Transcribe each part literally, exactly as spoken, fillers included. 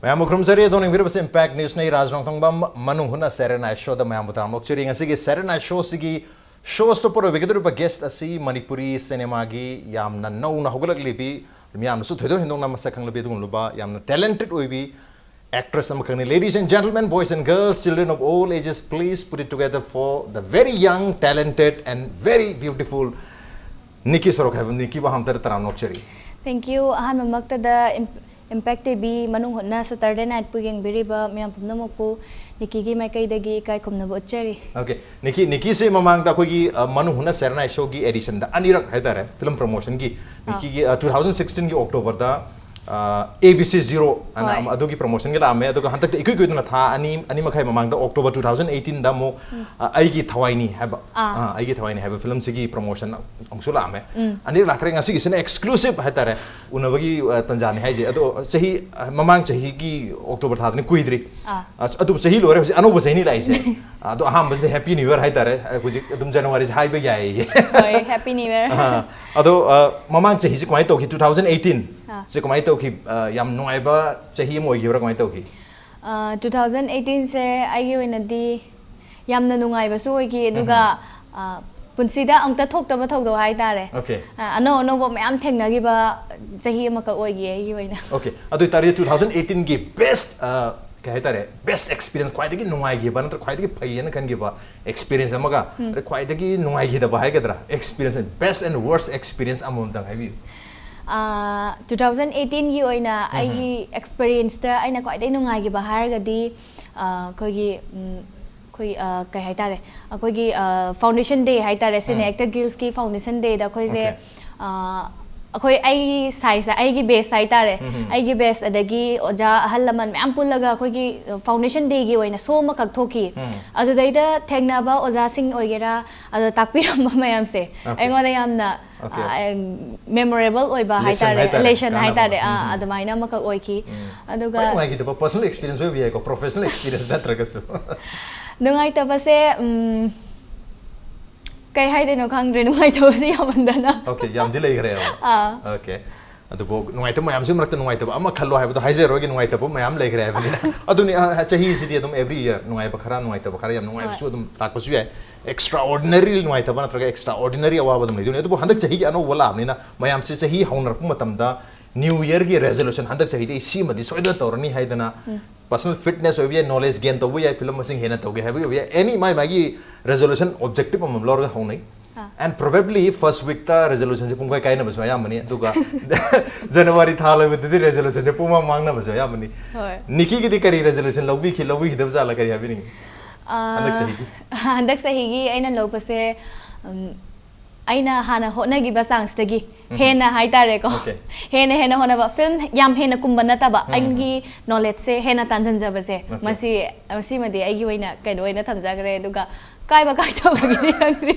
ꯃꯌꯥꯝꯕꯨ ꯈꯨꯔꯨꯝꯖꯔꯤ꯫ ꯑꯗꯣꯝꯅ ꯌꯦꯡꯕꯤꯔꯤꯕꯁꯤ Impact Newsꯅꯤ꯫ ꯔꯥꯖ ꯅꯣꯡꯊꯣꯡꯕꯝ ꯃꯅꯨꯡ ꯍꯨꯠꯅ ꯁꯦꯔꯦꯅꯥꯏ ꯁꯣꯗ ꯃꯌꯥꯝꯕꯨ ꯇꯔꯥꯝꯅ ꯑꯣꯛꯆꯔꯤ꯫ ꯉꯁꯤꯒꯤ ꯁꯦꯔꯦꯅꯥꯏ ꯁꯣꯁꯤꯒꯤ ꯁꯣ ꯁ꯭ꯇꯣꯄꯔ ꯑꯣꯏꯕꯤꯒꯗꯧꯔꯤꯕ ꯒꯦꯁ ꯑꯁꯤ ꯃꯅꯤꯄꯨꯔꯤ ꯁꯤꯅꯦꯃꯥꯒꯤ ꯌꯥꯝꯅ ꯅꯧꯅ ꯍꯧꯒꯠꯂꯛꯂꯤꯕꯤ, ꯃꯤꯌꯥꯝꯅꯁꯨ ꯊꯣꯏꯗꯣꯛ ꯍꯦꯟꯗꯣꯛꯅ ꯃꯁꯛ ꯈꯪꯂꯕꯤ ꯑꯗꯨꯒꯨꯝꯂꯕ ꯌꯥꯝꯅ ꯇꯦꯂꯦꯟꯇꯦꯠ ꯑꯣꯏꯕꯤ ꯑꯦꯛꯇ꯭ꯔꯦꯁ ꯑꯃꯈꯛꯅꯤ꯫ Ladies and gentlemen, boys and girls, children of all ages, please put it together for the very young, talented and very beautiful ꯅꯤꯀꯤ ꯁꯣꯔꯣꯛ ꯍꯥꯏꯕ ꯅꯤꯀꯤꯕꯨ ꯑꯍꯥꯟꯕꯗ ꯇꯔꯥꯝꯅ ꯑꯣꯛꯆꯔꯤ꯫ Thank you꯫ ꯑꯍꯥꯟꯕꯃꯛꯇꯗ Im- Impact TV ꯃꯅꯨꯡ ꯍꯨꯠꯅ Saturday Nightꯄꯨ ꯌꯦꯡꯕꯤꯔꯤꯕ ꯃꯤꯌꯥꯝ ꯄꯨꯝꯅꯃꯛꯄꯨ ꯅꯤꯀꯤꯒꯤ ꯃꯥꯏꯀꯩꯗꯒꯤ ꯏꯀꯥꯏ ꯈꯨꯝꯅꯕ ꯎꯠꯆꯔꯤ꯫ ꯑꯣꯀꯦ, ꯅꯤꯀꯤ, ꯅꯤꯀꯤꯁꯦ ꯃꯃꯥꯡꯗ ꯑꯩꯈꯣꯏꯒꯤ, ꯑ, ꯃꯅꯨꯡ ꯍꯨꯠꯅ ꯁꯦꯔꯦꯅꯥꯏ ꯁꯣꯒꯤ ꯑꯦꯗꯤꯁꯟꯗ ꯑꯅꯤꯔꯛ ꯍꯥꯏꯇꯥꯔꯦ, ꯐꯤꯂꯝ ꯄ꯭ꯔꯃꯣꯁꯟꯒꯤ꯫ ꯑꯥ꯫ ꯅꯤꯀꯤꯒꯤ, ꯑ, two thousand sixteenꯒꯤ Octoberꯗ, ꯑ, A B C Zero ꯍꯥꯏꯅ ꯍꯣꯏ꯫ ꯑꯃ, ꯑꯗꯨꯒꯤ ꯄ꯭ꯔꯃꯣꯁꯟꯒꯤ ꯂꯥꯛꯑꯝꯃꯦ꯫ ꯑꯗꯨꯒ ꯍꯟꯗꯛꯇ ꯏꯀꯨꯏ ꯀꯨꯏꯗꯅ ꯊꯥ ꯑꯅꯤ, ꯑꯅꯤ ꯃꯈꯥꯏ ꯃꯃꯥꯡꯗ October two thousand eighteenꯗ ꯑꯃꯨꯛ, ꯑ, ꯑꯩꯒꯤ ꯊꯋꯥꯏꯅꯤ ꯍꯥꯏꯕ, ꯑꯥ꯫ ꯑ, ꯑꯩꯒꯤ ꯊꯋꯥꯏꯅꯤ ꯍꯥꯏꯕ ꯐꯤꯂꯝꯁꯤꯒꯤ ꯄ꯭ꯔꯃꯣꯁꯟ ꯑꯃꯨꯛꯁꯨ ꯂꯥꯛꯑꯝꯃꯦ꯫ ꯎꯝ꯫ ꯑꯅꯤꯔꯛ ꯂꯥꯛꯈ꯭ꯔꯦ꯫ ꯉꯁꯤꯒꯤꯁꯤꯅ ꯑꯦꯛꯁꯀ꯭ꯂꯨꯁꯤꯞ ꯍꯥꯏꯇꯥꯔꯦ, ꯎꯅꯕꯒꯤ, ꯑ, ꯇꯟꯖꯥꯅꯤ ꯍꯥꯏꯁꯦ꯫ ꯑꯗꯣ ꯆꯍꯤ, ꯑ, ꯃꯃꯥꯡ ꯆꯍꯤꯒꯤ October ꯊꯥꯗꯅꯤ, ꯀꯨꯏꯗ꯭ꯔꯤ꯫ ꯑꯥ꯫ ꯑ, ꯑꯗꯨ ꯆꯍꯤ ꯂꯣꯏꯔꯦ ꯍꯧꯖꯤꯛ, ꯑꯅꯧꯕ ꯆꯍꯤꯅꯤ ꯂꯥꯛꯏꯁꯦ꯫ ꯑꯗꯣ ꯑꯍꯥꯟꯕꯁꯤꯗ Happy New Year ꯍꯥꯏꯇꯥꯔꯦ꯫ ꯑ, ꯍꯧꯖꯤꯛ ꯑꯗꯨꯝ Januaryꯁꯦ ꯍꯥꯏꯕ ꯌꯥꯏꯌꯦ꯫ ꯍꯣꯏ, Happy New Year꯫ ꯑ, ꯑꯗꯣ, ꯑ, ꯃꯃꯥꯡ ꯆꯍꯤꯁꯦ ꯀꯃꯥꯏꯅ ꯇꯧꯈꯤ? Two thousand eighteen ꯑꯥ꯫ ꯁꯦ ꯀꯃꯥꯏꯅ ꯇꯧꯈꯤ? ꯑ, ꯌꯥꯝ ꯅꯨꯡꯉꯥꯏꯕ ꯆꯍꯤ ꯑꯃ ꯑꯣꯏꯈꯤꯕ꯭ꯔꯥ, ꯀꯃꯥꯏꯅ ꯇꯧꯈꯤ? ꯑ, two thousand eighteenꯁꯦ ꯑꯩꯒꯤ ꯑꯣꯏꯅꯗꯤ ꯌꯥꯝꯅ ꯅꯨꯡꯉꯥꯏꯕꯁꯨ ꯑꯣꯏꯈꯤ, ꯑꯗꯨꯒ, ꯑ, ꯄꯨꯟꯁꯤꯗ ꯑꯃꯨꯛꯇ ꯊꯣꯛꯇꯕ ꯊꯧꯗꯣꯛ ꯍꯥꯏꯇꯥꯔꯦ꯫ ꯑꯣꯀꯦ꯫ ꯑ, ꯑꯅꯧ ꯑꯅꯧꯕ ꯃꯌꯥꯝ ꯊꯦꯡꯅꯈꯤꯕ ꯆꯍꯤ ꯑꯃꯈꯛ ꯑꯣꯏꯈꯤ ꯑꯩꯒꯤ ꯑꯣꯏꯅ꯫ ꯑꯣꯀꯦ, ꯑꯗꯨ ꯑꯣꯏꯇꯥꯔꯗꯤ two thousand eighteenꯒꯤ best, ꯑ, ꯀꯩ ꯍꯥꯏꯇꯥꯔꯦ, best experience, ꯈ꯭ꯋꯥꯏꯗꯒꯤ ꯅꯨꯡꯉꯥꯏꯈꯤꯕ ꯅꯠꯇ꯭ꯔꯒ ꯈ꯭ꯋꯥꯏꯗꯒꯤ ꯐꯩꯌꯦꯅ ꯈꯟꯈꯤꯕ experience ꯑꯃꯒ, ꯎꯝ꯫ ꯑꯗꯩ ꯈ꯭ꯋꯥꯏꯗꯒꯤ ꯅꯨꯡꯉꯥꯏꯈꯤꯗꯕ ꯍꯥꯏꯒꯗ꯭ꯔꯥ, experience, best and worst experience ꯑꯃꯃꯝꯇꯪ ꯍꯥꯏꯕꯤꯌꯨ꯫ ꯑ, two thousand eighteenꯒꯤ ꯑꯣꯏꯅ ꯎꯝ꯫ ꯑꯩꯒꯤ experienceꯇ ꯑꯩꯅ ꯈ꯭ꯋꯥꯏꯗꯒꯤ ꯅꯨꯡꯉꯥꯏꯈꯤꯕ ꯍꯥꯏꯔꯒꯗꯤ, ꯑ, ꯑꯩꯈꯣꯏꯒꯤ, ꯎꯝ, ꯑꯩꯈꯣꯏ, ꯑ, ꯀꯩ ꯍꯥꯏꯇꯥꯔꯦ, ꯑꯩꯈꯣꯏꯒꯤ, ꯑ, foundation day ꯍꯥꯏꯇꯥꯔꯦ, Cine ꯎꯝ꯫ Actor Guildꯁꯀꯤ foundation dayꯗ ꯑꯩꯈꯣꯏꯁꯦ, ꯑꯣꯀꯦ꯫ ꯑ, ꯑꯩꯈꯣꯏ ꯑꯩꯒꯤ sizeꯇ, ꯑꯩꯒꯤ batchꯇ ꯍꯥꯏꯇꯥꯔꯦ, ꯎꯝ, ꯎꯝ꯫ ꯑꯩꯒꯤ batch ꯑꯗꯒꯤ ꯑꯣꯖꯥ ꯑꯍꯜ ꯂꯃꯟ ꯃꯌꯥꯝ ꯄꯨꯜꯂꯒ ꯑꯩꯈꯣꯏꯒꯤ foundation dayꯒꯤ ꯑꯣꯏꯅ show ꯑꯃꯈꯛ ꯊꯣꯛꯈꯤ꯫ ꯎꯝ꯫ ꯑꯗꯨꯗꯩꯗ ꯊꯦꯡꯅꯕ ꯑꯣꯖꯥꯁꯤꯡ ꯑꯣꯏꯒꯦꯔꯥ, ꯑꯗꯣ ꯇꯥꯛꯄꯤꯔꯝꯕ ꯃꯌꯥꯝꯁꯦ ꯑꯣꯀꯦ꯫ ꯑꯩꯉꯣꯟꯗ ꯌꯥꯝꯅ, ꯑꯣꯀꯦ꯫ ꯑ, memorable ꯑꯣꯏꯕ Lesson ꯍꯥꯏꯇꯥꯔꯦ, ꯍꯥꯏꯇꯥꯔꯦ, lesson ꯀꯥꯟꯅꯕ꯫ ꯍꯥꯏꯇꯥꯔꯦ, ꯑ, ꯎꯝ, ꯎꯝ꯫ ꯑꯗꯨꯃꯥꯏꯅ ꯑꯃꯈꯛ ꯑꯣꯏꯈꯤ꯫ ꯎꯝ꯫ ꯑꯗꯨꯒ ꯈ꯭ꯋꯥꯏ ꯅꯨꯡꯉꯥꯏꯈꯤꯗꯕ personal experience ꯑꯣꯏꯕ ꯌꯥꯏꯀꯣ, professional experience ꯅꯠꯇ꯭ꯔꯒꯁꯨ꯫ ꯅꯨꯡꯉꯥꯏꯇꯕꯁꯦ, ꯎꯝ, ꯀꯩ ꯍꯥꯏꯗꯣꯏꯅꯣ ꯈꯪꯗ꯭ꯔꯦ, ꯅꯨꯡꯉꯥꯏꯇꯕꯁꯦ ꯌꯥꯝꯃꯟꯗꯅ꯫ ꯑꯣꯀꯦ, ꯌꯥꯝꯗꯤ ꯂꯩꯈ꯭ꯔꯦꯕ꯫ ꯑꯥ꯫ ꯑꯣꯀꯦ꯫ ꯑꯗꯨꯕꯨ ꯅꯨꯡꯉꯥꯏꯇꯕ ꯃꯌꯥꯝꯁꯤ ꯃꯔꯛꯇ ꯅꯨꯡꯉꯥꯏꯇꯕ ꯑꯃ ꯈꯜꯂꯣ ꯍꯥꯏꯕꯗꯣ ꯍꯥꯏꯖꯔꯣꯏꯒꯦ, ꯅꯨꯡꯉꯥꯏꯇꯕ ꯃꯌꯥꯝ ꯂꯩꯈ꯭ꯔꯦ ꯍꯥꯏꯕꯅꯤꯅ꯫ ꯑꯗꯨꯅꯤ, ꯑ, ꯆꯍꯤꯁꯤꯗꯤ ꯑꯗꯨꯝ every year ꯅꯨꯡꯉꯥꯏꯕ ꯈꯔ, ꯅꯨꯡꯉꯥꯏꯇꯕ ꯈꯔ, ꯌꯥꯝ ꯅꯨꯡꯉꯥꯏꯕꯁꯨ ꯑꯗꯨꯝ ꯂꯥꯛꯄꯁꯨ ꯌꯥꯏ, extraordinary ꯅꯨꯡꯉꯥꯏꯇꯕ ꯅꯠꯇ꯭ꯔꯒ extraordinary ꯑꯋꯥꯕ ꯑꯗꯨꯝ ꯂꯩꯗꯣꯏꯅꯤ꯫ ꯑꯗꯨꯕꯨ ꯍꯟꯗꯛ ꯆꯍꯤꯒꯤ ꯑꯅꯧꯕ ꯂꯥꯛꯑꯕꯅꯤꯅ ꯃꯌꯥꯝꯁꯤ ꯆꯍꯤ ꯍꯧꯅꯔꯛꯄ ꯃꯇꯝꯗ New Yearꯒꯤ resolution, "ꯍꯟꯗꯛ ꯆꯍꯤꯗꯤ ꯑꯩ ꯁꯤꯃꯗꯤ ꯁꯣꯏꯗꯅ ꯇꯧꯔꯅꯤ" ꯍꯥꯏꯗꯅ, personal fitness ꯑꯣꯏꯕ ꯌꯥꯏ, knowledge gain ꯇꯧꯕ ꯌꯥꯏ, film ꯃꯁꯤꯡ ꯍꯦꯟꯅ ꯇꯧꯒꯦ ꯍꯥꯏꯕꯒꯤ ꯑꯣꯏꯕ ꯌꯥꯏ, any ꯃꯥꯏ ꯃꯥꯒꯤ resolution, objective ꯑꯃꯃꯝ ꯂꯧꯔꯒ ꯍꯧꯅꯩ꯫ ꯑꯥ꯫ And probably first weekꯇ resolutionꯁꯦ ꯄꯨꯡꯀꯥꯏ ꯀꯥꯏꯅꯕꯁꯨ ꯑꯌꯥꯝꯕꯅꯤ, ꯑꯗꯨꯒ January ꯊꯥ ꯂꯣꯏꯕꯗꯗꯤ resolutionꯁꯦ ꯄꯨꯡꯃꯥꯡ ꯃꯥꯡꯅꯕꯁꯨ ꯑꯌꯥꯝꯕꯅꯤ꯫ ꯍꯣꯏ꯫ ꯅꯤꯀꯤꯒꯤꯗꯤ ꯀꯔꯤ resolution ꯂꯧꯕꯤꯈꯤ, ꯂꯧꯕꯤꯈꯤꯗꯕ ꯖꯥꯠꯂ, ꯀꯔꯤ ꯍꯥꯏꯕꯤꯅꯤꯡꯉꯤ? ꯑꯥ, ꯍꯟꯗꯛ ꯆꯍꯤꯒꯤ? ꯍꯟꯗꯛ ꯆꯍꯤꯒꯤ ꯑꯩꯅ ꯂꯧꯕꯁꯦ, ꯎꯝ, ꯑꯩꯅ ꯍꯥꯟꯅ ꯍꯣꯠꯅꯈꯤꯕ ꯆꯥꯡꯁꯤꯗꯒꯤ ꯎꯝ꯫ ꯍꯦꯟꯅ ꯍꯥꯏꯇꯥꯔꯦꯀꯣ꯫ Okay꯫ ꯍꯦꯟꯅ, ꯍꯦꯟꯅ ꯍꯣꯠꯅꯕ꯫ Film ꯌꯥꯝ ꯍꯦꯟꯅ ꯀꯨꯝꯕ ꯅꯠꯇꯕ, ꯎꯝ꯫ ꯑꯩꯒꯤ knowledgeꯁꯦ ꯍꯦꯟꯅ ꯇꯥꯟꯁꯤꯟꯖꯕꯁꯦ꯫ Okay꯫ ꯃꯁꯤ, ꯃꯁꯤꯃꯗꯤ ꯑꯩꯒꯤ ꯑꯣꯏꯅ ꯀꯩꯅꯣ ꯑꯣꯏꯅ ꯊꯝꯖꯈ꯭ꯔꯦ꯫ ꯑꯗꯨꯒ ꯀꯥꯏꯕ ꯀꯥꯏꯊꯕꯒꯤꯗꯤ ꯈꯪꯗ꯭ꯔꯤ꯫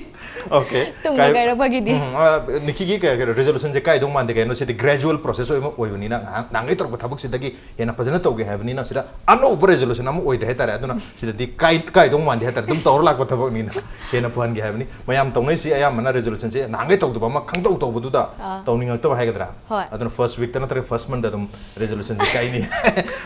Okay꯫ ꯇꯨꯡꯗ ꯀꯥꯏ-, ꯀꯥꯏꯔꯛꯄꯒꯤꯗꯤ꯫ ꯎꯝ, ꯑ, ꯅꯤꯀꯤꯒꯤ ꯀꯩ, ꯀꯩꯅꯣ, resolutionꯁꯦ ꯀꯥꯏꯗꯧ ꯃꯥꯟꯗꯦ, ꯀꯩꯅꯣ, ꯁꯤꯗꯤ gradual process ꯑꯣꯏꯕ ꯑꯣꯏꯕꯅꯤꯅ, ꯉꯥꯏꯍꯥꯛ ꯅꯍꯥꯟꯈꯩ ꯇꯧꯔꯛꯄ ꯊꯕꯛꯁꯤꯗꯒꯤ ꯍꯦꯟꯅ ꯐꯖꯅ ꯇꯧꯒꯦ ꯍꯥꯏꯕꯅꯤꯅ, ꯁꯤꯗ ꯑꯅꯧꯕ resolution ꯑꯃ ꯑꯣꯏꯗ꯭ꯔꯦ ꯍꯥꯏꯇꯥꯔꯦ꯫ ꯑꯗꯨꯅ ꯁꯤꯗꯗꯤ ꯀꯥꯏ-, ꯀꯥꯏꯗꯧ ꯃꯥꯟꯗꯦ ꯍꯥꯏꯇꯥꯔꯦ, ꯑꯗꯨꯝ ꯇꯧꯔ ꯂꯥꯛꯄ ꯊꯕꯛꯅꯤꯅ ꯍꯦꯟꯅ ꯐꯍꯟꯒꯦ ꯍꯥꯏꯕꯅꯤ꯫ ꯃꯌꯥꯝ ꯇꯧꯅꯩꯁꯤ ꯑꯌꯥꯝꯕꯅ resolutionꯁꯦ ꯅꯍꯥꯟꯈꯩ ꯇꯧꯗꯕ ꯑꯃ, ꯈꯪꯇꯧ ꯇꯧꯕꯗꯨꯗ ꯑꯥ꯫ ꯇꯧꯅꯤꯡꯉꯛꯇꯕ ꯍꯥꯏꯒꯗ꯭ꯔꯥ? ꯍꯣꯏ꯫ ꯑꯗꯨꯅ first weekꯇ ꯅꯠꯇ꯭ꯔꯒ first monthꯗ ꯑꯗꯨꯝ resolutionꯁꯦ ꯀꯥꯏꯅꯤ꯫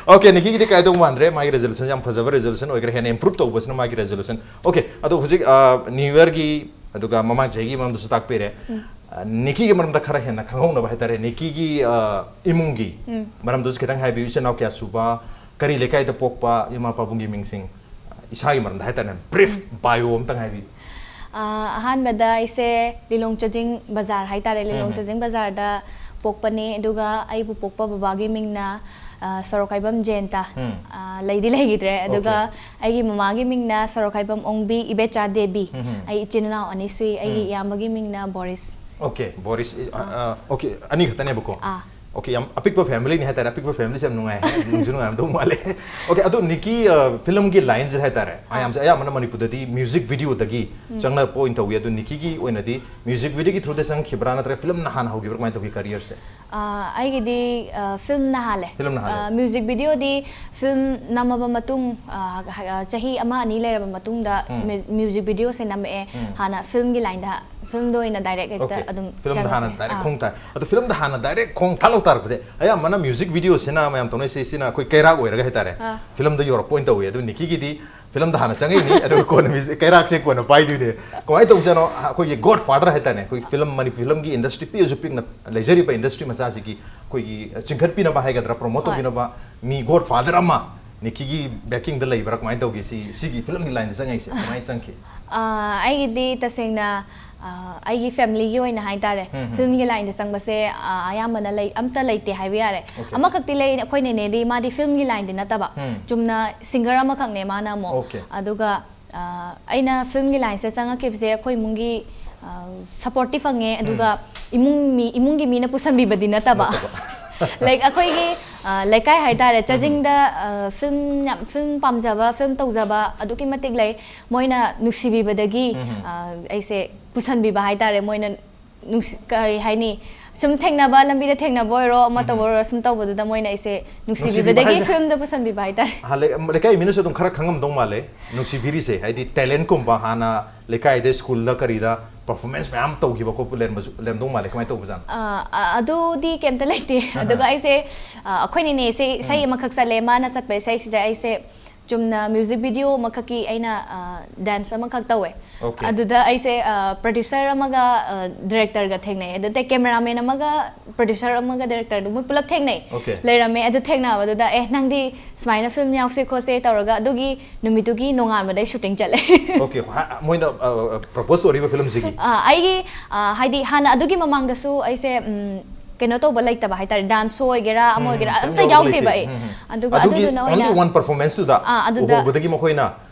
Okay, ꯅꯤꯀꯤꯒꯤꯗꯤ ꯀꯥꯏꯗꯧ ꯃꯥꯟꯗ꯭ꯔꯦ, ꯃꯥꯒꯤ resolution ꯌꯥꯝ ꯐꯖꯕ resolution ꯑꯣꯏꯈ꯭ꯔꯦ, ꯍꯦꯟꯅ improve ꯇꯧꯕꯁꯤꯅ ꯃꯥꯒꯤ resolution꯫ Okay, ꯑꯗꯣ ꯍꯧꯖꯤꯛ, ꯑ, New Yearꯒꯤ ꯑꯗꯨꯒ ꯃꯃꯥꯡ ꯆꯍꯤꯒꯤ ꯃꯔꯝꯗꯁꯨ ꯇꯥꯛꯄꯤꯔꯦ꯫ ꯎꯝ꯫ ꯑ, ꯅꯤꯀꯤꯒꯤ ꯃꯔꯝꯗ ꯈꯔ ꯍꯦꯟꯅ ꯈꯪꯍꯧꯅꯕ ꯍꯥꯏꯇꯥꯔꯦ, ꯅꯤꯀꯤꯒꯤ, ꯑ, ꯏꯃꯨꯡꯒꯤ ꯎꯝ꯫ ꯃꯔꯝꯗꯁꯨ ꯈꯤꯇꯪ ꯍꯥꯏꯕꯤꯌꯨ, ꯏꯆꯤꯟ ꯏꯅꯥꯎ ꯀꯌꯥ ꯁꯨꯕ, ꯀꯔꯤ ꯂꯩꯀꯥꯏꯗ ꯄꯣꯛꯄ, ꯏꯃꯥ ꯄꯥꯕꯨꯡꯒꯤ ꯃꯤꯡꯁꯤꯡ, ꯏꯁꯥꯒꯤ ꯃꯔꯝꯗ ꯍꯥꯏꯇꯥꯔꯦ, brief ꯎꯝ꯫ Bio ꯑꯝꯇꯪ ꯍꯥꯏꯕꯤꯌꯨ꯫ ꯑ, ꯑꯍꯥꯟꯕꯗ ꯑꯩꯁꯦ ꯂꯤꯂꯣꯡ ꯆꯥꯖꯤꯡ ꯕꯖꯥꯔ ꯍꯥꯏꯇꯥꯔꯦ, ꯂꯤꯂꯣꯡ ꯎꯝ꯫ ꯆꯥꯖꯤꯡ ꯕꯖꯥꯔꯗ ꯄꯣꯛꯄꯅꯦ, ꯑꯗꯨꯒ ꯑꯩꯕꯨ ꯄꯣꯛꯄ ꯕꯕꯥꯒꯤ ꯃꯤꯡꯅ, ꯑ, ꯁꯣꯔꯣꯛꯈꯥꯏꯕꯝ ꯖꯌꯟꯇ꯫ ꯎꯝ꯫ ꯑ, ꯂꯩꯗꯤ ꯂꯩꯈꯤꯗ꯭ꯔꯦ, ꯑꯗꯨꯒ Okay꯫ ꯑꯩꯒꯤ ꯃꯃꯥꯒꯤ ꯃꯤꯡꯅ ꯁꯣꯔꯣꯛꯈꯥꯏꯕꯝ ꯑꯣꯡꯕꯤ ꯏꯕꯦꯆꯥ ꯗꯦꯕꯤ꯫ ꯎꯝ, ꯎꯝ꯫ ꯑꯩ ꯏꯆꯤꯟ ꯏꯅꯥꯎ ꯑꯅꯤ ꯁꯨꯏ, ꯑꯩꯒꯤ ꯎꯝ꯫ ꯏꯌꯥꯝꯕꯒꯤ ꯃꯤꯡꯅ ꯕꯣꯔꯤꯁ꯫ Okay, ꯕꯣꯔꯤꯁ, ꯑ, ꯑꯥ꯫ ꯑ, okay, ꯑꯅꯤ ꯈꯛꯇꯅꯦꯕꯀꯣ? ꯑꯥ꯫ Okay, ꯌꯥꯝ ꯑꯄꯤꯛꯄ familyꯅꯤ ꯍꯥꯏꯇꯥꯔꯦ, ꯑꯄꯤꯛꯄ familyꯁꯦ ꯌꯥꯝ ꯅꯨꯡꯉꯥꯏ, ꯅꯨꯡꯁꯨ ꯅꯨꯡꯉꯥꯏꯔꯝꯗꯧ ꯃꯥꯜꯂꯦ꯫ Okay, ꯑꯗꯣ ꯅꯤꯀꯤ, ꯑ, filmꯒꯤ lineꯁꯦ ꯍꯥꯏꯇꯥꯔꯦ, ꯑꯥ꯫ ꯃꯌꯥꯝꯁꯦ ꯑꯌꯥꯝꯕꯅ ꯃꯅꯤꯄꯨꯔꯗꯗꯤ music videoꯗꯒꯤ ꯎꯝ꯫ ꯆꯪꯅꯔꯛꯄ ꯑꯣꯏꯅ ꯇꯧꯋꯤ, ꯑꯗꯣ ꯅꯤꯀꯤꯒꯤ ꯑꯣꯏꯅꯗꯤ music videoꯒꯤ throughꯗ ꯆꯪꯈꯤꯕ꯭ꯔꯥ, ꯅꯠꯇ꯭ꯔꯒ filmꯅ ꯍꯥꯟꯅ ꯍꯧꯈꯤꯕ꯭ꯔꯥ, ꯀꯃꯥꯏꯅ ꯇꯧꯒꯦ careerꯁꯦ? ꯑ, ꯑꯩꯒꯤꯗꯤ, ꯑ, filmꯅ ꯍꯥꯜꯂꯦ꯫ Filmꯅ ꯍꯥꯜꯂꯦ꯫ ꯑ, music videoꯗꯤ film ꯅꯝꯃꯕ ꯃꯇꯨꯡ, ꯑ, ꯍ-, ꯑ, ꯆꯍꯤ ꯑꯃ ꯑꯅꯤ ꯂꯩꯔꯕ ꯃꯇꯨꯡꯗ ꯎꯝ꯫ mu-, music videoꯁꯦ ꯅꯝꯃꯛꯑꯦ꯫ ꯎꯝ꯫ ꯍꯥꯟꯅ filmꯒꯤ lineꯗ, ꯐꯤꯂꯝꯗ ꯑꯣꯏꯅ ꯗꯥꯏꯔꯦꯛ ꯍꯦꯛꯇ Okay. ꯑꯗꯨꯝ ꯐꯤꯂꯝꯗ ꯆꯪꯉꯛꯑꯦ꯫ ꯍꯥꯟꯅ ꯗꯥꯏꯔꯦꯛ ꯑꯥ꯫ ꯈꯣꯡ ꯊꯥꯏ꯫ ꯑꯗꯣ ꯐꯤꯂꯝꯗ ꯍꯥꯟꯅ ꯗꯥꯏꯔꯦꯛ ꯈꯣꯡ ꯊꯥꯂꯧ ꯇꯥꯔꯛꯄꯁꯦ ꯑꯌꯥꯝꯕꯅ ꯃ꯭ꯌꯨꯖꯤꯛ ꯚꯤꯗꯤꯑꯣꯁꯤꯅ ꯃꯌꯥꯝ ꯇꯧꯅꯩꯁꯦ, ꯁꯤꯅ ꯑꯩꯈꯣꯏ ꯀꯩꯔꯥꯛ ꯑꯣꯏꯔꯒ ꯍꯥꯏꯇꯥꯔꯦ, ꯑꯥ꯫ ꯐꯤꯂꯝꯗ ꯌꯧꯔꯛꯄ ꯑꯣꯏꯅ ꯇꯧꯋꯤ꯫ ꯑꯗꯨ ꯅꯤꯀꯤꯒꯤꯗꯤ ꯐꯤꯂꯝꯗ ꯍꯥꯟꯅ ꯆꯪꯉꯛꯏꯅꯤ, ꯑꯗꯨꯒ ꯀꯣꯟꯅ ꯃ꯭ꯌꯨꯖꯤꯛ ꯀꯩꯔꯥꯛꯁꯦ ꯀꯣꯟꯅ ꯄꯥꯏꯗꯣꯏꯅꯦ꯫ ꯀꯃꯥꯏꯅ ꯇꯧꯖꯥꯠꯅꯣ? ꯑꯩꯈꯣꯏꯒꯤ ꯒꯣꯗ ꯐꯥꯗꯔ ꯍꯥꯏꯇꯥꯔꯦ, ꯑꯩꯈꯣꯏ ꯐꯤꯂꯝ, ꯃꯅꯤꯄꯨꯔ ꯐꯤꯂꯝꯒꯤ ꯏꯟꯗꯁꯇ꯭ꯔꯤ ꯄꯤꯛꯑꯁꯨ ꯄꯤꯛꯅ ꯂꯩꯖꯔꯤꯕ ꯏꯟꯗꯁꯇ꯭ꯔꯤ ꯃꯆꯥꯁꯤꯒꯤ ꯑꯩꯈꯣꯏꯒꯤ ꯆꯤꯡꯈꯠꯄꯤꯅꯕ ꯍꯥꯏꯒꯗ꯭ꯔꯥ, ꯄ꯭ꯔꯣꯃꯣꯠ ꯍꯣꯏ꯫ ꯇꯧꯕꯤꯅꯕ ꯃꯤ ꯒꯣꯗ ꯐꯥꯗꯔ ꯑꯃ ꯅꯤꯀꯤꯒꯤ ꯕꯦꯀꯤꯡꯗ ꯂꯩꯕ꯭ꯔꯥ? ꯀꯃꯥꯏꯅ ꯇꯧꯒꯦ? ꯁꯤ, ꯁꯤꯒꯤ ꯐꯤꯂꯝꯒꯤ ꯂꯥꯏꯟꯗ ꯆꯪꯉꯛꯏꯁꯦ ꯀꯃꯥꯏꯅ ꯆꯪꯈꯤ? ꯑꯥ, ꯑꯩꯒꯤꯗꯤ ꯇꯁꯦꯡꯅ, ꯑꯥ, ꯑꯩꯒꯤ ꯐꯦꯃꯤꯂꯤꯒꯤ ꯑꯣꯏꯅ ꯍꯥꯏꯇꯥꯔꯦ, ꯎꯝ, ꯎꯝ꯫ ꯐꯤꯂꯝꯒꯤ ꯂꯥꯏꯟꯗ ꯆꯪꯕꯁꯦ, ꯑꯥ, ꯑꯌꯥꯝꯕꯅ ꯂꯩ, ꯑꯝꯇ ꯂꯩꯇꯦ ꯍꯥꯏꯕ ꯌꯥꯔꯦ꯫ Okay. ꯑꯃꯈꯛꯇꯤ ꯂꯩ, ꯑꯩꯈꯣꯏ ꯅꯦꯅꯦꯗꯤ, ꯃꯥꯗꯤ ꯐꯤꯂꯝꯒꯤ ꯂꯥꯏꯟꯗꯤ ꯅꯠꯇꯕ, ꯎꯝ꯫ ꯆꯨꯝꯅ ꯁꯤꯡꯒꯔ ꯑꯃꯈꯛꯅꯦ ꯃꯥꯅ ꯑꯃꯨꯛ꯫ Okay. ꯑꯗꯨꯒ, ꯑꯥ, ꯑꯩꯅ ꯐꯤꯂꯝꯒꯤ ꯂꯥꯏꯟꯁꯦ ꯆꯪꯉꯛꯈꯤꯕꯁꯦ ꯑꯩꯈꯣꯏ ꯏꯃꯨꯡꯒꯤ, ꯑꯥ, ꯁꯞꯄꯣꯔꯠꯇꯤ ꯐꯪꯉꯦ, ꯑꯗꯨꯒ ꯏꯃꯨꯡ ꯃꯤ, ꯏꯃꯨꯡꯒꯤ ꯃꯤꯅ ꯄꯨꯁꯟꯕꯤꯕꯗꯤ ꯅꯠꯇꯕ꯫ ꯅꯠꯇꯕ꯫ Like, ꯑꯩꯈꯣꯏꯒꯤ, ꯑꯥ, ꯂꯩꯀꯥꯏ ꯍꯥꯏꯇꯥꯔꯦ, ꯆꯥꯖꯤꯡꯗ, ꯑꯥ, ꯐꯤꯂꯝ ꯌꯥꯝ, ꯐꯤꯂꯝ ꯄꯥꯝꯖꯕ, ꯐꯤꯂꯝ ꯇꯧꯖꯕ ꯑꯗꯨꯛꯀꯤ ꯃꯇꯤꯛ ꯂꯩ꯫ ꯃꯣꯏꯅ ꯅꯨꯡꯁꯤꯕꯤꯕꯗꯒꯤ, ꯎꯝ꯫ ꯑꯥ, ꯑꯩꯁꯦ ꯄꯨꯁꯟꯕꯤꯕ ꯍꯥꯏꯇꯥꯔꯦ, ꯃꯣꯏꯅ ꯅꯨꯡꯁꯤ-, ꯀꯩ ꯍꯥꯏꯅꯤ, ꯁꯨꯝ ꯊꯦꯡꯅꯕ, ꯂꯝꯕꯤꯗ ꯊꯦꯡꯅꯕ ꯑꯣꯏꯔꯣ, ꯑꯃ ꯇꯧꯕ ꯑꯣꯏꯔꯣ, ꯁꯨꯝ ꯇꯧꯕꯗꯨꯗ ꯃꯣꯏꯅ ꯑꯩꯁꯦ ꯅꯨꯡꯁꯤꯕꯤꯕꯗꯒꯤ ꯅꯨꯡꯁꯤꯕꯤꯕ ꯍꯥꯏꯁꯦ? ꯐꯤꯂꯝꯗ ꯄꯨꯁꯟꯕꯤꯕ ꯍꯥꯏꯇꯥꯔꯦ꯫ ꯑꯍ, ꯂꯩ-, ꯂꯩꯀꯥꯏ ꯃꯤꯅꯁꯨ ꯑꯗꯨꯝ ꯈꯔ ꯈꯪꯉꯝꯗꯧ ꯃꯥꯜꯂꯦ, ꯅꯨꯡꯁꯤꯕꯤꯔꯤꯁꯦ ꯍꯥꯏꯗꯤ ꯇꯦꯂꯦꯟꯠꯀꯨꯝꯕ ꯍꯥꯟꯅ ꯂꯩꯀꯥꯏꯗ, ꯁ꯭ꯀꯨꯜꯗ, ꯀꯔꯤꯗ ꯄꯔꯐꯣꯔꯃꯦꯟꯁ ꯃꯌꯥꯝ ꯇꯧꯈꯤꯕ ꯈꯣꯠꯄ ꯂꯩꯔꯝꯕꯁꯨ, ꯂꯩꯔꯝꯗꯧ ꯃꯥꯜꯂꯦ꯫ ꯀꯃꯥꯏꯅ ꯇꯧꯕꯖꯥꯠꯅꯣ? ꯑ, ꯑ, ꯑꯗꯨꯗꯤ ꯀꯩꯝꯇ ꯂꯩꯇꯦ꯫ ꯑꯗꯨꯒ ꯑꯩꯁꯦ, ꯑ, ꯑꯩꯈꯣꯏ ꯅꯦꯅꯦꯁꯦ ꯏꯁꯩ ꯑꯃꯈꯛ ꯆꯠꯂꯦ, ꯃꯥꯅ ꯆꯠꯄ ꯏꯁꯩꯁꯤꯗ ꯑꯩꯁꯦ ꯆꯨꯝꯅ ꯃ꯭ꯌꯨꯖꯤꯛ ꯚꯤꯗꯤꯑꯣ ꯑꯃꯈꯛꯀꯤ ꯑꯩꯅ, ꯑ, ꯗꯥꯟꯁ ꯑꯃꯈꯛ ꯇꯧꯋꯦ꯫ Okay. ꯑꯗꯨꯗ ꯑꯩꯁꯦ, ꯑ, ꯄ꯭ꯔꯣꯗ꯭ꯌꯨꯁꯔ ꯑꯃꯒ, ꯑ, ꯗꯤꯔꯦꯛꯇꯔꯒ ꯊꯦꯡꯅꯩ, ꯑꯗꯨꯗꯩ ꯀꯦꯃꯦꯔꯥꯃꯦꯟ ꯑꯃꯒ ꯄ꯭ꯔꯣꯗ꯭ꯌꯨꯁꯔ ꯑꯃꯒ ꯗꯤꯔꯦꯛꯇꯔꯗꯨ ꯃꯣꯏ ꯄꯨꯂꯞ ꯊꯦꯡꯅꯩ꯫ Okay. ꯂꯩꯔꯝꯃꯦ꯫ ꯑꯗꯨ ꯊꯦꯡꯅꯕꯗꯨꯗ, "ꯑꯦ, ꯅꯪꯗꯤ ꯁꯨꯃꯥꯏꯅ ꯐꯤꯂꯝ ꯌꯥꯎꯁꯦ ꯈꯣꯠꯁꯦ" ꯇꯧꯔꯒ, ꯑꯗꯨꯒꯤ ꯅꯨꯃꯤꯠꯇꯨꯒꯤ ꯅꯣꯡꯉꯥꯟꯕꯗꯩ ꯁꯨꯇꯤꯡ ꯆꯠꯂꯦ꯫ Okay, ꯍꯥ-, ꯃꯣꯏꯅ, ꯑ, ꯑ, ꯄ꯭ꯔꯣꯄꯣꯁ ꯇꯧꯔꯤꯕ ꯐꯤꯂꯝꯁꯤꯒꯤ? ꯑ, ꯑꯩꯒꯤ, ꯑ, ꯍꯥꯏꯗꯤ ꯍꯥꯟꯅ ꯑꯗꯨꯒꯤ ꯃꯃꯥꯡꯗꯁꯨ ꯑꯩꯁꯦ, ꯎꯝ, ꯀꯩꯅꯣ ꯇꯧꯕ ꯂꯩꯇꯕ ꯍꯥꯏꯇꯥꯔꯦ, ꯗꯥꯟꯁ ꯁꯣ ꯑꯣꯏꯒꯦꯔꯥ, ꯑꯃ ꯑꯣꯏꯒꯦꯔꯥ, ꯑꯝꯇ ꯀꯩꯝ ꯌꯥꯎꯗꯦꯕ ꯂꯩꯇꯦ꯫ ꯑꯩ꯫ ꯎꯝ, ꯎꯝ꯫ ꯑꯗꯨꯒ ꯑꯗꯨꯒꯤ ꯑꯗꯨꯗꯨꯅ only ꯑꯣꯏꯅ one performance ꯇꯨꯗ ꯑꯥ, ꯑꯗꯨꯗ ꯎꯍꯧꯕꯗꯒꯤ ꯃꯈꯣꯏꯅ,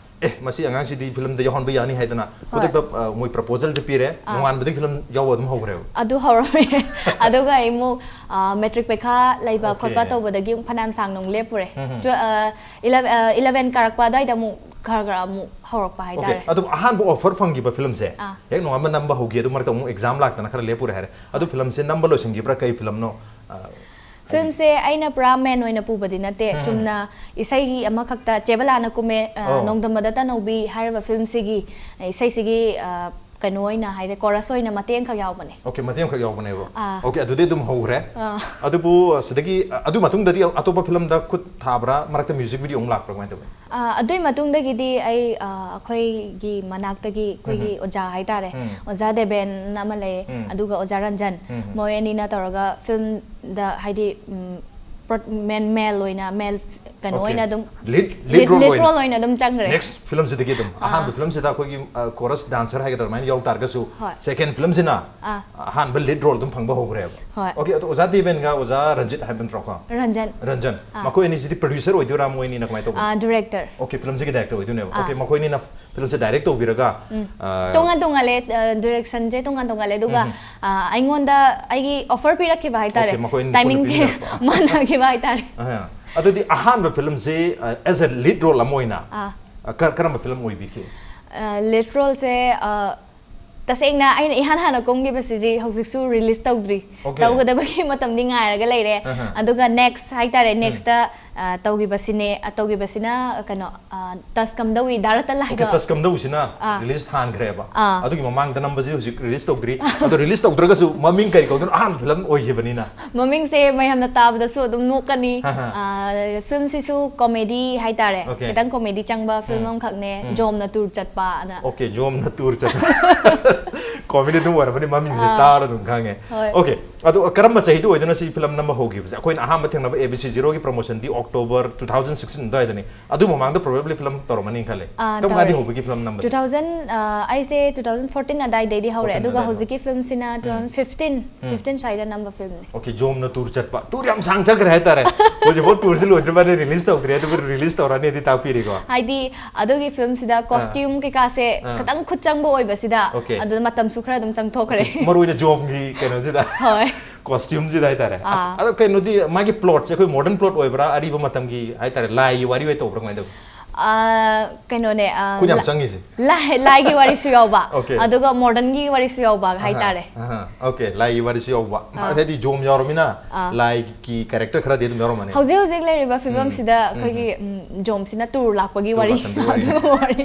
"ꯑꯦ, ꯃꯁꯤ ꯑꯉꯥꯡꯁꯤꯗꯤ ꯐꯤꯂꯝꯗ ꯌꯥꯎꯍꯟꯕ ꯌꯥꯅꯤ" ꯍꯥꯏꯗꯅ ꯍꯣꯏ꯫ ꯈꯨꯗꯛꯇ, ꯑ, ꯃꯣꯏ ꯄ꯭ꯔꯣꯄꯣꯖꯜꯁꯦ ꯄꯤꯔꯦ꯫ ꯑꯥ꯫ ꯅꯣꯡꯉꯥꯟꯕꯗꯒꯤ ꯐꯤꯂꯝ ꯌꯥꯎꯕ ꯑꯗꯨꯝ ꯍꯧꯈ꯭ꯔꯦꯕ꯫ ꯑꯗꯨ ꯍꯧꯔꯝꯃꯦ꯫ ꯑꯗꯨꯒ ꯑꯩ ꯑꯃꯨꯛ, ꯑ, ꯃꯦꯇ꯭ꯔꯤꯛ ꯄꯩꯈꯥ ꯂꯩꯕ Okay. ꯈꯣꯠꯄ ꯇꯧꯕꯗꯒꯤ ꯑꯃꯨꯛ ꯐꯅꯌꯥꯝ ꯁꯥꯡꯅ ꯑꯃꯨꯛ ꯂꯦꯞꯄꯨꯔꯦ꯫ ꯎꯝ, ꯎꯝ꯫ ꯇꯨ-, ꯑ, ꯏꯂꯚ-, ꯑ, ꯏꯂꯚꯦꯟ ꯀꯥꯔꯛꯄ ꯑꯗꯨꯋꯥꯏꯗ ꯑꯃꯨꯛ ꯈꯔ ꯈꯔ ꯑꯃꯨꯛ ꯍꯧꯔꯛꯄ Okay, ꯍꯥꯏꯇꯥꯔꯦ꯫ ꯑꯗꯨꯝ ꯑꯍꯥꯟꯕ ꯑꯣꯐꯔ ꯐꯪꯈꯤꯕ ꯐꯤꯂꯝꯁꯦ ꯑꯥ꯫ ꯍꯦꯛ ꯅꯣꯡꯉꯥꯟꯕ ꯅꯝꯕ ꯍꯧꯈꯤ, ꯑꯗꯨ ꯃꯔꯛꯇ ꯑꯃꯨꯛ ꯑꯦꯛꯖꯥꯝ ꯂꯥꯛꯇꯅ ꯈꯔ ꯂꯦꯞꯄꯨꯔꯦ ꯍꯥꯏꯔꯦ꯫ ꯑꯗꯨ ꯐꯤꯂꯝꯁꯦ ꯅꯝꯕ ꯂꯣꯏꯁꯤꯟꯈꯤꯕ꯭ꯔꯥ, ꯀꯩ ꯐꯤꯂꯝꯅꯣ? ꯑ, ꯐꯤꯂꯝꯁꯦ ꯑꯩꯅ ꯄꯨꯔꯥ ꯃꯦꯟ ꯑꯣꯏꯅ ꯄꯨꯕꯗꯤ ꯅꯠꯇꯦ, ꯎꯝ꯫ ꯆꯨꯝꯅ ꯏꯁꯩꯒꯤ ꯑꯃꯈꯛꯇ, ꯆꯦꯕꯂꯥꯅ ꯀꯨꯝꯃꯦ, ꯑ, ꯑꯣ꯫ ꯅꯣꯡꯗꯝꯕꯗ ꯇꯅꯧꯕꯤ ꯍꯥꯏꯔꯤꯕ ꯐꯤꯂꯝꯁꯤꯒꯤ ꯏꯁꯩꯁꯤꯒꯤ, ꯑ, ꯀꯩꯅꯣ ꯑꯣꯏꯅ ꯍꯥꯏꯗꯤ ꯀꯣꯔꯁ ꯑꯣꯏꯅ ꯃꯇꯦꯛ ꯑꯃꯈꯛ ꯌꯥꯎꯕꯅꯦ꯫ ꯑꯣꯀꯦ, ꯃꯇꯦꯡ ꯑꯃꯈꯛ ꯌꯥꯎꯕꯅꯦꯕ꯫ ꯑꯥ꯫ ꯑꯣꯀꯦ, ꯑꯗꯨꯗꯤ ꯑꯗꯨꯝ ꯍꯧꯈ꯭ꯔꯦ꯫ ꯑꯥ꯫ ꯑꯗꯨꯕꯨ ꯁꯤꯗꯒꯤ ꯑ, ꯑꯗꯨ ꯃꯇꯨꯡꯗꯗꯤ ꯑꯇꯣꯞꯄ ꯐꯤꯂꯝꯗ ꯈꯨꯠ ꯊꯥꯕ꯭ꯔꯥ, ꯃꯔꯛꯇ ꯃ꯭ꯌꯨꯖꯤꯛ ꯚꯤꯗꯤꯑꯣ ꯑꯃꯨꯛ ꯂꯥꯛꯄ꯭ꯔꯥ, ꯀꯃꯥꯏꯅ ꯇꯧꯒꯦ? ꯑꯥ, ꯑꯗꯨꯏ ꯃꯇꯨꯡꯗꯒꯤꯗꯤ ꯑꯩ ꯑꯥ, ꯑꯩꯈꯣꯏꯒꯤ ꯃꯅꯥꯛꯇꯒꯤ ꯑꯩꯈꯣꯏꯒꯤ ꯑꯣꯖꯥ ꯍꯥꯏꯇꯥꯔꯦ, ꯎꯝ꯫ ꯑꯣꯖꯥ ꯗꯦꯕꯦꯟ ꯑꯃ ꯂꯩꯌꯦ, ꯎꯝ꯫ ꯑꯗꯨꯒ ꯑꯣꯖꯥ ꯔꯟꯖꯟ, ꯎꯝ꯫ ꯃꯣꯏ ꯑꯅꯤꯅ ꯇꯧꯔꯒ ꯐꯤꯂꯝꯗ ꯍꯥꯏꯗꯤ ꯎꯝ, ꯄ꯭ꯔꯣ- ꯃꯦꯟ ꯃꯦꯜ ꯑꯣꯏꯅ ꯃꯦꯜ ꯀꯩꯅꯣ Okay. ꯑꯣꯏꯅ ꯑꯗꯨꯝ Lead- lead lead role lead ꯑꯣꯏꯅ꯫ ꯔꯣꯜ ꯑꯣꯏꯅ ꯑꯗꯨꯝ ꯆꯪꯈ꯭ꯔꯦ꯫ ꯅꯦꯛꯁ ꯐꯤꯂꯝꯁꯤꯗꯒꯤ ꯑꯗꯨꯝ ꯑꯥ꯫ ꯑꯍꯥꯟꯕ ꯐꯤꯂꯝꯁꯤꯗ ꯑꯩꯈꯣꯏꯒꯤ ꯀꯣꯔꯁ ꯗꯥꯟꯁꯔ ꯍꯥꯏꯒꯗ꯭ꯔꯥ, ꯑꯗꯨꯃꯥꯏꯅ ꯌꯥꯎ ꯇꯥꯔꯒꯁꯨ, ꯍꯣꯏ꯫ ꯁꯦꯀꯦꯟ ꯐꯤꯂꯝꯁꯤꯅ ꯑꯥ꯫ ꯑꯍꯥꯟꯕ ꯂꯤꯗ ꯔꯣꯜ ꯑꯗꯨꯝ ꯐꯪꯕ ꯍꯧꯈ꯭ꯔꯦꯕ꯫ ꯍꯣꯏ꯫ ꯑꯣꯀꯦ, ꯑꯗꯣ ꯑꯣꯖꯥ ꯗꯦꯕꯦꯟꯒ ꯑꯣꯖꯥ ꯔꯟꯖꯤꯠ ꯍꯥꯏꯕ ꯅꯠꯇ꯭ꯔꯣꯀꯣ? ꯔꯟꯖꯟ꯫ ꯔꯟꯖꯟ꯫ ꯑꯥ꯫ ꯃꯈꯣꯏ ꯑꯅꯤꯁꯤꯗꯤ ꯄ꯭ꯔꯣꯗ꯭ꯌꯨꯁꯔ ꯑꯣꯏꯗꯣꯏꯔꯥ, ꯃꯣꯏ ꯑꯅꯤꯅ ꯀꯃꯥꯏꯅ ꯇꯧꯕꯅꯣ? ꯑꯥ, ꯗꯤꯔꯦꯛꯇꯔ꯫ ꯑꯣꯀꯦ, ꯐꯤꯂꯝꯁꯤꯒꯤ ꯗꯥꯏꯔꯦꯛꯇꯔ ꯑꯣꯏꯗꯣꯏꯅꯦꯕ꯫ ꯑꯥ꯫ ꯑꯣꯀꯦ, ꯃꯈꯣꯏ ꯑꯅꯤꯅ ꯐꯤꯂꯝꯁꯦ ꯗꯥꯏꯔꯦꯛ ꯇꯧꯕꯤꯔꯒ, ꯑꯥ, ꯇꯣꯉꯥꯟ ꯇꯣꯉꯥꯜꯂꯦ, ꯑ, ꯗꯤꯔꯦꯛꯁꯟꯁꯦ ꯇꯣꯉꯥꯟ ꯇꯣꯉꯥꯜꯂꯦ, ꯑꯗꯨꯒ ꯎꯝ꯫ ꯑ, ꯑꯩꯉꯣꯟꯗ ꯑꯩꯒꯤ ꯑꯣꯐꯔ ꯄꯤꯔꯛꯈꯤꯕ ꯍꯥꯏꯇꯥꯔꯦ꯫ Okay, ꯃꯈꯣꯏ ꯑꯅꯤ ꯇꯥꯏꯃꯤꯡꯁꯦ ꯄꯨꯟꯅ ꯄꯤꯔꯛꯄ꯫ ꯃꯥꯟꯅꯈꯤꯕ ꯍꯥꯏꯇꯥꯔꯦ꯫ ꯑꯍ꯫ ꯑꯗꯨꯗꯤ ꯑꯍꯥꯟꯕ ꯐꯤꯂꯝꯁꯦ ꯑꯦꯁ ꯑꯦ ꯂꯤꯗ ꯔꯣꯜ ꯑꯃ ꯑꯣꯏꯅ ꯑꯥ꯫ ꯑ, ꯀ- ꯀꯔꯝꯕ ꯐꯤꯂꯝ ꯑꯣꯏꯕꯤꯈꯤ? ꯂꯤꯗ ꯔꯣꯜꯁꯦ, ꯑ, ꯇꯁꯦꯡꯅ ꯑꯩꯅ ꯏꯍꯥꯟ ꯍꯥꯟꯅ ꯀꯨꯝꯈꯤꯕꯁꯤꯗꯤ ꯍꯧꯖꯤꯛꯁꯨ ꯔꯤꯂꯤꯁ ꯇꯧꯗ꯭ꯔꯤ꯫ Okay. ꯇꯧꯒꯗꯕꯒꯤ ꯃꯇꯝꯗꯤ ꯉꯥꯏꯔꯒ ꯂꯩꯔꯦ꯫ ꯑꯍ꯫ ꯑꯗꯨꯒ ꯅꯦꯛꯁ ꯍꯥꯏꯇꯥꯔꯦ, ꯎꯝ꯫ ꯅꯦꯛꯁꯇ ꯑ, ꯇꯧꯈꯤꯕꯁꯤꯅꯦ, ꯑ, ꯇꯧꯈꯤꯕꯁꯤꯅ, ꯑ, ꯀꯩꯅꯣ, ꯑ, ꯇꯁ ꯀꯝꯗꯧꯏ ꯗꯥꯔꯠꯇ ꯑꯣꯀꯦ, ꯂꯥꯏꯒ꯫ ꯇꯁ ꯀꯝꯗꯧꯁꯤꯅ ꯑꯥ꯫ ꯔꯤꯂꯤꯁ ꯍꯥꯟꯈ꯭ꯔꯦꯕ꯫ ꯑꯥ꯫ ꯑꯗꯨꯒꯤ ꯃꯃꯥꯡꯗ ꯅꯝꯕꯁꯤ ꯍꯧꯖꯤꯛ ꯔꯤꯂꯤꯁ ꯇꯧꯗ꯭ꯔꯤ꯫ ꯑꯗꯣ ꯔꯤꯂꯤꯁ ꯇꯧꯗ꯭ꯔꯒꯁꯨ ꯃꯃꯤꯡ ꯀꯔꯤ ꯀꯧꯗꯣꯏꯅꯣ, ꯑꯍꯥꯟꯕ ꯐꯤꯂꯝ ꯑꯣꯏꯈꯤꯕꯅꯤꯅ꯫ ꯃꯃꯤꯡꯁꯦ ꯃꯌꯥꯝꯅ ꯇꯥꯕꯗꯁꯨ ꯑꯗꯨꯝ ꯅꯣꯛꯀꯅꯤ꯫ ꯍꯥ, ꯍꯥ꯫ ꯑ, ꯐꯤꯂꯝꯁꯤꯁꯨ ꯀꯣꯃꯦꯗꯤ ꯍꯥꯏꯇꯥꯔꯦ, Okay. ꯈꯤꯇꯪ ꯀꯣꯃꯦꯗꯤ ꯆꯪꯕ ꯐꯤꯂꯝ ꯎꯝ꯫ ꯑꯃꯈꯛꯅꯦ, ꯎꯝ꯫ ꯖꯣꯝꯅ ꯇꯨꯔ ꯆꯠꯄ ꯑꯅ꯫ ꯑꯣꯀꯦ, ꯖꯣꯝꯅ ꯇꯨꯔ ꯆꯠꯄ꯫ ꯀꯣꯃꯦꯗꯤ ꯑꯗꯨꯝ ꯑꯣꯏꯔꯕꯅꯤ, ꯃꯃꯤꯡꯁꯦ ꯑꯥ꯫ ꯇꯥꯔ ꯑꯗꯨꯝ ꯈꯪꯉꯦ꯫ ꯍꯣꯏ꯫ ꯑꯣꯀꯦ, ꯑꯗꯣ ꯀꯔꯝꯕ ꯆꯍꯤꯗ ꯑꯣꯏꯗꯣꯏꯅꯣ ꯁꯤ ꯐꯤꯂꯝ ꯅꯝꯕ ꯍꯧꯈꯤꯕꯁꯦ? ꯑꯩꯈꯣꯏꯅ ꯑꯍꯥꯟꯕ ꯊꯦꯡꯅꯕ ꯑꯦ ꯕꯤ ꯁꯤ ꯖꯤꯔꯣꯒꯤ ꯄ꯭ꯔꯣꯃꯣꯁꯟꯗꯤ ꯑꯣꯛꯇꯣꯕꯔ two thousand sixteen ꯑꯗꯨꯋꯥꯏꯗꯅꯤ꯫ ꯑꯗꯨ ꯃꯃꯥꯡꯗ ꯄ꯭ꯔꯣꯕꯦꯕ꯭ꯂꯤ ꯐꯤꯂꯝ ꯇꯧꯔꯝꯃꯅꯤ ꯈꯜꯂꯦ꯫ ꯑꯥ, ꯀꯔꯝ ꯀꯥꯟꯗ ꯇꯧꯔꯦ꯫ ꯍꯧꯕꯒꯤ ꯐꯤꯂꯝ ꯅꯝꯕꯁꯦ? Two thousand, ꯑ, ꯑꯩꯁꯦ two thousand fourteen ꯑꯗꯥꯏꯗꯩꯗꯤ ꯍꯧꯔꯦ, Fourteen ꯑꯗꯨꯒ ꯑꯗꯥꯏꯗ꯫ ꯍꯧꯖꯤꯛꯀꯤ ꯐꯤꯂꯝꯁꯤꯅ two thousand fifteen, ꯎꯝ꯫ fifteen ꯁ꯭ꯋꯥꯏꯗ ꯅꯝꯕ ꯐꯤꯂꯝꯅꯤ꯫ ꯑꯣꯀꯦ, ꯖꯣꯝꯅ ꯇꯨꯔ ꯆꯠꯄ꯫ ꯇꯨꯔ ꯌꯥꯝ ꯁꯥꯡ ꯆꯠꯈ꯭ꯔꯦ ꯍꯥꯏꯇꯥꯔꯦ꯫ ꯍꯧꯖꯤꯛꯐꯥꯎ ꯇꯨꯔꯁꯤ ꯂꯣꯏꯗ꯭ꯔꯤꯕꯅꯤ, ꯔꯤꯂꯤꯁ ꯇꯧꯗ꯭ꯔꯤ, ꯑꯗꯨꯕꯨ ꯔꯤꯂꯤꯁ ꯇꯧꯔꯅꯤ ꯑꯗꯨ ꯇꯥꯛꯄꯤꯔꯤꯀꯣ꯫ ꯍꯥꯏꯗꯤ ꯑꯗꯨꯒꯤ ꯐꯤꯂꯝꯁꯤꯗ ꯀꯣꯁꯇ꯭ꯌꯨꯝ ꯀꯩꯀꯥꯁꯦ ꯑꯥ꯫ ꯈꯤꯇꯪ ꯈꯨꯠ ꯆꯪꯕ ꯑꯣꯏꯕꯁꯤꯗ, ꯑꯣꯀꯦ꯫ ꯑꯗꯨꯅ ꯃꯇꯝꯁꯨ ꯈꯔ ꯑꯗꯨꯝ ꯆꯪꯊꯣꯛꯈ꯭ꯔꯦ꯫ ꯃꯔꯨ ꯑꯣꯏꯅ ꯖꯣꯝꯒꯤ ꯀꯩꯅꯣꯁꯤꯗ꯫ ꯍꯣꯏ꯫ ꯀꯣꯁꯇ꯭ꯌꯨꯝꯁꯤꯗ ꯍꯥꯏꯇꯥꯔꯦ꯫ ꯑꯥ꯫ ꯑꯗꯣ ꯀꯩꯅꯣꯗꯤ, ꯃꯥꯒꯤ ꯄ꯭ꯂꯣꯠꯁꯦ ꯑꯩꯈꯣꯏ ꯃꯣꯗꯔꯟ ꯄ꯭ꯂꯣꯠ ꯑꯣꯏꯕ꯭ꯔꯥ, ꯑꯔꯤꯕ ꯃꯇꯝꯒꯤ ꯍꯥꯏꯇꯥꯔꯦ, ꯂꯥꯏꯒꯤ ꯋꯥꯔꯤ ꯑꯣꯏ ꯇꯧꯕ꯭ꯔꯥ, ꯀꯃꯥꯏꯅ ꯇꯧꯕ? ꯑ, ꯀꯩꯅꯣꯅꯦ, ꯑ, ꯈꯨꯠ ꯌꯥꯝ ꯂꯥ- ꯆꯪꯉꯤꯁꯦ꯫ ꯂꯥꯏ- ꯂꯥꯏꯒꯤ ꯋꯥꯔꯤꯁꯨ ꯌꯥꯎꯕ, Okay. ꯑꯗꯨꯒ modernꯒꯤ ꯋꯥꯔꯤꯁꯨ ꯌꯥꯎꯕ ꯍꯥꯏꯇꯥꯔꯦ꯫ ꯑꯍꯥ, okay, ꯂꯥꯏꯒꯤ ꯋꯥꯔꯤꯁꯨ ꯌꯥꯎꯕ꯫ ꯑꯥ꯫ ꯍꯥꯏꯗꯤ ꯖꯣꯝ ꯌꯥꯎꯔꯃꯤꯅ ꯑꯥ꯫ ꯂꯥꯏꯒꯤ character ꯈꯔꯗꯤ ꯑꯗꯨꯝ ꯌꯥꯎꯔꯝꯃꯅꯤ꯫ ꯍꯧꯖꯤꯛ ꯍꯧꯖꯤꯛ ꯂꯩꯔꯤꯕ ꯐꯤꯕꯝꯁꯤꯗ ꯑꯩꯈꯣꯏꯒꯤ, ꯎꯝ, ꯖꯣꯝꯁꯤꯅ tour ꯂꯥꯛꯄꯒꯤ Tour ꯋꯥꯔꯤ꯫ ꯂꯥꯛꯄꯒꯤ ꯋꯥꯔꯤ꯫ ꯑꯗꯨꯒꯨꯝꯕ ꯋꯥꯔꯤ꯫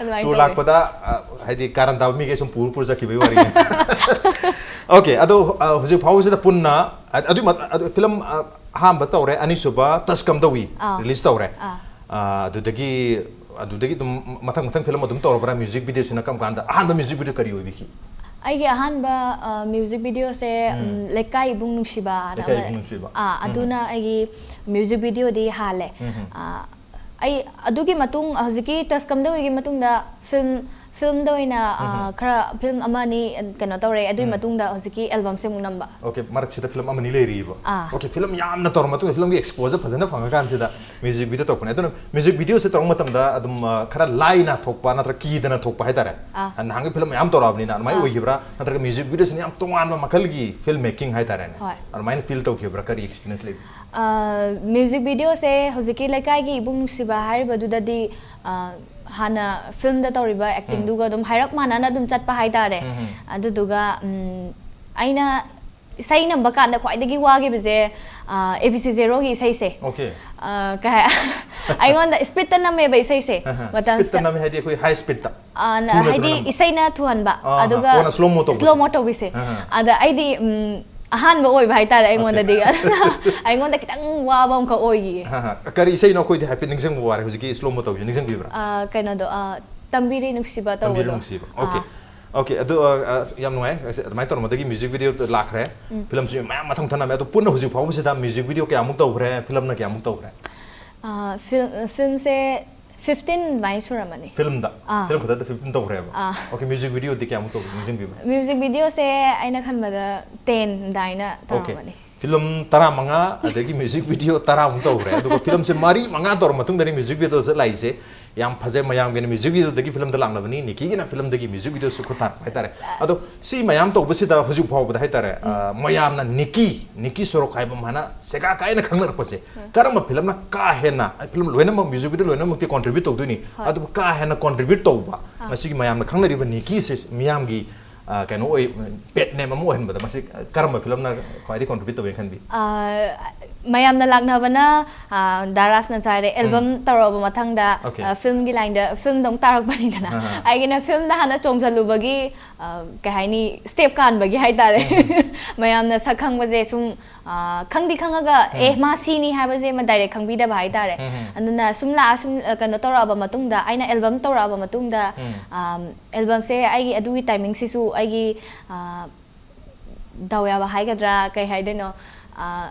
ꯑꯗꯨꯃꯥꯏꯅ Tour ꯇꯧꯋꯦ꯫ ꯂꯥꯛꯄꯗ, ꯑ, ꯍꯥꯏꯗꯤ ꯀꯥꯔꯟ ꯇꯥꯕ ꯃꯤꯈꯩ ꯁꯨꯝ ꯄꯨꯔ ꯄꯨꯔ ꯆꯠꯈꯤꯕꯒꯤ ꯋꯥꯔꯤꯅꯤ꯫ Okay, ꯑꯗꯣ, ꯑ, ꯍꯧꯖꯤꯛ ꯐꯥꯎꯕꯁꯤꯗ ꯄꯨꯟꯅ, ꯑ, ꯑꯗꯨꯏ ꯃꯠ-, ꯑꯗꯨ film, ꯑ, ꯑꯍꯥꯟꯕ ꯇꯧꯔꯦ, ꯑꯅꯤꯁꯨꯕ ꯇꯁ ꯀꯝꯗꯧꯏ ꯑꯥ꯫ release ꯇꯧꯔꯦ꯫ ꯑꯥ꯫ ꯑ, ꯑꯗꯨꯗꯒꯤ, ꯑꯗꯨꯗꯒꯤ ꯑꯗꯨꯝ ꯃꯊꯪ ꯃꯊꯪ film ꯑꯗꯨꯝ ꯇꯧꯔꯕ꯭ꯔꯥ? Music videoꯁꯤꯅ ꯀꯔꯝ ꯀꯥꯟꯗ, ꯑꯍꯥꯟꯕ music video ꯀꯔꯤ ꯑꯣꯏꯕꯤꯈꯤ? ꯑꯩꯒꯤ ꯑꯍꯥꯟꯕ, ꯑ, music videoꯁꯦ, ꯎꯝ꯫ ꯎꯝ, ꯂꯩꯀꯥꯏ ꯏꯕꯨꯡ ꯅꯨꯡꯁꯤꯕꯅ ꯂꯩꯀꯥꯏ ꯑꯃ-, ꯏꯕꯨꯡ ꯅꯨꯡꯁꯤꯕ꯫ ꯑꯥ, ꯎꯝ꯫ ꯑꯗꯨꯅ ꯑꯩꯒꯤ music videoꯗꯤ ꯍꯥꯜꯂꯦ꯫ ꯎꯝ꯫ ꯑ, ꯑꯩ ꯑꯗꯨꯒꯤ ꯃꯇꯨꯡ, ꯍꯧꯖꯤꯛꯀꯤ ꯇꯁ ꯀꯝꯗꯧꯏꯒꯤ ꯃꯇꯨꯡꯗ film, filmꯗ ꯑꯣꯏꯅ, ꯑ, ꯎꯝ꯫ ꯈꯔ film ꯑꯃ ꯑꯅꯤ, ꯑ, ꯀꯩꯅꯣ ꯇꯧꯔꯦ꯫ ꯑꯗꯨꯒꯤ ꯎꯝ꯫ ꯃꯇꯨꯡꯗ ꯍꯧꯖꯤꯛꯀꯤ albumꯁꯦ ꯑꯃꯨꯛ ꯅꯝꯕ꯫ Okay, ꯃꯔꯛꯁꯤꯗ film ꯑꯃꯅꯤ ꯂꯩꯔꯤꯕ꯫ ꯑꯥ꯫ Okay, film ꯌꯥꯝꯅ ꯇꯧꯔ ꯃꯇꯨꯡꯗ filmꯒꯤ exposureꯁꯦ ꯐꯖꯅ ꯐꯪꯉꯀꯥꯟꯁꯤꯗ music video ꯇꯧꯔꯛꯄꯅꯦ꯫ ꯑꯗꯨꯅ music videoꯁꯦ ꯇꯧꯔꯛꯄ ꯃꯇꯝꯗ ꯑꯗꯨꯝ, ꯑ, ꯈꯔ ꯂꯥꯏꯅ ꯊꯣꯛꯄ ꯅꯠꯇ꯭ꯔꯒ ꯀꯤꯗꯅ ꯊꯣꯛꯄ ꯍꯥꯏꯇꯥꯔꯦ꯫ ꯑꯥ꯫ ꯅꯍꯥꯟꯒꯤ film ꯃꯌꯥꯝ ꯇꯧꯔꯛꯑꯕꯅꯤꯅ ꯑꯗꯨꯃꯥꯏꯅ ꯑꯥ꯫ ꯑꯣꯏꯈꯤꯕ꯭ꯔꯥ? ꯅꯠꯇ꯭ꯔꯒ music videoꯁꯤꯅ ꯌꯥꯝ ꯇꯣꯉꯥꯟꯕ ꯃꯈꯜꯒꯤ film making ꯍꯥꯏꯇꯥꯔꯦꯅꯦ꯫ ꯍꯣꯏ꯫ ꯑꯗꯨꯃꯥꯏꯅ feel ꯇꯧꯈꯤꯕ꯭ꯔꯥ? ꯀꯔꯤ experience ꯂꯩꯕꯤ? ꯑ, music videoꯁꯦ ꯍꯧꯖꯤꯛꯀꯤ ꯂꯩꯀꯥꯏꯒꯤ ꯏꯕꯨꯡ ꯅꯨꯡꯁꯤꯕ ꯍꯥꯏꯔꯤꯕꯗꯨꯗꯗꯤ, ꯑ, ꯍꯥꯟꯅ filmꯗ ꯇꯧꯔꯤꯕ actingꯗꯨꯒ ꯑꯗꯨꯝ ꯍꯥꯏꯔꯞ ꯃꯥꯟꯅꯅ ꯑꯗꯨꯝ ꯆꯠꯄ ꯍꯥꯏꯇꯥꯔꯦ꯫ ꯎꯝ, ꯎꯝ꯫ ꯑꯗꯨꯗꯨꯒ, ꯎꯝ, ꯑꯩꯅ ꯏꯁꯩ ꯅꯝꯕ ꯀꯥꯟꯗ ꯈ꯭ꯋꯥꯏꯗꯒꯤ ꯋꯥꯈꯤꯕꯁꯦ, ꯑ, A B C Zeroꯒꯤ ꯏꯁꯩꯁꯦ꯫ Okay꯫ ꯑ, ꯀꯩ ꯍꯥꯏ-, ꯑꯩꯉꯣꯟꯗ speedꯇ ꯅꯝꯃꯦꯕ ꯏꯁꯩꯁꯦ꯫ ꯑꯍ, ꯃꯇꯝꯁꯤꯗ speedꯇ ꯅꯝꯃꯦ ꯍꯥꯏꯗꯤ ꯑꯩꯈꯣꯏ high speedꯇ? ꯑ, ꯅ-, ꯊꯨꯅ ꯍꯥꯏꯗꯤ ꯊꯨꯅ ꯅꯝꯕ? ꯏꯁꯩꯅ ꯊꯨꯍꯟꯕ, ꯑꯍ, ꯑꯗꯨꯒ ꯀꯣꯟꯅ slow mo ꯇꯧꯕꯁꯦ? slow mo ꯇꯧꯕꯤꯁꯦ꯫ ꯑꯍ꯫ ꯑꯗ ꯑꯩꯗꯤ, ꯎꯝ, ꯑꯍꯥꯟꯕ ꯑꯣꯏꯕ ꯍꯥꯏꯇꯥꯔꯦ ꯑꯩꯉꯣꯟꯗꯗꯤ꯫ ꯑꯗꯨꯅ ꯑꯩꯉꯣꯟꯗ ꯈꯤꯇꯪ ꯋꯥꯕ ꯑꯃꯈꯛ ꯑꯣꯏꯈꯤꯌꯦ꯫ ꯑꯍ, ꯀꯔꯤ ꯏꯁꯩꯅꯣ? ꯑꯩꯈꯣꯏꯗꯤ ꯍꯥꯏꯐꯦꯠ ꯅꯤꯡꯁꯤꯡꯕ ꯋꯥꯔꯦ, ꯍꯧꯖꯤꯛꯀꯤ slow mo ꯇꯧꯕꯤꯁꯦ ꯅꯤꯡꯁꯤꯡꯕꯤꯕ꯭ꯔꯥ? ꯑ, ꯀꯩꯅꯣꯗꯣ, ꯑ, ꯇꯝꯕꯤꯔꯤ ꯅꯨꯡꯁꯤꯕ ꯇꯝꯕꯤꯔꯤ ꯇꯧꯕꯗꯣ꯫ ꯅꯨꯡꯁꯤꯕ꯫ ꯑꯥ꯫ Okay꯫ Okay, ꯑꯗꯨ, ꯑ, ꯑ, ꯌꯥꯝ ꯅꯨꯡꯉꯥꯏ꯫ ꯑꯗꯨꯃꯥꯏꯅ ꯇꯧꯔꯝꯕꯗꯒꯤ music video ꯂꯥꯛꯈ꯭ꯔꯦ꯫ ꯎꯝ꯫ Filmꯁꯨ ꯃꯌꯥꯝ ꯃꯊꯪ ꯃꯊꯪ ꯂꯥꯛꯑꯦ꯫ ꯑꯗꯣ ꯄꯨꯟꯅ ꯍꯧꯖꯤꯛ ꯐꯥꯎꯕꯁꯤꯗ music video ꯀꯌꯥꯃꯨꯛ ꯇꯧꯈ꯭ꯔꯦ? Filmꯅ ꯀꯌꯥꯃꯨꯛ ꯇꯧꯈ꯭ꯔꯦ? ꯑ, fil-, filmꯁꯦ fifteen ꯑꯗꯨꯃꯥꯏꯅ ꯁꯨꯔꯝꯃꯅꯤ꯫ Filmꯗ? ꯑꯥ꯫ Film ꯈꯛꯇꯗ fifteen ꯇꯧꯈ꯭ꯔꯦꯕ? ꯑꯥ꯫ Okay, music videoꯗꯤ ꯀꯌꯥꯃꯨꯛ ꯇꯧꯈ꯭ꯔꯦ? ꯅꯤꯡꯁꯤꯡꯕꯤꯕ꯭ꯔꯥ? Music videoꯁꯦ ꯑꯩꯅ ꯈꯟꯕꯗ ten ꯑꯗꯨꯃꯥꯏꯅ Okay꯫ ꯇꯧꯔꯝꯃꯅꯤ꯫ ꯐꯤꯂꯝ ꯇꯔꯥꯃꯉꯥ, ꯑꯗꯒꯤ ꯃ꯭ꯌꯨꯖꯤꯛ ꯚꯤꯗꯤꯑꯣ ꯇꯔꯥꯃꯨꯛ ꯇꯧꯈ꯭ꯔꯦ꯫ ꯑꯗꯨꯒ ꯐꯤꯂꯝꯁꯦ ꯃꯔꯤ ꯃꯉꯥ ꯇꯧꯔ ꯃꯇꯨꯡꯗꯅꯤ ꯃ꯭ꯌꯨꯖꯤꯛ ꯚꯤꯗꯤꯑꯣꯁꯦ ꯂꯥꯛꯏꯁꯦ꯫ ꯌꯥꯝ ꯐꯖꯩ, ꯃꯌꯥꯝꯒꯤꯅ ꯃ꯭ꯌꯨꯖꯤꯛ ꯚꯤꯗꯤꯑꯣꯗꯒꯤ ꯐꯤꯂꯝꯗ ꯂꯥꯛꯅꯕꯅꯤ, ꯅꯤꯀꯤꯒꯤꯅ ꯐꯤꯂꯝꯗꯒꯤ ꯃ꯭ꯌꯨꯖꯤꯛ ꯚꯤꯗꯤꯑꯣꯁꯨ ꯈꯨꯠꯊꯥꯔꯛꯄ ꯍꯥꯏꯇꯥꯔꯦ꯫ ꯑꯗꯣ ꯁꯤ ꯃꯌꯥꯝ ꯇꯧꯕꯁꯤꯗ ꯍꯧꯖꯤꯛ ꯐꯥꯎꯕꯗ ꯍꯥꯏꯇꯥꯔꯦ, ꯑ, ꯃꯌꯥꯝꯅ ꯅꯤꯀꯤ, ꯅꯤꯀꯤ ꯁꯣꯔꯣꯛ ꯍꯥꯏꯕ ꯑꯃ ꯍꯥꯏꯅ ꯁꯦꯒꯥ ꯀꯥꯏꯅ ꯈꯪꯅꯔꯛꯄꯁꯦ, ꯀꯔꯝꯕ ꯐꯤꯂꯝꯅ ꯀꯥ ꯍꯦꯟꯅ, ꯑꯩ ꯐꯤꯂꯝ ꯂꯣꯏꯅꯃꯛ, ꯃ꯭ꯌꯨꯖꯤꯛ ꯚꯤꯗꯤꯑꯣ ꯂꯣꯏꯅꯃꯛꯇꯤ ꯀꯣꯟꯇ꯭ꯔꯤꯕ꯭ꯌꯨꯠ ꯇꯧꯗꯣꯏꯅꯤ, ꯑꯗꯨꯕꯨ ꯀꯥ ꯍꯦꯟꯅ ꯀꯣꯟꯇ꯭ꯔꯤꯕ꯭ꯌꯨꯠ ꯇꯧꯕ, ꯉꯁꯤꯒꯤ ꯃꯌꯥꯝꯅ ꯈꯪꯅꯔꯤꯕ ꯅꯤꯀꯤꯁꯦ ꯃꯤꯌꯥꯝꯒꯤ, ꯑ, ꯀꯩꯅꯣ ꯑꯣꯏ, ꯄꯦꯠ ꯅꯦꯝ ꯑꯃ ꯑꯣꯏꯍꯟꯕꯗ ꯃꯁꯤ ꯀꯔꯝꯕ ꯐꯤꯂꯝꯅ ꯈ꯭ꯋꯥꯏꯗꯒꯤ ꯀꯣꯟꯇ꯭ꯔꯤꯕ꯭ꯌꯨꯠ ꯇꯧꯋꯦꯅ ꯈꯟꯕꯤ? ꯑ, ꯃꯌꯥꯝꯅ ꯂꯥꯛꯅꯕꯅ, ꯑ, ꯗꯥ ꯔꯥꯖꯅꯁꯨ ꯍꯥꯏꯔꯦ, ꯑꯦꯜꯕꯝ ꯇꯧꯔꯛꯑꯕ ꯃꯇꯥꯡꯗ, Okay. ꯑ, ꯐꯤꯂꯝꯒꯤ ꯂꯥꯏꯟꯗ, ꯐꯤꯂꯝꯗ ꯑꯃꯨꯛ ꯇꯥꯔꯛꯄꯅꯤꯗꯅ꯫ ꯑꯍꯥ. ꯑꯩꯒꯤꯅ ꯐꯤꯂꯝꯗ ꯍꯥꯟꯅ ꯆꯣꯡꯁꯤꯜꯂꯨꯕꯒꯤ, ꯑ, ꯀꯩ ꯍꯥꯏꯅꯤ, ꯁ꯭ꯇꯦꯞ ꯀꯥꯟꯕꯒꯤ ꯍꯥꯏꯇꯥꯔꯦ꯫ ꯃꯌꯥꯝꯅ ꯁꯛ ꯈꯪꯕꯁꯦ ꯁꯨꯝ, ꯑ, ꯈꯪꯗꯤ ꯈꯪꯉꯒ, "ꯑꯦ, ꯃꯥ ꯁꯤꯅꯤ" ꯍꯥꯏꯕꯁꯦ ꯑꯃ ꯗꯥꯏꯔꯦꯛ ꯈꯪꯕꯤꯗꯕ ꯍꯥꯏꯇꯥꯔꯦ꯫ ꯑꯗꯨꯅ ꯁꯨꯝ ꯂꯥꯛꯑ, ꯁꯨꯝ, ꯑ, ꯀꯩꯅꯣ ꯇꯧꯔꯛꯑꯕ ꯃꯇꯨꯡꯗ, ꯑꯩꯅ ꯑꯦꯜꯕꯝ ꯇꯧꯔꯛꯑꯕ ꯃꯇꯨꯡꯗ, ꯑ, ꯑꯦꯜꯕꯝꯁꯦ ꯑꯩꯒꯤ ꯑꯗꯨꯒꯤ ꯇꯥꯏꯃꯤꯡꯁꯤꯁꯨ ꯑꯩꯒꯤ, ꯑ, ꯗꯥꯎ ꯌꯥꯕ ꯍꯥꯏꯒꯗ꯭ꯔꯥ, ꯀꯩ ꯍꯥꯏꯗꯣꯏꯅꯣ, ꯑ,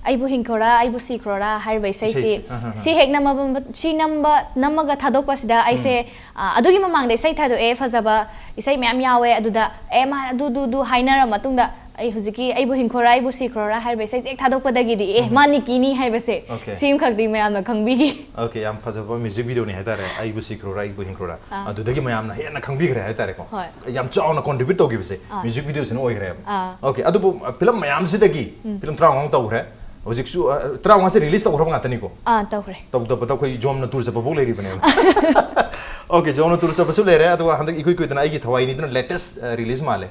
"ꯑꯩꯕꯨ ꯍꯤꯡꯈ꯭ꯔꯣꯔꯥ, ꯑꯩꯕꯨ ꯁꯤꯈ꯭ꯔꯣꯔꯥ" ꯍꯥꯏꯔꯤꯕ ꯏꯁꯩꯁꯤ, ꯏꯁꯩꯁꯤ, ꯑꯍ, ꯑꯍ. ꯁꯤ ꯍꯦꯛ ꯅꯝꯃꯕ, ꯁꯤ ꯅꯝꯕ, ꯅꯝꯃꯒ ꯊꯥꯗꯣꯛꯄꯁꯤꯗ ꯑꯩꯁꯦ, ꯑ, ꯑꯗꯨꯒꯤ ꯃꯃꯥꯡꯗ ꯏꯁꯩ ꯊꯥꯗꯣꯛꯑꯦ ꯐꯖꯕ, ꯏꯁꯩ ꯃꯌꯥꯝ ꯌꯥꯎꯋꯦ꯫ ꯑꯗꯨꯗ, "ꯑꯦ, ꯃꯥ ꯑꯗꯨ, ꯗꯨ, ꯗꯨ" ꯍꯥꯏꯅꯔ ꯃꯇꯨꯡꯗ, ꯑꯩ ꯍꯧꯖꯤꯛꯀꯤ "ꯑꯩꯕꯨ ꯍꯤꯡꯈ꯭ꯔꯣꯔꯥ, ꯑꯩꯕꯨ ꯁꯤꯈ꯭ꯔꯣꯔꯥ" ꯍꯥꯏꯔꯤꯕ ꯏꯁꯩꯁꯦ ꯍꯦꯛ ꯊꯥꯗꯣꯛꯄꯗꯒꯤꯗꯤ, "ꯑꯦ, ꯃꯥ ꯅꯤꯀꯤꯅꯤ" ꯍꯥꯏꯕꯁꯦ, Okay. ꯁꯤꯃꯈꯛꯇꯤ ꯃꯌꯥꯝꯅ ꯈꯪꯕꯤꯈꯤ꯫ Okay, ꯌꯥꯝ ꯐꯖꯕ ꯃ꯭ꯌꯨꯖꯤꯛ ꯚꯤꯗꯤꯑꯣꯅꯤ ꯍꯥꯏꯇꯥꯔꯦ, "ꯑꯩꯕꯨ ꯁꯤꯈ꯭ꯔꯣꯔꯥ, ꯑꯩꯕꯨ ꯍꯤꯡꯈ꯭ꯔꯣꯔꯥ"꯫ ꯑꯥ. ꯑꯗꯨꯗꯒꯤ ꯃꯌꯥꯝꯅ ꯍꯦꯟꯅ ꯈꯪꯕꯤꯈ꯭ꯔꯦ ꯍꯥꯏꯇꯥꯔꯦꯀꯣ꯫ ꯍꯣꯏ. ꯌꯥꯝ ꯆꯥꯎꯅ ꯀꯣꯟꯇ꯭ꯔꯤꯕ꯭ꯌꯨꯠ ꯇꯧꯈꯤꯕꯁꯦ ꯑꯥ. ꯃ꯭ꯌꯨꯖꯤꯛ ꯚꯤꯗꯤꯑꯣꯁꯤꯅ ꯑꯣꯏꯈ꯭ꯔꯦꯕ꯫ ꯑꯥ. Okay, ꯑꯗꯨꯕꯨ, ꯑ, ꯐꯤꯂꯝ ꯃꯌꯥꯝꯁꯤꯗꯒꯤ ꯐꯤꯂꯝ ꯇꯔꯥꯃꯉꯥ ꯇꯧꯈ꯭ꯔꯦ꯫ ꯍꯧꯖꯤꯛꯁꯨ, ꯑ, ꯇꯔꯥꯃꯉꯥꯁꯦ ꯔꯤꯂꯤꯁ ꯇꯧꯈ꯭ꯔꯕ ꯉꯥꯛꯇꯅꯤꯀꯣ? ꯑꯥ, ꯇꯧꯈ꯭ꯔꯦ꯫ ꯇꯧꯗꯕꯗ ꯑꯩꯈꯣꯏ ꯖꯣꯝꯅ ꯇꯨꯔ ꯆꯠꯄꯐꯥꯎ ꯂꯩꯔꯤꯕꯅꯦꯕ꯫ Okay, ꯖꯣꯝꯅ ꯇꯨꯔ ꯆꯠꯄꯁꯨ ꯂꯩꯔꯦ, ꯑꯗꯨꯒ ꯍꯟꯗꯛ ꯏꯀꯨꯏ ꯀꯨꯏꯗꯅ "ꯑꯩꯒꯤ ꯊꯋꯥꯏꯅꯤꯗꯨꯅ" latest, ꯑ, ꯔꯤꯂꯤꯁ ꯃꯥꯜꯂꯦ꯫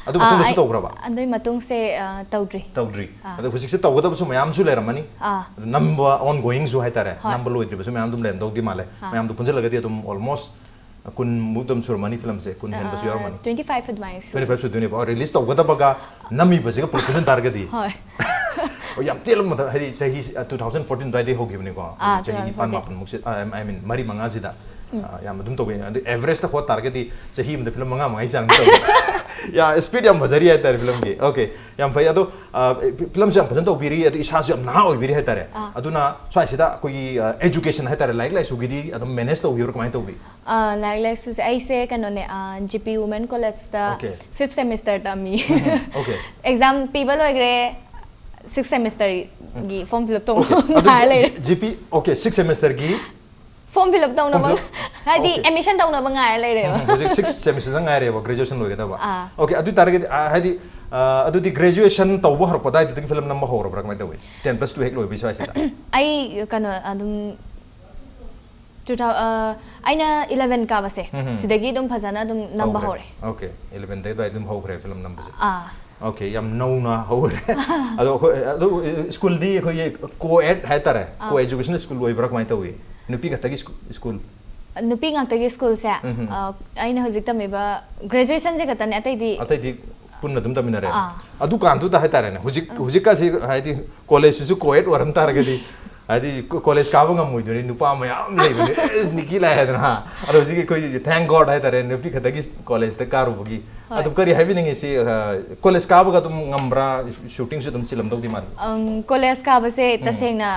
ꯑꯗꯨ ꯑꯥ, ꯃꯇꯨꯡꯗꯁꯨ ꯑꯩ, ꯇꯧꯈ꯭ꯔꯕ? ꯑꯗꯨꯏ ꯃꯇꯨꯡꯁꯦ, ꯑ, ꯇꯧꯗ꯭ꯔꯤ꯫ ꯇꯧꯗ꯭ꯔꯤ꯫ ꯑꯥ. ꯑꯗꯣ ꯍꯧꯖꯤꯛꯁꯦ ꯇꯧꯒꯗꯕꯁꯨ ꯃꯌꯥꯝꯁꯨ ꯂꯩꯔꯝꯃꯅꯤ꯫ ꯑꯥ. ꯑꯗꯨ ꯅꯝꯕ ongoing ꯁꯨ ꯍꯥꯏꯇꯥꯔꯦ꯫ ꯍꯣꯏ. ꯅꯝꯕ ꯂꯣꯏꯗ꯭ꯔꯤꯕꯁꯨ ꯃꯌꯥꯝ ꯑꯗꯨꯝ ꯂꯩꯔꯝꯗꯧꯗꯤ ꯃꯥꯜꯂꯦ꯫ ꯑꯥ. ꯃꯌꯥꯝꯗꯣ ꯄꯨꯟꯁꯤꯜꯂꯒꯗꯤ ꯑꯗꯨꯝ almost ꯀꯨꯟꯃꯨꯛ ꯑꯗꯨꯝ ꯁꯨꯔꯝꯃꯅꯤ ꯐꯤꯂꯝꯁꯦ, ꯀꯨꯟ ꯍꯦꯟꯕꯁꯨ ꯑꯥ, ꯌꯥꯎꯔꯝꯃꯅꯤ꯫ Twenty five ꯑꯗꯨꯃꯥꯏꯅ ꯁꯨꯔꯦ꯫ Twenty five ꯁꯨꯗꯣꯏꯅꯦꯕ꯫ ꯑꯣ, ꯔꯤꯂꯤꯁ ꯇꯧꯒꯗꯕꯒ ꯅꯝꯃꯤꯕꯁꯤꯒ ꯄꯨꯂꯞ ꯄꯨꯟꯁꯤꯟ ꯇꯥꯔꯒꯗꯤ꯫ ꯍꯣꯏ꯫ ꯑꯣ, ꯌꯥꯝ ꯇꯦꯜꯂꯝꯕꯗ, ꯍꯥꯏꯗꯤ ꯆꯍꯤ, ꯑ, two thousand fourteen ꯑꯗꯨꯋꯥꯏꯗꯒꯤ ꯍꯧꯈꯤꯕꯅꯤꯀꯣ꯫ ꯑꯥ, ꯆꯍꯤ ꯅꯤꯄꯥꯟ two thousand fourteen꯫ ꯃꯥꯄꯟꯃꯨꯛꯁꯦ, ꯑ, I mean, ꯃꯔꯤ ꯃꯉꯥꯁꯤꯗ꯫ ꯑ, ꯌꯥꯝ ꯑꯗꯨꯝ ꯇꯧꯕꯤ꯫ ꯑꯗꯨ ꯑꯦꯚꯔꯦꯖꯇ ꯍꯣꯠ ꯇꯥꯔꯒꯗꯤ ꯆꯍꯤ ꯑꯃꯗ ꯐꯤꯂꯝ ꯃꯉꯥ ꯃꯉꯥ ꯆꯥꯡ ꯇꯧꯕ꯫ ꯌꯥ, ꯁ꯭ꯄꯤꯠ ꯌꯥꯝ ꯐꯖꯔꯤ ꯍꯥꯏꯇꯥꯔꯦ ꯐꯤꯂꯝꯒꯤ꯫ ꯑꯣꯀꯦ, ꯌꯥꯝ ꯐꯩ꯫ ꯑꯗꯣ, ꯑ, ꯐꯤꯂꯝꯁꯨ ꯌꯥꯝ ꯐꯖꯅ ꯇꯧꯕꯤꯔꯤ, ꯑꯗꯨ ꯏꯁꯥꯁꯨ ꯌꯥꯝ ꯅꯍꯥ ꯑꯣꯏꯕꯤꯔꯤ ꯍꯥꯏꯇꯥꯔꯦ꯫ ꯑꯥ꯫ ꯑꯗꯨꯅ ꯁ꯭ꯋꯥꯏꯁꯤꯗ ꯑꯩꯈꯣꯏꯒꯤ, ꯑ, ꯑꯦꯖꯨꯀꯦꯁꯟ ꯍꯥꯏꯇꯥꯔꯦ, ꯂꯥꯏꯔꯤꯛ ꯂꯥꯏꯁꯨꯒꯤꯗꯤ ꯑꯗꯨꯝ ꯃꯦꯅꯦꯖ ꯇꯧꯕꯤꯕ꯭ꯔꯥ, ꯀꯃꯥꯏꯅ ꯇꯧꯕꯤ? ꯑ, ꯂꯥꯏꯔꯤꯛ ꯂꯥꯏꯁꯨꯁꯦ ꯑꯩꯁꯦ ꯀꯩꯅꯣꯅꯦ, ꯑ, ꯖꯤ ꯄꯤ ꯋꯨꯃꯦꯟ ꯀꯣꯂꯦꯖꯇ ꯑꯣꯀꯦ꯫ ꯐꯤꯐ ꯁꯦꯃꯤꯁꯇꯔ ꯇꯝꯃꯤ꯫ ꯎꯝ, ꯑꯣꯀꯦ꯫ ꯑꯦꯛꯖꯥꯝ ꯄꯤꯕ ꯂꯣꯏꯈ꯭ꯔꯦ, ꯁꯤꯛꯁ ꯁꯦꯃꯤꯁꯇꯔꯒꯤ ꯐꯣꯔꯝ ꯐꯤꯜ ꯑꯞ ꯇꯧꯕ ꯑꯣꯀꯦ꯫ ꯑꯗꯨ ꯉꯥꯏꯔ ꯂꯩꯔꯦ꯫ ꯖꯤ ꯄꯤ, ꯑꯣꯀꯦ, ꯁꯤꯛꯁ ꯁꯦꯃꯤꯁꯇꯔꯒꯤ ꯐꯣꯔꯝ ꯐꯤꯜ ꯑꯞ ꯇꯧꯅꯕ, ꯐꯣꯔꯝ ꯐꯤꯜ ꯑꯞ, ꯍꯥꯏꯗꯤ ꯑꯣꯀꯦ꯫ ꯑꯦꯗꯃꯤꯁꯟ ꯇꯧꯅꯕ ꯉꯥꯏꯔ ꯂꯩꯔꯦꯕ꯫ ꯎꯝ, ꯍꯧꯖꯤꯛ ꯁꯤꯛꯁ ꯁꯦꯃꯤꯁꯇꯔꯗ ꯉꯥꯏꯔꯦꯕ, ꯒ꯭ꯔꯦꯖꯨꯑꯦꯁꯟ ꯂꯣꯏꯒꯗꯕ꯫ ꯑꯥ꯫ ꯑꯣꯀꯦ, ꯑꯗꯨ ꯑꯣꯏ ꯇꯥꯔꯒꯗꯤ, ꯑ, ꯍꯥꯏꯗꯤ, ꯑ, ꯑꯗꯨꯗꯤ ꯒ꯭ꯔꯦꯖꯨꯑꯦꯁꯟ ꯇꯧꯕ ꯍꯧꯔꯛꯄ ꯑꯗꯥꯏꯗꯨꯗꯒꯤ ꯐꯤꯂꯝ ꯅꯝꯕ ꯍꯧꯔꯕ꯭ꯔꯥ, ꯀꯃꯥꯏꯅ ꯇꯧꯋꯤ? ꯇꯦꯟ ꯄ꯭ꯂꯁ ꯇꯨ ꯍꯦꯛ ꯂꯣꯏꯕꯒꯤ ꯁ꯭ꯋꯥꯏꯁꯤꯗ? ꯑꯩ ꯀꯩꯅꯣ ꯑꯗꯨꯝ, two thou-, ꯑ, ꯑꯩꯅ ꯏꯂꯚꯦꯟ ꯀꯥꯕꯁꯦ, ꯎꯝ, ꯎꯝ꯫ ꯁꯤꯗꯒꯤ ꯑꯗꯨꯝ ꯐꯖꯅ ꯑꯗꯨꯝ ꯅꯝꯕ ꯇꯧꯈ꯭ꯔꯦ꯫ ꯍꯧꯔꯦ꯫ ꯑꯣꯀꯦ, ꯏꯂꯚꯦꯟꯗꯒꯤ ꯑꯗꯨꯋꯥꯏ ꯑꯗꯨꯝ ꯍꯧꯈ꯭ꯔꯦ ꯐꯤꯂꯝ ꯅꯝꯕꯁꯦ꯫ ꯑꯥ꯫ ꯑꯣꯀꯦ, ꯌꯥꯝ ꯅꯧꯅ ꯍꯧꯔꯦ꯫ ꯑꯗꯣ ꯑꯩꯈꯣꯏ, ꯑꯗꯨ, ꯁ꯭ꯀꯨꯜꯗꯤ ꯑꯩꯈꯣꯏꯒꯤ ꯀꯣ-ꯑꯦꯗ ꯍꯥꯏꯇꯥꯔꯦ, ꯑꯥ꯫ ꯀꯣ ꯑꯦꯖꯨꯀꯦꯁꯅꯦꯜ ꯁ꯭ꯀꯨꯜ ꯑꯣꯏꯕ꯭ꯔꯥ, ꯀꯃꯥꯏꯅ ꯇꯧꯏ? ꯅꯨꯄꯤ ꯈꯛꯇꯒꯤ ꯁ꯭ꯀꯨ-, ꯁ꯭ꯀꯨꯜ? ꯅꯨꯄꯤ ꯉꯥꯛꯇꯒꯤ ꯁ꯭ꯀꯨꯜꯁꯦ, ꯎꯝ, ꯎꯝ꯫ ꯑ, ꯑꯩꯅ ꯍꯧꯖꯤꯛ ꯇꯝꯃꯤꯕ ꯒ꯭ꯔꯦꯖꯨꯑꯦꯁꯟꯁꯦ ꯈꯛꯇꯅꯦ, ꯑꯇꯩꯗꯤ ꯑꯇꯩꯗꯤ ꯄꯨꯟꯅ ꯑꯗꯨꯝ ꯇꯝꯃꯤꯟꯅꯔꯦ꯫ ꯑꯥ꯫ ꯑꯗꯨꯀꯥꯟꯗꯨꯗ ꯍꯥꯏꯇꯥꯔꯦꯅꯦ, ꯍꯧꯖꯤꯛ, ꯎꯝ꯫ ꯍꯧꯖꯤꯛꯀꯥꯁꯤ ꯍꯥꯏꯗꯤ ꯀꯣꯂꯦꯖꯁꯤꯁꯨ ꯀꯣ-ꯑꯦꯗ ꯑꯣꯏꯔꯝ ꯇꯥꯔꯒꯗꯤ, ꯍꯥꯏꯗꯤ ꯀꯣ-, ꯀꯣꯂꯦꯖ ꯀꯥꯕ ꯉꯝꯃꯣꯏꯗꯣꯏꯅꯤ, ꯅꯨꯄꯥ ꯃꯌꯥꯝ ꯂꯩꯕꯅꯤ, "ꯑꯦꯁ, ꯅꯤꯀꯤ ꯂꯥꯛꯑꯦ" ꯍꯥꯏꯗꯅ꯫ ꯑꯗꯣ ꯍꯧꯖꯤꯛꯀꯤ ꯑꯩꯈꯣꯏꯒꯤ thank God ꯍꯥꯏꯇꯥꯔꯦ, ꯅꯨꯄꯤ ꯈꯛꯇꯒꯤ ꯀꯣꯂꯦꯖꯇ ꯀꯥꯔꯨꯕꯒꯤ꯫ ꯍꯣꯏ꯫ ꯑꯗꯨ ꯀꯔꯤ ꯍꯥꯏꯕꯤꯅꯤꯡꯉꯤ ꯁꯤ, ꯑ, ꯀꯣꯂꯦꯖ ꯀꯥꯕꯒ ꯑꯗꯨꯝ ꯉꯝꯕ꯭ꯔꯥ? ꯁꯨꯇꯤꯡꯁꯨ ꯑꯗꯨꯝ ꯆꯤꯜꯂꯝꯗꯧꯗꯤ ꯃꯥꯜꯂꯤ꯫ ꯑꯝ, ꯀꯣꯂꯦꯖ ꯀꯥꯕꯁꯦ ꯎꯝ꯫ ꯇꯁꯦꯡꯅ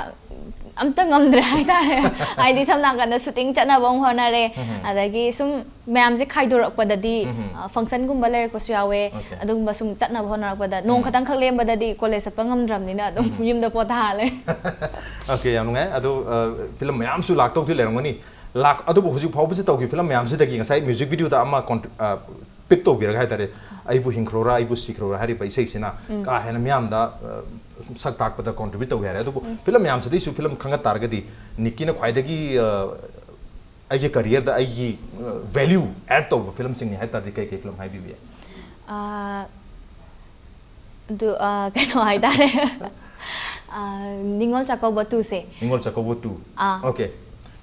ꯑꯝꯇ ꯉꯝꯗ꯭ꯔꯦ ꯍꯥꯏꯇꯥꯔꯦ꯫ ꯍꯥꯏꯗꯤ ꯁꯝꯅ ꯍꯥꯏꯔꯀꯥꯟꯗ ꯁꯨꯇꯤꯡ ꯆꯠꯅꯕ ꯑꯃꯨꯛ ꯍꯣꯠꯅꯔꯦ, ꯎꯝ꯫ ꯑꯗꯒꯤ ꯁꯨꯝ ꯃꯌꯥꯝꯁꯦ ꯈꯥꯏꯗꯣꯔꯛꯄꯗꯗꯤ, ꯎꯝ꯫ ꯑ, ꯐꯪꯁꯟꯒꯨꯝꯕ ꯂꯩꯔꯛꯄꯁꯨ ꯌꯥꯎꯋꯦ, ꯑꯣꯀꯦ꯫ ꯑꯗꯨꯒꯨꯝꯕ ꯁꯨꯝ ꯆꯠꯅꯕ ꯍꯣꯠꯅꯔꯛꯄꯗ ꯅꯣꯡ ꯎꯝ꯫ ꯈꯛꯇꯪ ꯈꯛ ꯂꯦꯝꯕꯗꯗꯤ ꯀꯣꯂꯦꯖ ꯆꯠꯄ ꯉꯝꯗ꯭ꯔꯕꯅꯤꯅ ꯑꯗꯨꯝ ꯎꯝ꯫ ꯌꯨꯝꯗ ꯄꯣꯊꯥꯔ ꯂꯩ꯫ ꯑꯣꯀꯦ, ꯌꯥꯝ ꯅꯨꯡꯉꯥꯏ꯫ ꯑꯗꯣ, ꯑ, ꯐꯤꯂꯝ ꯃꯌꯥꯝꯁꯨ ꯂꯥꯛꯇꯧꯗꯤ ꯂꯩꯔꯝꯒꯅꯤ꯫ ꯂꯥꯛ-, ꯑꯗꯨꯕꯨ ꯍꯧꯖꯤꯛ ꯐꯥꯎꯕꯁꯤ ꯇꯧꯈꯤꯕ ꯐꯤꯂꯝ ꯃꯌꯥꯝꯁꯤꯗꯒꯤ ꯉꯁꯥꯏ ꯃ꯭ꯌꯨꯖꯤꯛ ꯚꯤꯗꯤꯑꯣꯗ ꯑꯃ ꯀꯣꯟ-, ꯑ, ꯄꯤꯛ ꯇꯧꯕꯤꯔꯒ ꯍꯥꯏꯇꯥꯔꯦ, "ꯑꯩꯕꯨ ꯍꯤꯡꯈ꯭ꯔꯣꯔꯥ, ꯑꯩꯕꯨ ꯁꯤꯈ꯭ꯔꯣꯔꯥ" ꯍꯥꯏꯔꯤꯕ ꯏꯁꯩꯁꯤꯅ ꯎꯝ꯫ ꯀꯥ ꯍꯦꯟꯅ ꯃꯤꯌꯥꯝꯗ, ꯑ, ꯁꯛ ꯇꯥꯛꯄꯗ ꯀꯣꯟꯇ꯭ꯔꯤꯕ꯭ꯌꯨꯠ ꯇꯧꯕ ꯌꯥꯔꯦ꯫ ꯑꯗꯨꯕꯨ ꯎꯝ꯫ ꯐꯤꯂꯝ ꯃꯌꯥꯝꯁꯤꯗꯩꯁꯨ ꯐꯤꯂꯝ ꯈꯟꯒꯠ ꯇꯥꯔꯒꯗꯤ ꯅꯤꯛꯀꯤꯅ ꯈ꯭ꯋꯥꯏꯗꯒꯤ, ꯑ, ꯑꯩꯒꯤ ꯀꯦꯔꯤꯌꯔꯗ ꯑꯩꯒꯤ, ꯑ, ꯚꯦꯂ꯭ꯌꯨ ꯑꯦꯗ ꯇꯧꯕ ꯐꯤꯂꯝꯁꯤꯡꯅꯤ ꯍꯥꯏ ꯇꯥꯔꯗꯤ ꯀꯩ ꯀꯩ ꯐꯤꯂꯝ ꯍꯥꯏꯕꯤꯕ ꯌꯥꯏ? ꯑ, ꯑꯗꯨ, ꯑ, ꯀꯩꯅꯣ ꯍꯥꯏꯇꯥꯔꯦ꯫ ꯑ, ꯅꯤꯉꯣꯜ ꯆꯥꯛꯀꯧꯕ ꯇꯨꯁꯦ꯫ ꯅꯤꯉꯣꯜ ꯆꯥꯛꯀꯧꯕ ꯇꯨ꯫ ꯑꯥ꯫ ꯑꯣꯀꯦ꯫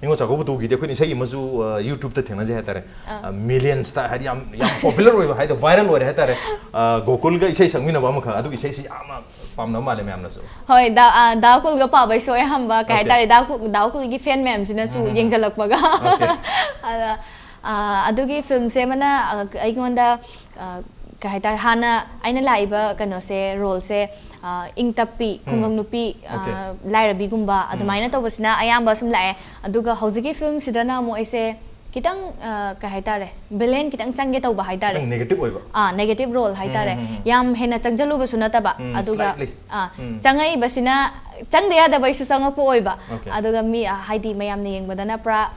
ꯅꯤꯉꯣꯜ ꯆꯥꯛꯀꯧꯕ ꯇꯨꯒꯤꯗꯤ ꯑꯩꯈꯣꯏꯅ ꯏꯁꯩ ꯑꯃꯁꯨ, ꯑ, YouTube-ꯇ ꯊꯦꯡꯅꯖꯩ ꯍꯥꯏꯇꯥꯔꯦ꯫ ꯑꯥ꯫ ꯑ, millions-ꯇ, ꯍꯥꯏꯗꯤ ꯌꯥꯝ, ꯌꯥꯝ popular ꯑꯣꯏꯕ ꯍꯥꯏꯗꯤ viral ꯑꯣꯏꯔꯦ ꯍꯥꯏꯇꯥꯔꯦ꯫ ꯑ, ꯒꯣꯀꯨꯜꯒ ꯏꯁꯩ ꯁꯛꯃꯤꯟꯅꯕ ꯑꯃꯈꯛ, ꯑꯗꯨꯒꯤ ꯏꯁꯩꯁꯤ ꯌꯥꯝꯅ ꯄꯥꯝꯅꯕ ꯃꯥꯜꯂꯦ ꯃꯌꯥꯝꯅꯁꯨ꯫ ꯍꯣꯏ, ꯗꯥ-, ꯑ, ꯗꯥ ꯒꯣꯀꯨꯜꯒ ꯄꯥꯕꯩꯁꯨ ꯑꯌꯥꯝꯕ, ꯀꯩ Okay. ꯍꯥꯏꯇꯥꯔꯦ, ꯗꯥ ꯒꯣ-, ꯗꯥ ꯒꯣꯀꯨꯜꯒꯤ fan ꯃꯌꯥꯝꯁꯤꯅꯁꯨ ꯎꯝ, ꯎꯝ, ꯎꯝ꯫ ꯌꯦꯡꯁꯤꯜꯂꯛꯄꯒ꯫ Okay. ꯑꯗ, ꯑ, ꯑꯗꯨꯒꯤ film-ꯁꯦ ꯑꯃꯅ, ꯑ, ꯑꯩꯉꯣꯟꯗ, ꯑ, ꯀꯩ ꯍꯥꯏꯇꯥꯔꯦ, ꯍꯥꯟꯅ ꯑꯩꯅ ꯂꯥꯛꯏꯕ ꯀꯩꯅꯣꯁꯦ, role-ꯁꯦ, ꯑ, ꯏꯪ ꯇꯞꯄꯤ, ꯎꯝ꯫ ꯈꯨꯡꯒꯪ ꯅꯨꯄꯤ, ꯑ, Okay. ꯂꯥꯏꯔꯕꯤꯒꯨꯝꯕ, ꯎꯝ꯫ ꯑꯗꯨꯃꯥꯏꯅ ꯇꯧꯕꯁꯤꯅ ꯑꯌꯥꯝꯕ ꯁꯨꯝ ꯂꯥꯛꯑꯦ꯫ ꯑꯗꯨꯒ ꯍꯧꯖꯤꯛꯀꯤ film-ꯁꯤꯗꯅ ꯑꯃꯨꯛ ꯑꯩꯁꯦ ꯈꯤꯇꯪ, ꯑ, ꯀꯩ ꯍꯥꯏꯇꯥꯔꯦ, villain ꯈꯤꯇꯪ ꯆꯪꯒꯦ ꯇꯧꯕ ꯍꯥꯏꯇꯥꯔꯦ꯫ ꯈꯤꯇꯪ negative ꯑꯣꯏꯕ꯫ ꯑꯥ, negative role ꯍꯥꯏꯇꯥꯔꯦ꯫ ꯎꯝ, ꯎꯝ, ꯎꯝ꯫ ꯌꯥꯝ ꯍꯦꯟꯅ ꯆꯪꯖꯜꯂꯨꯕꯁꯨ ꯅꯠꯇꯕ, ꯎꯝ, ꯑꯗꯨꯒ, slightly꯫ ꯑꯥ, ꯎꯝ꯫ ꯆꯪꯉꯛꯏꯕꯁꯤꯅ ꯆꯪꯗ ꯌꯥꯗꯕ ꯑꯩꯁꯨ ꯆꯪꯉꯛꯄ ꯑꯣꯏꯕ꯫ Okay꯫ ꯑꯗꯨꯒ ꯃꯤ, ꯑ, ꯍꯥꯏꯗꯤ ꯃꯌꯥꯝꯅ ꯌꯦꯡꯕꯗꯅ ꯄꯨꯔꯥ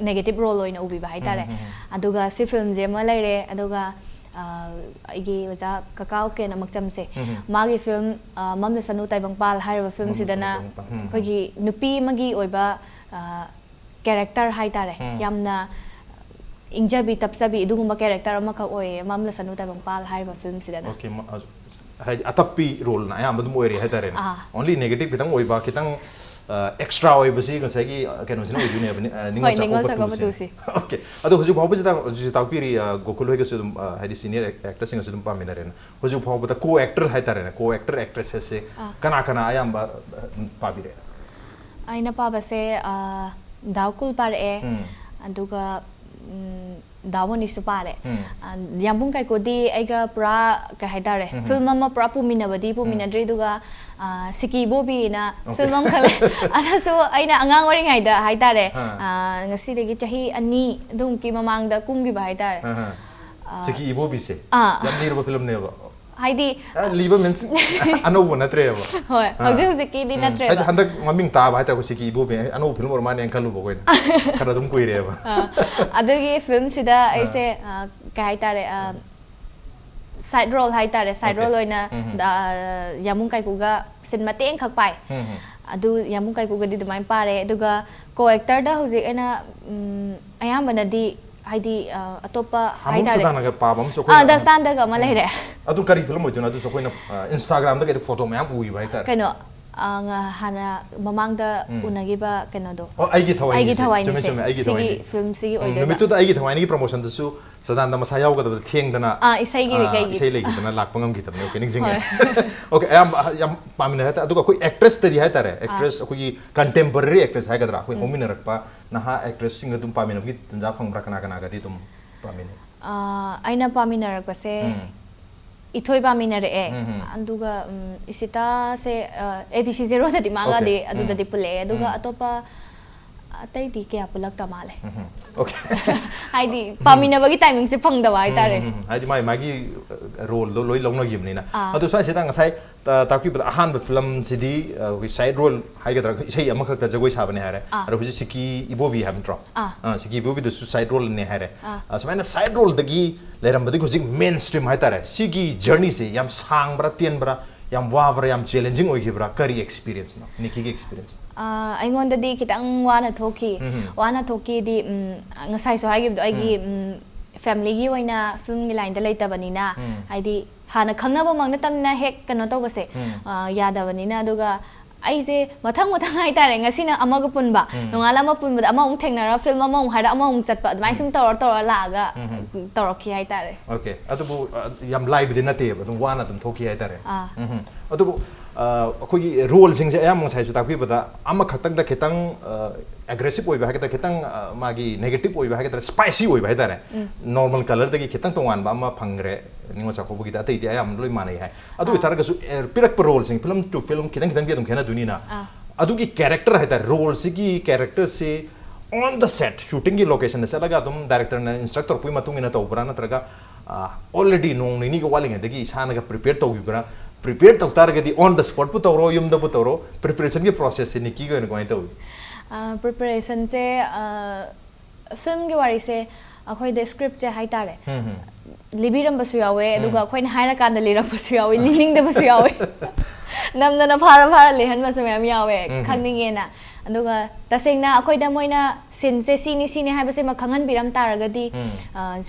negative role ꯑꯣꯏꯅ ꯎꯕꯤꯕ ꯍꯥꯏꯇꯥꯔꯦ꯫ ꯎꯝ, ꯎꯝ, ꯎꯝ꯫ ꯑꯗꯨꯒ ꯁꯤ film-ꯁꯦ ꯑꯃ ꯂꯩꯔꯦ, ꯑꯗꯨꯒ, ꯑ, ꯑꯩꯒꯤ ꯑꯣꯖꯥ ꯀꯀꯥ ꯎꯀꯦꯟ ꯑꯃꯛꯆꯝꯁꯦ, ꯎꯝ, ꯎꯝ꯫ ꯃꯥꯒꯤ film, ꯑ, ꯃꯝꯂꯁꯅꯨ ꯇꯥꯏꯕꯪꯄꯥꯜ ꯍꯥꯏꯔꯤꯕ ꯃꯝꯂꯁꯅꯨ film-ꯁꯤꯗꯅ ꯇꯥꯏꯕꯪꯄꯥꯜ꯫ ꯎꯝ, ꯎꯝ꯫ ꯑꯩꯈꯣꯏꯒꯤ ꯅꯨꯄꯤ ꯑꯃꯒꯤ ꯑꯣꯏꯕ, ꯑ, character ꯍꯥꯏꯇꯥꯔꯦ꯫ ꯎꯝ꯫ ꯌꯥꯝꯅ ꯏꯪꯖꯕꯤ ꯇꯞꯆꯕꯤ ꯑꯗꯨꯒꯨꯝꯕ character ꯑꯃꯈꯛ ꯑꯣꯏꯌꯦ ꯃꯝꯂꯁꯅꯨ ꯇꯥꯏꯕꯪꯄꯥꯜ ꯍꯥꯏꯔꯤꯕ film-ꯁꯤꯗꯅ꯫ Okay, ꯃ-, ꯑ-, ꯍꯥꯏꯗꯤ ꯑꯇꯞꯄꯤ role-ꯅ ꯑꯌꯥꯝꯕ ꯑꯗꯨꯝ ꯑꯣꯏꯔꯦ ꯍꯥꯏꯇꯥꯔꯦꯅꯦ꯫ ꯑꯥ꯫ Only negative ꯈꯤꯇꯪ ꯑꯣꯏꯕ, ꯈꯤꯇꯪ, ꯑ, extra ꯑꯣꯏꯕꯁꯤ ꯉꯁꯥꯏꯒꯤ, ꯑ, ꯀꯩꯅꯣꯁꯤꯅ ꯑꯣꯏꯗꯣꯏꯅꯦꯕ, ꯅꯤ-, ꯑ, ꯅꯤꯉꯣꯜ ꯍꯣꯏ, ꯅꯤꯉꯣꯜ ꯆꯥꯛꯀꯧꯕ ꯆꯥꯛꯀꯧꯕ ꯇꯨꯁꯦ꯫ ꯇꯨꯁꯦ꯫ Okay꯫ ꯑꯗꯣ ꯍꯧꯖꯤꯛ ꯐꯥꯎꯕꯁꯤꯗ ꯍꯧꯖꯤꯛ ꯇꯥꯛꯄꯤꯔꯤ, ꯑ, ꯒꯣꯀꯨꯜ ꯍꯣꯏꯒꯁꯨ ꯑꯗꯨꯝ, ꯑ, ꯍꯥꯏꯗꯤ senior act-, actor-ꯁꯤꯡꯒꯁꯨ ꯑꯗꯨꯝ ꯄꯥꯃꯤꯟꯅꯔꯦꯅ꯫ ꯍꯧꯖꯤꯛ ꯐꯥꯎꯕꯗ co-actor ꯍꯥꯏꯇꯥꯔꯦꯅꯦ, co-actor actresses-ꯁꯦ ꯑꯥ꯫ ꯀꯅꯥ ꯀꯅꯥ ꯑꯌꯥꯝꯕ, ꯑ, ꯄꯥꯕꯤꯔꯦ? ꯑꯩꯅ ꯄꯥꯕꯁꯦ, ꯑ, ꯗꯥ ꯒꯣꯀꯨꯜ ꯄꯥꯔꯛꯑꯦ, ꯎꯝ꯫ ꯑꯗꯨꯒ, ꯎꯝ, ꯗꯥ ꯃꯣꯅꯤꯁꯁꯨ ꯄꯥꯔꯦ꯫ ꯎꯝ꯫ ꯑ, ꯌꯥꯝꯕꯨꯡ ꯀꯥꯏꯀꯨꯗꯤ ꯑꯩꯒ ꯄꯨꯔꯥ, ꯀꯩ ꯍꯥꯏꯇꯥꯔꯦ, ꯎꯝ꯫ Film ꯑꯃ ꯄꯨꯔꯥ ꯄꯨꯃꯤꯟꯅꯕꯗꯤ ꯎꯝ꯫ ꯄꯨꯃꯤꯟꯅꯗ꯭ꯔꯤ, ꯑꯗꯨꯒ, ꯑ, ꯁꯤꯀꯤ ꯏꯕꯣꯕꯤꯅ Okay꯫ Film ꯑꯃꯈꯛ ꯂꯩ꯫ ꯑꯗꯨꯁꯨ ꯑꯩꯅ ꯑꯉꯥꯡ ꯑꯣꯏꯔꯤꯉꯩꯗ ꯍꯥꯏꯇꯥꯔꯦ, ꯑꯥ꯫ ꯑ, ꯉꯁꯤꯗꯒꯤ ꯆꯍꯤ ꯑꯅꯤ ꯑꯗꯨꯃꯨꯛꯀꯤ ꯃꯃꯥꯡꯗ ꯀꯨꯝꯈꯤꯕ ꯍꯥꯏꯇꯥꯔꯦ꯫ ꯑꯥ, ꯑꯥ꯫ ꯑ, ꯁꯤꯀꯤ ꯏꯕꯣꯕꯤꯁꯦ ꯑꯥ꯫ ꯌꯥꯝ ꯂꯤꯔꯕ film-ꯅꯦꯕ꯫ ꯍꯥꯏꯗꯤ ꯑ, ꯂꯤꯕ means ꯑꯅꯧꯕ ꯅꯠꯇ꯭ꯔꯦꯕ꯫ ꯍꯣꯏ, ꯑꯥ꯫ ꯍꯧꯖꯤꯛ ꯍꯧꯖꯤꯛꯀꯤꯗꯤ ꯎꯝ, ꯅꯠꯇ꯭ꯔꯦꯕ꯫ ꯍꯥꯏꯗꯤ ꯍꯟꯗꯛ ꯃꯃꯤꯡ ꯇꯥꯕ ꯍꯥꯏꯇꯥꯔꯦ, ꯑꯩꯈꯣꯏ ꯁꯤꯀꯤ ꯏꯕꯣꯕꯤ, ꯑꯩ ꯑꯅꯧꯕ film ꯑꯣꯏꯔ ꯃꯥꯜꯂꯦꯅ ꯈꯜꯂꯨꯕ ꯑꯩꯈꯣꯏꯅ꯫ ꯈꯔ ꯑꯗꯨꯝ ꯀꯨꯏꯔꯦꯕ꯫ ꯑꯥ, ꯑꯗꯨꯒꯤ film-ꯁꯤꯗ ꯑꯥ꯫ ꯑꯩꯁꯦ, ꯑ, ꯀꯩ ꯍꯥꯏꯇꯥꯔꯦ, ꯑ, side role ꯍꯥꯏꯇꯥꯔꯦ, side Okay. role ꯑꯣꯏꯅ ꯎꯝ, ꯎꯝ꯫ ꯗ-, ꯑ, ꯌꯥꯝꯕꯨꯡ ꯀꯥꯏꯀꯨꯒ scene ꯃꯇꯦꯛ ꯑꯃꯈꯛ ꯄꯥꯏ꯫ ꯎꯝ, ꯎꯝ꯫ ꯑꯗꯨ ꯌꯥꯝꯕꯨꯡ ꯀꯥꯏꯀꯨꯒꯗꯤ ꯑꯗꯨꯃꯥꯏꯅ ꯄꯥꯔꯦ, ꯑꯗꯨꯒ co-actor-ꯗ ꯍꯧꯖꯤꯛ ꯑꯩꯅ, ꯎꯝ, ꯑꯌꯥꯝꯕꯅꯗꯤ ꯍꯥꯏꯗꯤ, ꯑ, ꯑꯇꯣꯞꯄ ꯍꯥꯃꯨꯡ ꯍꯥꯏꯇꯥꯔꯦ꯫ ꯁꯨꯗꯥꯅꯒ ꯄꯥꯕ ꯑꯃꯁꯨ ꯑꯩꯈꯣꯏꯅ ꯑꯥ, ꯗꯁꯇꯥꯟꯗꯒ ꯑꯃ ꯎꯝ꯫ ꯂꯩꯔꯦ꯫ ꯑꯗꯨ ꯀꯔꯤ film ꯑꯣꯏꯗꯣꯏꯅꯣ? ꯑꯗꯨꯁꯨ ꯑꯩꯈꯣꯏꯅ, ꯑ, Instagram-ꯗ ꯀꯩꯗ photo ꯃꯌꯥꯝ ꯎꯏꯕ ꯍꯥꯏꯇꯥꯔꯦ꯫ ꯀꯩꯅꯣ, ꯑ, ꯉ-, ꯍꯥꯟꯅ ꯃꯃꯥꯡꯗ ꯎꯝ꯫ ꯎꯅꯈꯤꯕ ꯀꯩꯅꯣꯗꯣ꯫ ꯑꯣ, ꯑꯩꯒꯤ ꯊꯋꯥꯏꯅꯤ꯫ ꯑꯩꯒꯤ ꯆꯨꯝꯃꯦ, ꯊꯋꯥꯏꯅꯤꯁꯦ꯫ ꯆꯨꯝꯃꯦ, ꯆꯨꯝꯃꯦ, ꯑꯩꯒꯤ ꯁꯤꯒꯤ ꯊꯋꯥꯏꯅꯤ꯫ ꯐꯤꯂꯝꯁꯤꯒꯤ ꯎꯝ, ꯑꯣꯏꯗꯣꯏꯕ꯫ ꯅꯨꯃꯤꯠꯇꯨꯗ ꯑꯩꯒꯤ ꯊꯋꯥꯏꯅꯤꯒꯤ ꯄ꯭ꯔꯣꯃꯣꯁꯟꯗꯁꯨ ꯁꯗꯥꯅꯟꯗ ꯃꯁꯥ ꯌꯥꯎꯒꯗꯕꯗ ꯊꯦꯡꯗꯅ, ꯑꯥ, ꯏꯁꯩꯒꯤ ꯑꯥ, ꯀꯩꯒꯤ꯫ ꯏꯁꯩ ꯂꯩꯈꯤꯗꯅ ꯂꯥꯛꯄ ꯉꯝꯈꯤꯗꯕꯅꯦ꯫ ꯑꯣꯀꯦ, ꯅꯤꯡꯁꯤꯡꯉꯦ꯫ ꯍꯣꯏ꯫ ꯑꯣꯀꯦ, ꯑꯌꯥꯝꯕ ꯌꯥꯝ ꯄꯥꯝꯃꯤꯟꯅꯔꯦ ꯍꯥꯏꯇꯥꯔꯦ꯫ ꯑꯗꯨꯒ ꯑꯩꯈꯣꯏ ꯑꯦꯛꯇ꯭ꯔꯦꯁꯇꯗꯤ ꯍꯥꯏꯇꯥꯔꯦ, ꯑꯥ꯫ ꯑꯦꯛꯇ꯭ꯔꯦꯁ ꯑꯩꯈꯣꯏꯒꯤ ꯀꯟꯇꯦꯝꯄꯔꯔꯤ ꯑꯦꯛꯇ꯭ꯔꯦꯁ ꯍꯥꯏꯒꯗ꯭ꯔꯥ, ꯑꯩꯈꯣꯏ ꯎꯝ꯫ ꯍꯧꯃꯤꯟꯅꯔꯛꯄ ꯅꯍꯥ ꯑꯦꯛꯇ꯭ꯔꯦꯁꯁꯤꯡꯒ ꯑꯗꯨꯝ ꯄꯥꯝꯃꯤꯟꯅꯕꯒꯤ ꯇꯟꯖꯥ ꯐꯪꯕ꯭ꯔꯥ? ꯀꯅꯥ ꯀꯅꯥꯒꯗꯤ ꯑꯗꯨꯝ ꯄꯥꯝꯃꯤꯟꯅꯩ? ꯑꯥ, ꯑꯩꯅ ꯄꯥꯝꯃꯤꯟꯅꯔꯛꯄꯁꯦ ꯎꯝ꯫ ꯏꯊꯣꯏ ꯄꯥꯝꯃꯤꯟꯅꯔꯛꯑꯦ꯫ ꯎꯝ, ꯎꯝ꯫ ꯑꯗꯨꯒ, ꯎꯝ, ꯏꯁꯤꯇꯥꯁꯦ, ꯑ, ꯑꯦ ꯕꯤ ꯁꯤ ꯖꯦꯔꯣꯗꯗꯤ ꯃꯥꯒꯗꯤ ꯑꯣꯀꯦ꯫ ꯑꯗꯨꯗꯗꯤ ꯎꯝ꯫ ꯄꯨꯜꯂꯛꯑꯦ꯫ ꯑꯗꯨꯒ ꯎꯝ꯫ ꯑꯇꯣꯞꯄ ꯑꯇꯩꯗꯤ ꯀꯌꯥ ꯄꯨꯜꯂꯛꯇ ꯃꯥꯜꯂꯦ꯫ ꯎꯝ, ꯎꯝ꯫ ꯑꯣꯀꯦ꯫ ꯍꯥꯏꯗꯤ ꯄꯥꯝꯃꯤꯟꯅꯕꯒꯤ ꯇꯥꯏꯃꯤꯡꯁꯦ ꯐꯪꯗꯕ ꯍꯥꯏꯇꯥꯔꯦ꯫ ꯎꯝ, ꯎꯝ, ꯎꯝ꯫ ꯍꯥꯏꯗꯤ ꯃꯥꯏ ꯃꯥꯒꯤ, ꯑ, ꯔꯣꯜꯗꯣ ꯂꯣꯏ ꯂꯧꯅꯈꯤꯕꯅꯤꯅ꯫ ꯑꯥ꯫ ꯑꯗꯣ ꯁ꯭ꯋꯥꯏꯁꯤꯗ ꯉꯁꯥꯏ, ꯑ, ꯇꯥꯛꯄꯤꯕꯗ ꯑꯍꯥꯟꯕ ꯐꯤꯂꯝꯁꯤꯗꯤ, ꯑ, ꯑꯩꯈꯣꯏ ꯁꯥꯏꯠ ꯔꯣꯜ ꯍꯥꯏꯒꯗ꯭ꯔꯥ, ꯏꯁꯩ ꯑꯃꯈꯛꯇ ꯖꯒꯣꯏ ꯁꯥꯕꯅꯦ ꯍꯥꯏꯔꯦ꯫ ꯑꯥ꯫ ꯑꯗꯣ ꯍꯧꯖꯤꯛ ꯁꯤꯀꯤ ꯏꯕꯣꯕꯤ ꯍꯥꯏꯕ ꯅꯠꯇ꯭ꯔꯣ? ꯑꯥ꯫ ꯑ, ꯁꯤꯀꯤ ꯏꯕꯣꯕꯤꯗꯁꯨ ꯁꯥꯏꯠ ꯔꯣꯜꯅꯦ ꯍꯥꯏꯔꯦ꯫ ꯑꯥ꯫ ꯑ, ꯁꯨꯃꯥꯏꯅ ꯁꯥꯏꯠ ꯔꯣꯜꯗꯒꯤ ꯂꯩꯔꯝꯕꯗꯒꯤ ꯍꯧꯖꯤꯛ ꯃꯦꯟ ꯁ꯭ꯇ꯭ꯔꯤꯝ ꯍꯥꯏꯇꯥꯔꯦ꯫ ꯁꯤꯒꯤ ꯖꯔꯅꯤꯁꯦ ꯌꯥꯝ ꯁꯥꯡꯕ꯭ꯔꯥ, ꯇꯦꯟꯕ꯭ꯔꯥ, ꯌꯥꯝ ꯋꯥꯕ꯭ꯔꯥ, ꯌꯥꯝ ꯆꯦꯂꯦꯟꯖꯤꯡ ꯑꯣꯏꯈꯤꯕ꯭ꯔꯥ? ꯀꯔꯤ ꯑꯦꯛꯁꯄꯤꯔꯤꯌꯦꯟꯁꯅꯣ, ꯅꯤꯀꯤꯒꯤ ꯑꯦꯛꯁꯄꯤꯔꯤꯌꯦꯟꯁ? ꯑ, ꯑꯩꯉꯣꯟꯗꯗꯤ ꯈꯤꯇꯪ ꯋꯥꯅ ꯊꯣꯛꯈꯤ꯫ ꯎꯝ꯫ ꯋꯥꯅ ꯊꯣꯛꯈꯤꯗꯤ, ꯎꯝ, ꯉꯁꯥꯏꯁꯨ ꯍꯥꯏꯈꯤꯕꯗꯣ, ꯑꯩꯒꯤ, ꯎꯝ, ꯐꯦꯃꯤꯂꯤꯒꯤ ꯑꯣꯏꯅ ꯐꯤꯂꯝꯒꯤ ꯂꯥꯏꯟꯗ ꯂꯩꯇꯕꯅꯤꯅ, ꯎꯝ꯫ ꯍꯥꯏꯗꯤ ꯍꯥꯟꯅ ꯈꯪꯅꯕꯃꯛ ꯅꯠꯇꯕꯅꯤꯅ ꯍꯦꯛ ꯀꯩꯅꯣ ꯇꯧꯕꯁꯦ, ꯎꯝ꯫ ꯑ, ꯌꯥꯗꯕꯅꯤꯅ꯫ ꯑꯗꯨꯒ ꯑꯩꯁꯦ ꯃꯊꯪ ꯃꯊꯪ ꯍꯥꯏꯇꯥꯔꯦ, ꯉꯁꯤꯅ ꯑꯃꯒ ꯄꯨꯟꯕ, ꯎꯝ꯫ ꯅꯣꯡꯉꯥꯜꯂ ꯑꯃ ꯄꯨꯟꯕꯗ ꯑꯃꯃꯨꯛ ꯊꯦꯡꯅꯔ, ꯐꯤꯂꯝ ꯑꯃꯃꯨꯛ ꯍꯥꯏꯔ ꯑꯃꯃꯨꯛ ꯆꯠꯄ, ꯑꯗꯨꯃꯥꯏꯅ ꯁꯨꯝ ꯇꯧꯔ ꯇꯧꯔ ꯂꯥꯛꯑꯒ ꯎꯝ꯫ ꯇꯧꯔꯛꯈꯤ ꯍꯥꯏꯇꯥꯔꯦ꯫ ꯑꯣꯀꯦ꯫ ꯑꯗꯨꯕꯨ, ꯑ, ꯌꯥꯝ ꯂꯥꯏꯕꯗꯤ ꯅꯠꯇꯦꯕ, ꯑꯗꯨꯝ ꯋꯥꯅ ꯑꯗꯨꯝ ꯊꯣꯛꯈꯤ ꯍꯥꯏꯇꯥꯔꯦ꯫ ꯑꯥ꯫ ꯎꯝ꯫ ꯑꯗꯨꯕꯨ, ꯑ, ꯑꯩꯈꯣꯏꯒꯤ ꯔꯣꯜꯁꯤꯡꯁꯦ ꯑꯌꯥꯝꯕ ꯉꯁꯥꯏꯁꯨ ꯇꯥꯛꯄꯤꯕꯗ ꯑꯃꯈꯛꯇꯪꯗ ꯈꯤꯇꯪ, ꯑ, ꯑꯦꯒ꯭ꯔꯦꯁꯤꯞ ꯑꯣꯏꯕ ꯍꯥꯏꯒꯗ꯭ꯔꯥ, ꯈꯤꯇꯪ, ꯑ, ꯃꯥꯒꯤ ꯅꯦꯒꯦꯇꯤꯞ ꯑꯣꯏꯕ ꯍꯥꯏꯒꯗ꯭ꯔꯥ, ꯁ꯭ꯄꯥꯏꯁꯤ ꯑꯣꯏꯕ ꯍꯥꯏꯇꯥꯔꯦ꯫ ꯎꯝ꯫ ꯅꯣꯔꯃꯦꯜ ꯀꯂꯔꯗꯒꯤ ꯈꯤꯇꯪ ꯇꯣꯉꯥꯟꯕ ꯑꯃ ꯐꯪꯈ꯭ꯔꯦ ꯅꯤꯉꯣꯜ ꯆꯥꯛꯀꯧꯕꯒꯤꯗ, ꯑꯇꯩꯗꯤ ꯑꯌꯥꯝꯕ ꯂꯣꯏ ꯃꯥꯟꯅꯩ ꯍꯥꯏ꯫ ꯑꯗꯨ ꯑꯥ꯫ ꯑꯣꯏꯇꯥꯔꯒꯁꯨ, ꯑꯦ, ꯄꯤꯔꯛꯄ ꯔꯣꯜꯁꯤꯡ, ꯐꯤꯂꯝ to ꯐꯤꯂꯝ ꯈꯤꯇꯪ ꯈꯤꯇꯪꯗꯤ ꯑꯗꯨꯝ ꯈꯦꯠꯅꯗꯣꯏꯅꯤꯅ, ꯑꯥ꯫ ꯑꯗꯨꯒꯤ ꯀꯦꯔꯦꯛꯇꯔ ꯍꯥꯏꯇꯥꯔꯦ, ꯔꯣꯜꯁꯤꯒꯤ ꯀꯦꯔꯦꯛꯇꯔꯁꯤ on the set, ꯁꯨꯇꯤꯡꯒꯤ ꯂꯣꯀꯦꯁꯟꯗ ꯆꯠꯂꯒ ꯑꯗꯨꯝ ꯗꯥꯏꯔꯦꯛꯇꯔꯅ ꯏꯟꯁꯇ꯭ꯔꯛ ꯇꯧꯔꯛꯄꯒꯤ ꯃꯇꯨꯡ ꯏꯟꯅ ꯇꯧꯕ꯭ꯔꯥ, ꯅꯠꯇ꯭ꯔꯒ, ꯑ, already ꯅꯣꯡ ꯅꯤꯅꯤꯒꯤ ꯋꯥꯠꯂꯤꯉꯩꯗꯒꯤ ꯏꯁꯥꯅꯒ ꯄ꯭ꯔꯤꯄꯦꯌꯔ ꯇꯧꯈꯤꯕ꯭ꯔꯥ? ꯄ꯭ꯔꯤꯄꯦꯌꯔ ꯇꯧ ꯇꯥꯔꯒꯗꯤ on the spotꯄꯨ ꯇꯧꯔꯣ, ꯌꯨꯝꯗꯕꯨ ꯇꯧꯔꯣ, ꯄ꯭ꯔꯤꯄꯦꯔꯦꯁꯟꯒꯤ ꯄ꯭ꯔꯣꯁꯦꯁꯁꯦ ꯅꯤꯀꯤꯒꯤ ꯑꯣꯏꯅ ꯀꯃꯥꯏꯅ ꯇꯧꯏ? ꯑ, ꯄ꯭ꯔꯤꯄꯦꯔꯦꯁꯟꯁꯦ, ꯑ, ꯐꯤꯂꯝꯒꯤ ꯋꯥꯔꯤꯁꯦ ꯑꯩꯈꯣꯏꯗ ꯁ꯭ꯀ꯭ꯔꯤꯞꯁꯦ ꯍꯥꯏꯇꯥꯔꯦ, ꯍꯝ, ꯍꯝ꯫ ꯂꯤꯕꯤꯔꯝꯕꯁꯨ ꯌꯥꯎꯋꯦ, ꯎꯝ꯫ ꯑꯗꯨꯒ ꯑꯩꯈꯣꯏꯅ ꯍꯥꯏꯔꯀꯥꯟꯗ ꯂꯤꯔꯛꯄꯁꯨ ꯌꯥꯎꯋꯦ, ꯂꯤꯅꯤꯡꯗꯕꯁꯨ ꯌꯥꯎꯋꯦ꯫ ꯅꯝꯗꯅ ꯐꯥꯔ ꯐꯥꯔ ꯂꯤꯍꯟꯕꯁꯨ ꯃꯌꯥꯝ ꯌꯥꯎꯋꯦ, ꯎꯝ꯫ ꯈꯪꯅꯤꯡꯉꯦꯅ꯫ ꯑꯗꯨꯒ ꯇꯁꯦꯡꯅ ꯑꯩꯈꯣꯏꯗ ꯃꯣꯏꯅ ꯁꯤꯟꯁꯦ ꯁꯤꯅꯤ ꯁꯤꯅꯤ ꯍꯥꯏꯕꯁꯤꯃ ꯈꯪꯍꯟꯕꯤꯔꯝ ꯇꯥꯔꯒꯗꯤ, ꯎꯝ.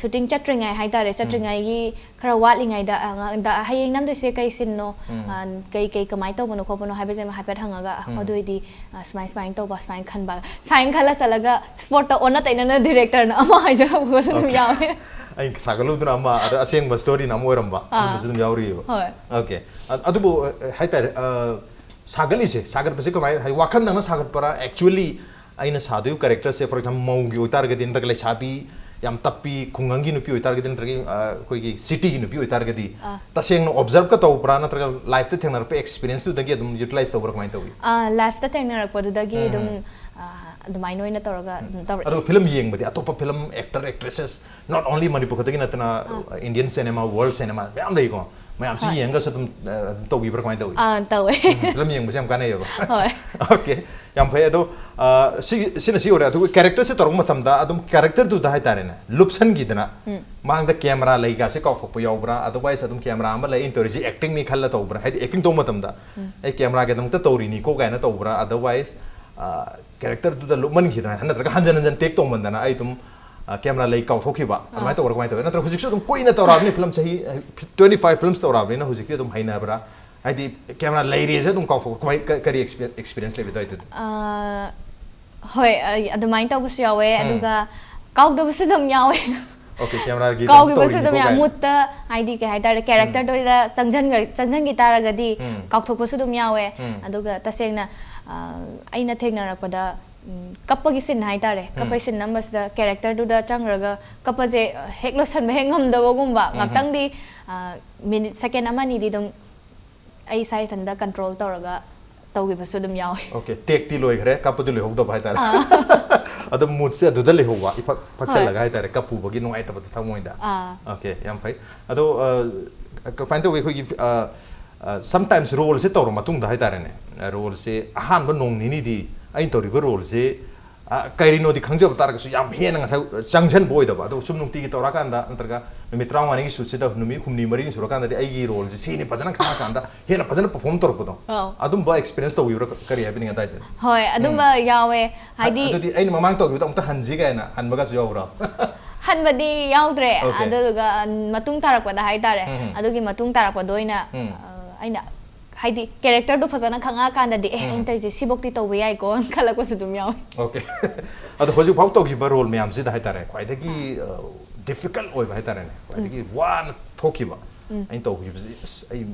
ꯁꯨꯇꯤꯡ ꯆꯠꯇ꯭ꯔꯤꯉꯩ ꯍꯥꯏꯇꯥꯔꯦ, ꯆꯠꯇ꯭ꯔꯤꯉꯩꯒꯤ ꯈꯔ ꯋꯥꯠꯂꯤꯉꯩꯗ, ꯑ, ꯉ- ꯗ- ꯍꯌꯦꯡ ꯅꯝꯗꯣꯏꯁꯦ ꯀꯩ ꯁꯤꯟꯅꯣ, ꯎꯝ. ꯑ, ꯀꯩ ꯀꯩ ꯀꯃꯥꯏꯅ ꯇꯧꯕꯅꯣ ꯈꯣꯠꯄꯅꯣ ꯍꯥꯏꯕꯁꯦ ꯑꯃ ꯍꯥꯏꯐꯦꯠ ꯍꯪꯉꯒ, ꯎꯝ. ꯑꯗꯨ ꯑꯣꯏꯗꯤ, ꯑ, ꯁꯨꯃꯥꯏ ꯁꯨꯃꯥꯏꯅ ꯇꯧꯕ, ꯁꯨꯃꯥꯏꯅ ꯈꯟꯕ, ꯁꯨꯃꯥꯏꯅ ꯈꯜꯂ ꯆꯠꯂꯒ ꯁ꯭ꯄꯣꯠꯇ ꯑꯣꯟꯅ ꯇꯩꯅꯅ ꯗꯤꯔꯦꯛꯇꯔꯅ ꯑꯃ ꯍꯥꯏꯖꯔꯛꯄꯁꯨ ꯑꯗꯨꯝ Okay. ꯌꯥꯎꯋꯦ꯫ ꯑꯩꯅ ꯁꯥꯒꯠꯂꯨꯕꯗꯨꯅ ꯑꯃ, ꯑꯗ ꯑꯁꯦꯡꯕ ꯁ꯭ꯇꯣꯔꯤꯅ ꯑꯃ ꯑꯣꯏꯔꯝꯕ, ꯑꯥ. ꯑꯗꯨꯝꯕꯁꯨ ꯑꯗꯨꯝ ꯌꯥꯎꯔꯤꯑꯕ꯫ ꯍꯣꯏ꯫ Okay. ꯑ- ꯑꯗꯨꯕꯨ, ꯑ, ꯍꯥꯏꯇꯥꯔꯦ, ꯑ, ꯁꯥꯒꯠꯂꯤꯁꯦ, ꯁꯥꯒꯠꯄꯁꯦ ꯀꯃꯥꯏꯅ, ꯍꯥꯏꯗꯤ, ꯋꯥꯈꯜꯗꯪꯅ ꯁꯥꯒꯠꯄꯔꯥ, actually ꯑꯩꯅ ꯁꯥꯗꯣꯏꯕ ꯀꯦꯔꯦꯛꯇꯔꯁꯦ, for example, ꯃꯧꯒꯤ ꯑꯣꯏꯇꯥꯔꯒꯗꯤ, ꯅꯠꯇ꯭ꯔꯒ ꯂꯩꯁꯥꯕꯤ ꯌꯥꯝ ꯇꯞꯄꯤ, ꯈꯨꯡꯒꯪꯒꯤ ꯅꯨꯄꯤ ꯑꯣꯏꯇꯥꯔꯒꯗꯤ, ꯅꯠꯇ꯭ꯔꯒ, ꯑ, ꯑꯩꯈꯣꯏꯒꯤ ꯁꯤꯇꯤꯒꯤ ꯅꯨꯄꯤ ꯑꯣꯏꯇꯥꯔꯒꯗꯤ, ꯑꯥ. ꯇꯁꯦꯡꯅ ꯑꯣꯕꯖꯔꯕꯀ ꯇꯧꯕ꯭ꯔꯥ, ꯅꯠꯇ꯭ꯔꯒ ꯂꯥꯏꯐꯇ ꯊꯦꯡꯅꯔꯛꯄ ꯑꯦꯛꯁꯄꯤꯔꯤꯌꯦꯟꯁꯇꯨꯗꯒꯤ ꯑꯗꯨꯝ ꯌꯨꯇꯤꯂꯥꯏꯁ ꯇꯧꯕ꯭ꯔꯥ, ꯀꯃꯥꯏꯅ ꯇꯧꯏ? ꯑ, ꯂꯥꯏꯐꯇ ꯊꯦꯡꯅꯔꯛꯄꯗꯨꯗꯒꯤ ꯎꯝ. ꯑꯗꯨꯝ, ꯑ, ꯑꯗꯨꯃꯥꯏꯅ ꯑꯣꯏꯅ ꯇꯧꯔꯒ ꯑꯗꯨꯝ ꯇꯧꯔꯛꯑꯦ꯫ ꯑꯗꯨꯒ ꯐꯤꯂꯝ ꯌꯦꯡꯕꯗꯤ, ꯑꯇꯣꯞꯄ film actor, actresses, not only ꯃꯅꯤꯄꯨꯔ ꯈꯛꯇꯒꯤ ꯅꯠꯇꯅ, ꯑꯥ. ꯏꯟꯗꯤꯌꯟ ꯁꯤꯅꯦꯃꯥ, ꯋꯥꯔꯜ ꯁꯤꯅꯦꯃꯥ ꯃꯌꯥꯝ ꯂꯩꯀꯣ, ꯃꯌꯥꯝꯁꯤ ꯍꯣꯏ. ꯌꯦꯡꯉꯒꯁꯨ ꯑꯗꯨꯝ, ꯑ, ꯑꯗꯨꯝ ꯇꯧꯕꯤꯕ꯭ꯔꯥ, ꯀꯃꯥꯏꯅ ꯇꯧꯏ? ꯑꯥ, ꯇꯧꯋꯦ꯫ ꯎꯝ, ꯐꯤꯂꯝ ꯌꯦꯡꯕꯁꯦ ꯌꯥꯝ ꯀꯥꯟꯅꯩꯌꯦꯕ꯫ ꯍꯣꯏ꯫ Okay, ꯌꯥꯝ ꯐꯩ꯫ ꯑꯗꯣ, ꯑ, ꯁꯤ, ꯁꯤꯅ ꯁꯤ ꯑꯣꯏꯔꯦ꯫ ꯑꯗꯨꯒ ꯀꯦꯔꯦꯛꯇꯔꯁꯦ ꯇꯧꯔꯛꯄ ꯃꯇꯝꯗ ꯑꯗꯨꯝ ꯀꯦꯔꯦꯛꯇꯔꯗꯨꯗ ꯍꯥꯏꯇꯥꯔꯦꯅꯦ, ꯂꯨꯞꯁꯟꯈꯤꯗꯅ, ꯎꯝ. ꯃꯥꯡꯗ ꯀꯦꯃꯦꯔꯥ ꯂꯩꯒꯁꯦ ꯀꯥꯎꯊꯣꯛꯄ ꯌꯥꯎꯕ꯭ꯔꯥ? Otherwise ꯑꯗꯨꯝ ꯀꯦꯃꯦꯔꯥ ꯑꯃ ꯂꯩ, ꯑꯩꯅ ꯇꯧꯔꯤꯁꯤ ꯑꯦꯛꯇꯤꯡꯅꯤ ꯈꯜꯂ ꯇꯧꯕ꯭ꯔꯥ? ꯍꯥꯏꯗꯤ, ꯑꯦꯛꯇꯤꯡ ꯇꯧꯕ ꯃꯇꯝꯗ, "ꯑꯩ ꯀꯦꯃꯦꯔꯥꯒꯤꯗꯃꯛꯇ ꯇꯧꯔꯤꯅꯤꯀꯣ" ꯀꯥꯏꯅ ꯇꯧꯕ꯭ꯔꯥ? Otherwise, ꯑ, ꯀꯦꯔꯦꯛꯇꯔꯗꯨꯗ ꯂꯨꯞꯃꯟꯈꯤꯗꯅ, ꯅꯠꯇ꯭ꯔꯒ ꯍꯟꯖꯟ ꯍꯟꯖꯟ ꯇꯦꯛ ꯇꯧꯃꯟꯗꯅ ꯑꯩ ꯑꯗꯨꯝ, ꯑ, ꯀꯦꯃꯦꯔꯥ ꯂꯩ ꯀꯥꯎꯊꯣꯛꯈꯤꯕ, ꯑꯗꯨꯃꯥꯏꯅ ꯑꯥ. ꯇꯧꯕ꯭ꯔꯥ, ꯀꯃꯥꯏꯅ ꯇꯧꯋꯤ? ꯅꯠꯇ꯭ꯔꯒ ꯍꯧꯖꯤꯛꯁꯨ ꯑꯗꯨꯝ ꯀꯨꯏꯅ ꯇꯧꯔꯛꯑꯕꯅꯤ, ꯐꯤꯂꯝ ꯆꯍꯤ, ꯑ, twenty five films ꯇꯧꯔꯛꯑꯕꯅꯤꯅ ꯍꯧꯖꯤꯛꯇꯤ ꯑꯗꯨꯝ ꯍꯩꯅꯕ꯭ꯔꯥ? ꯍꯥꯏꯗꯤ, ꯀꯦꯃꯦꯔꯥ ꯂꯩꯔꯦꯁꯦ ꯑꯗꯨꯝ ꯀꯥꯎꯊꯣꯛꯄ, ꯀꯃꯥꯏ-, ꯀ-, ꯀꯔꯤ ꯑꯦꯛꯁꯄꯤꯔꯤꯌꯦꯟꯁ ꯂꯩꯕ ꯑꯗꯨꯋꯥꯏꯗꯨꯗꯤ? ꯑ, ꯍꯣꯏ, ꯑ, ꯑꯗꯨꯃꯥꯏꯅ ꯇꯧꯕꯁꯨ ꯌꯥꯎꯋꯦ, ꯎꯝ. ꯑꯗꯨꯒ ꯀꯥꯎꯗꯕꯁꯨ ꯑꯗꯨꯝ ꯌꯥꯎꯋꯦ꯫ Okay, ꯀꯦꯃꯦꯔꯥꯒꯤ ꯑꯗꯨꯝ ꯀꯥꯎꯈꯤꯕꯁꯨ ꯇꯧꯔꯤꯅꯤꯀꯣ ꯑꯗꯨꯝ ꯌꯥꯎꯋꯦ꯫ ꯀꯥꯏꯅ꯫ ꯃꯨꯠꯇ, ꯍꯥꯏꯗꯤ, ꯀꯩ ꯍꯥꯏꯇꯥꯔꯦ, ꯎꯝ. ꯀꯦꯔꯦꯛꯇꯔꯗꯣ ꯑꯩꯅ ꯆꯪꯁꯤꯟꯈ꯭ꯔ-, ꯆꯪꯁꯤꯟꯈꯤ ꯇꯥꯔꯒꯗꯤ ꯎꯝ. ꯀꯥꯎꯊꯣꯛꯄꯁꯨ ꯑꯗꯨꯝ ꯌꯥꯎꯋꯦ꯫ ꯎꯝ. ꯑꯗꯨꯒ ꯇꯁꯦꯡꯅ, ꯑ, ꯑꯩꯅ ꯊꯦꯡꯅꯔꯛꯄꯗ, ꯎꯝ, ꯀꯞꯄꯒꯤ ꯁꯤꯟ ꯍꯥꯏꯇꯥꯔꯦ, ꯎꯝ. ꯀꯞꯄꯒꯤ ꯁꯤꯟ ꯅꯝꯕꯁꯤꯗ ꯀꯦꯔꯦꯛꯇꯔꯗꯨꯗ ꯆꯪꯈ꯭ꯔꯒ ꯀꯞꯄꯁꯦ, ꯑ, ꯍꯦꯛ ꯂꯣꯏꯁꯟꯕ ꯍꯦꯛ ꯉꯝꯗꯕꯒꯨꯝꯕ, ꯎꯝ. ꯉꯥꯛꯇꯪꯗꯤ, ꯑ, ꯃꯤꯅꯤꯠ ꯁꯦꯀꯦꯟ ꯑꯃ ꯑꯅꯤꯗꯤ ꯑꯗꯨꯝ ꯑꯩ ꯏꯁꯥ ꯏꯊꯟꯇ ꯀꯟꯇ꯭ꯔꯣꯜ ꯇꯧꯔꯒ ꯇꯧꯈꯤꯕꯁꯨ ꯑꯗꯨꯝ ꯌꯥꯎꯋꯦ꯫ Okay, ꯇꯦꯛꯇꯤ ꯂꯣꯏꯈ꯭ꯔꯦ, ꯀꯞꯄꯗꯤ ꯂꯣꯏꯍꯧꯗꯕ ꯍꯥꯏꯇꯥꯔꯦ꯫ ꯑꯥ. ꯑꯗꯨꯝ ꯃꯨꯠꯁꯦ ꯑꯗꯨꯗ ꯂꯩꯍꯧꯕ, ꯏꯐꯛ ꯐꯛꯆꯜꯂꯒ ꯍꯣꯏ. ꯍꯥꯏꯇꯥꯔꯦ, ꯀꯞꯄꯨꯕꯒꯤ ꯅꯨꯡꯉꯥꯏꯇꯕꯗꯣ ꯊꯃꯣꯏꯗ꯫ ꯑꯥ. Okay, ꯌꯥꯝ ꯐꯩ꯫ ꯑꯗꯣ, ꯑ, ꯀꯃꯥꯏꯅ ꯇꯧꯋꯤ, ꯑꯩꯈꯣꯏꯒꯤ, ꯑ, ꯑ, sometimes ꯔꯣꯜꯁꯦ ꯇꯧꯔ ꯃꯇꯨꯡꯗ ꯍꯥꯏꯇꯥꯔꯦꯅꯦ, ꯑ, ꯔꯣꯜꯁꯦ ꯑꯍꯥꯟꯕ ꯅꯣꯡ ꯅꯤꯅꯤꯗꯤ ꯑꯩꯅ ꯇꯧꯔꯤꯕ ꯔꯣꯜꯁꯦ ꯑ, ꯀꯔꯤꯅꯣꯗꯤ ꯈꯪꯖꯕ ꯇꯥꯔꯒꯁꯨ ꯌꯥꯝ ꯍꯦꯟꯅ ꯉꯁꯥꯏ ꯆꯪꯁꯤꯟꯕ ꯑꯣꯏꯗꯕ꯫ ꯑꯗꯣ ꯁꯨꯝ ꯅꯨꯡꯇꯤꯒꯤ ꯇꯧꯔꯀꯥꯟꯗ, ꯅꯠꯇ꯭ꯔꯒ ꯅꯨꯃꯤꯠ ꯇꯔꯥꯃꯉꯥꯅꯤꯒꯤ ꯁꯨꯠꯁꯤꯗ ꯅꯨꯃꯤꯠ ꯍꯨꯝꯅꯤ ꯃꯔꯤꯅꯤ ꯁꯨꯔꯀꯥꯟꯗꯗꯤ ꯑꯩꯒꯤ ꯔꯣꯜꯁꯦ ꯁꯤꯅꯤ ꯐꯖꯅ ꯈꯪꯉꯀꯥꯟꯗ ꯍꯦꯟꯅ ꯐꯖꯅ ꯄꯔꯐꯣꯔꯝ ꯇꯧꯔꯛꯄꯗꯣ꯫ ꯑꯧ꯫ ꯑꯗꯨꯝꯕ ꯑꯦꯛꯁꯄꯤꯔꯤꯌꯟꯁ ꯇꯧꯕꯤꯕ꯭ꯔꯥ? ꯀꯔꯤ ꯍꯥꯏꯕꯤꯅꯤꯡꯉꯦ ꯑꯗꯥꯏꯗ? ꯍꯣꯏ, ꯑꯗꯨꯝꯕ ꯌꯥꯎꯋꯦ꯫ ꯍꯥꯏꯗꯤ ꯑꯗꯨꯗꯤ ꯑꯩꯅ ꯃꯃꯥꯡ ꯇꯧꯈꯤꯕꯗꯣ ꯑꯃꯨꯛꯇ ꯍꯟꯁꯤ ꯀꯥꯏꯅ ꯍꯟꯕꯒꯁꯨ ꯌꯥꯎꯕ꯭ꯔꯥ? ꯍꯟꯕꯗꯤ ꯌꯥꯎꯗ꯭ꯔꯦ꯫ Okay. ꯑꯗꯨꯗꯨꯒ ꯃꯇꯨꯡ ꯇꯥꯔꯛꯄꯗ ꯍꯥꯏꯇꯥꯔꯦ꯫ ꯎꯝ. ꯑꯗꯨꯒꯤ ꯃꯇꯨꯡ ꯇꯥꯔꯛꯄꯗ ꯑꯣꯏꯅ ꯎꯝ. ꯑ, ꯑꯩꯅ ꯍꯥꯏꯗꯤ ꯀꯦꯔꯦꯛꯇꯔꯗꯣ ꯐꯖꯅ ꯈꯪꯉꯛꯑꯀꯥꯟꯗꯗꯤ, "ꯑꯦ, ꯎꯝ. ꯑꯩꯅ ꯇꯧꯔꯤꯁꯦ ꯁꯤꯐꯧꯇꯤ ꯇꯧꯕ ꯌꯥꯏꯀꯣ" ꯈꯜꯂꯛꯄꯁꯨ ꯑꯗꯨꯝ ꯌꯥꯎꯋꯦ꯫ Okay. ꯑꯗꯣ ꯍꯧꯖꯤꯛꯐꯥꯎ ꯇꯧꯈꯤꯕ ꯔꯣꯜ ꯃꯌꯥꯝꯁꯤꯗ ꯍꯥꯏꯇꯥꯔꯦ, ꯈ꯭ꯋꯥꯏꯗꯒꯤ ꯗꯤꯐꯤꯀꯜꯠ ꯑꯣꯏꯕ ꯍꯥꯏꯇꯥꯔꯦꯅꯦ, ꯈ꯭ꯋꯥꯏꯗꯒꯤ ꯋꯥꯅ ꯊꯣꯛꯈꯤꯕ, ꯎꯝ. ꯑꯩꯅ ꯇꯧꯈꯤꯕꯁꯤ, ꯑꯁ, ꯑꯩ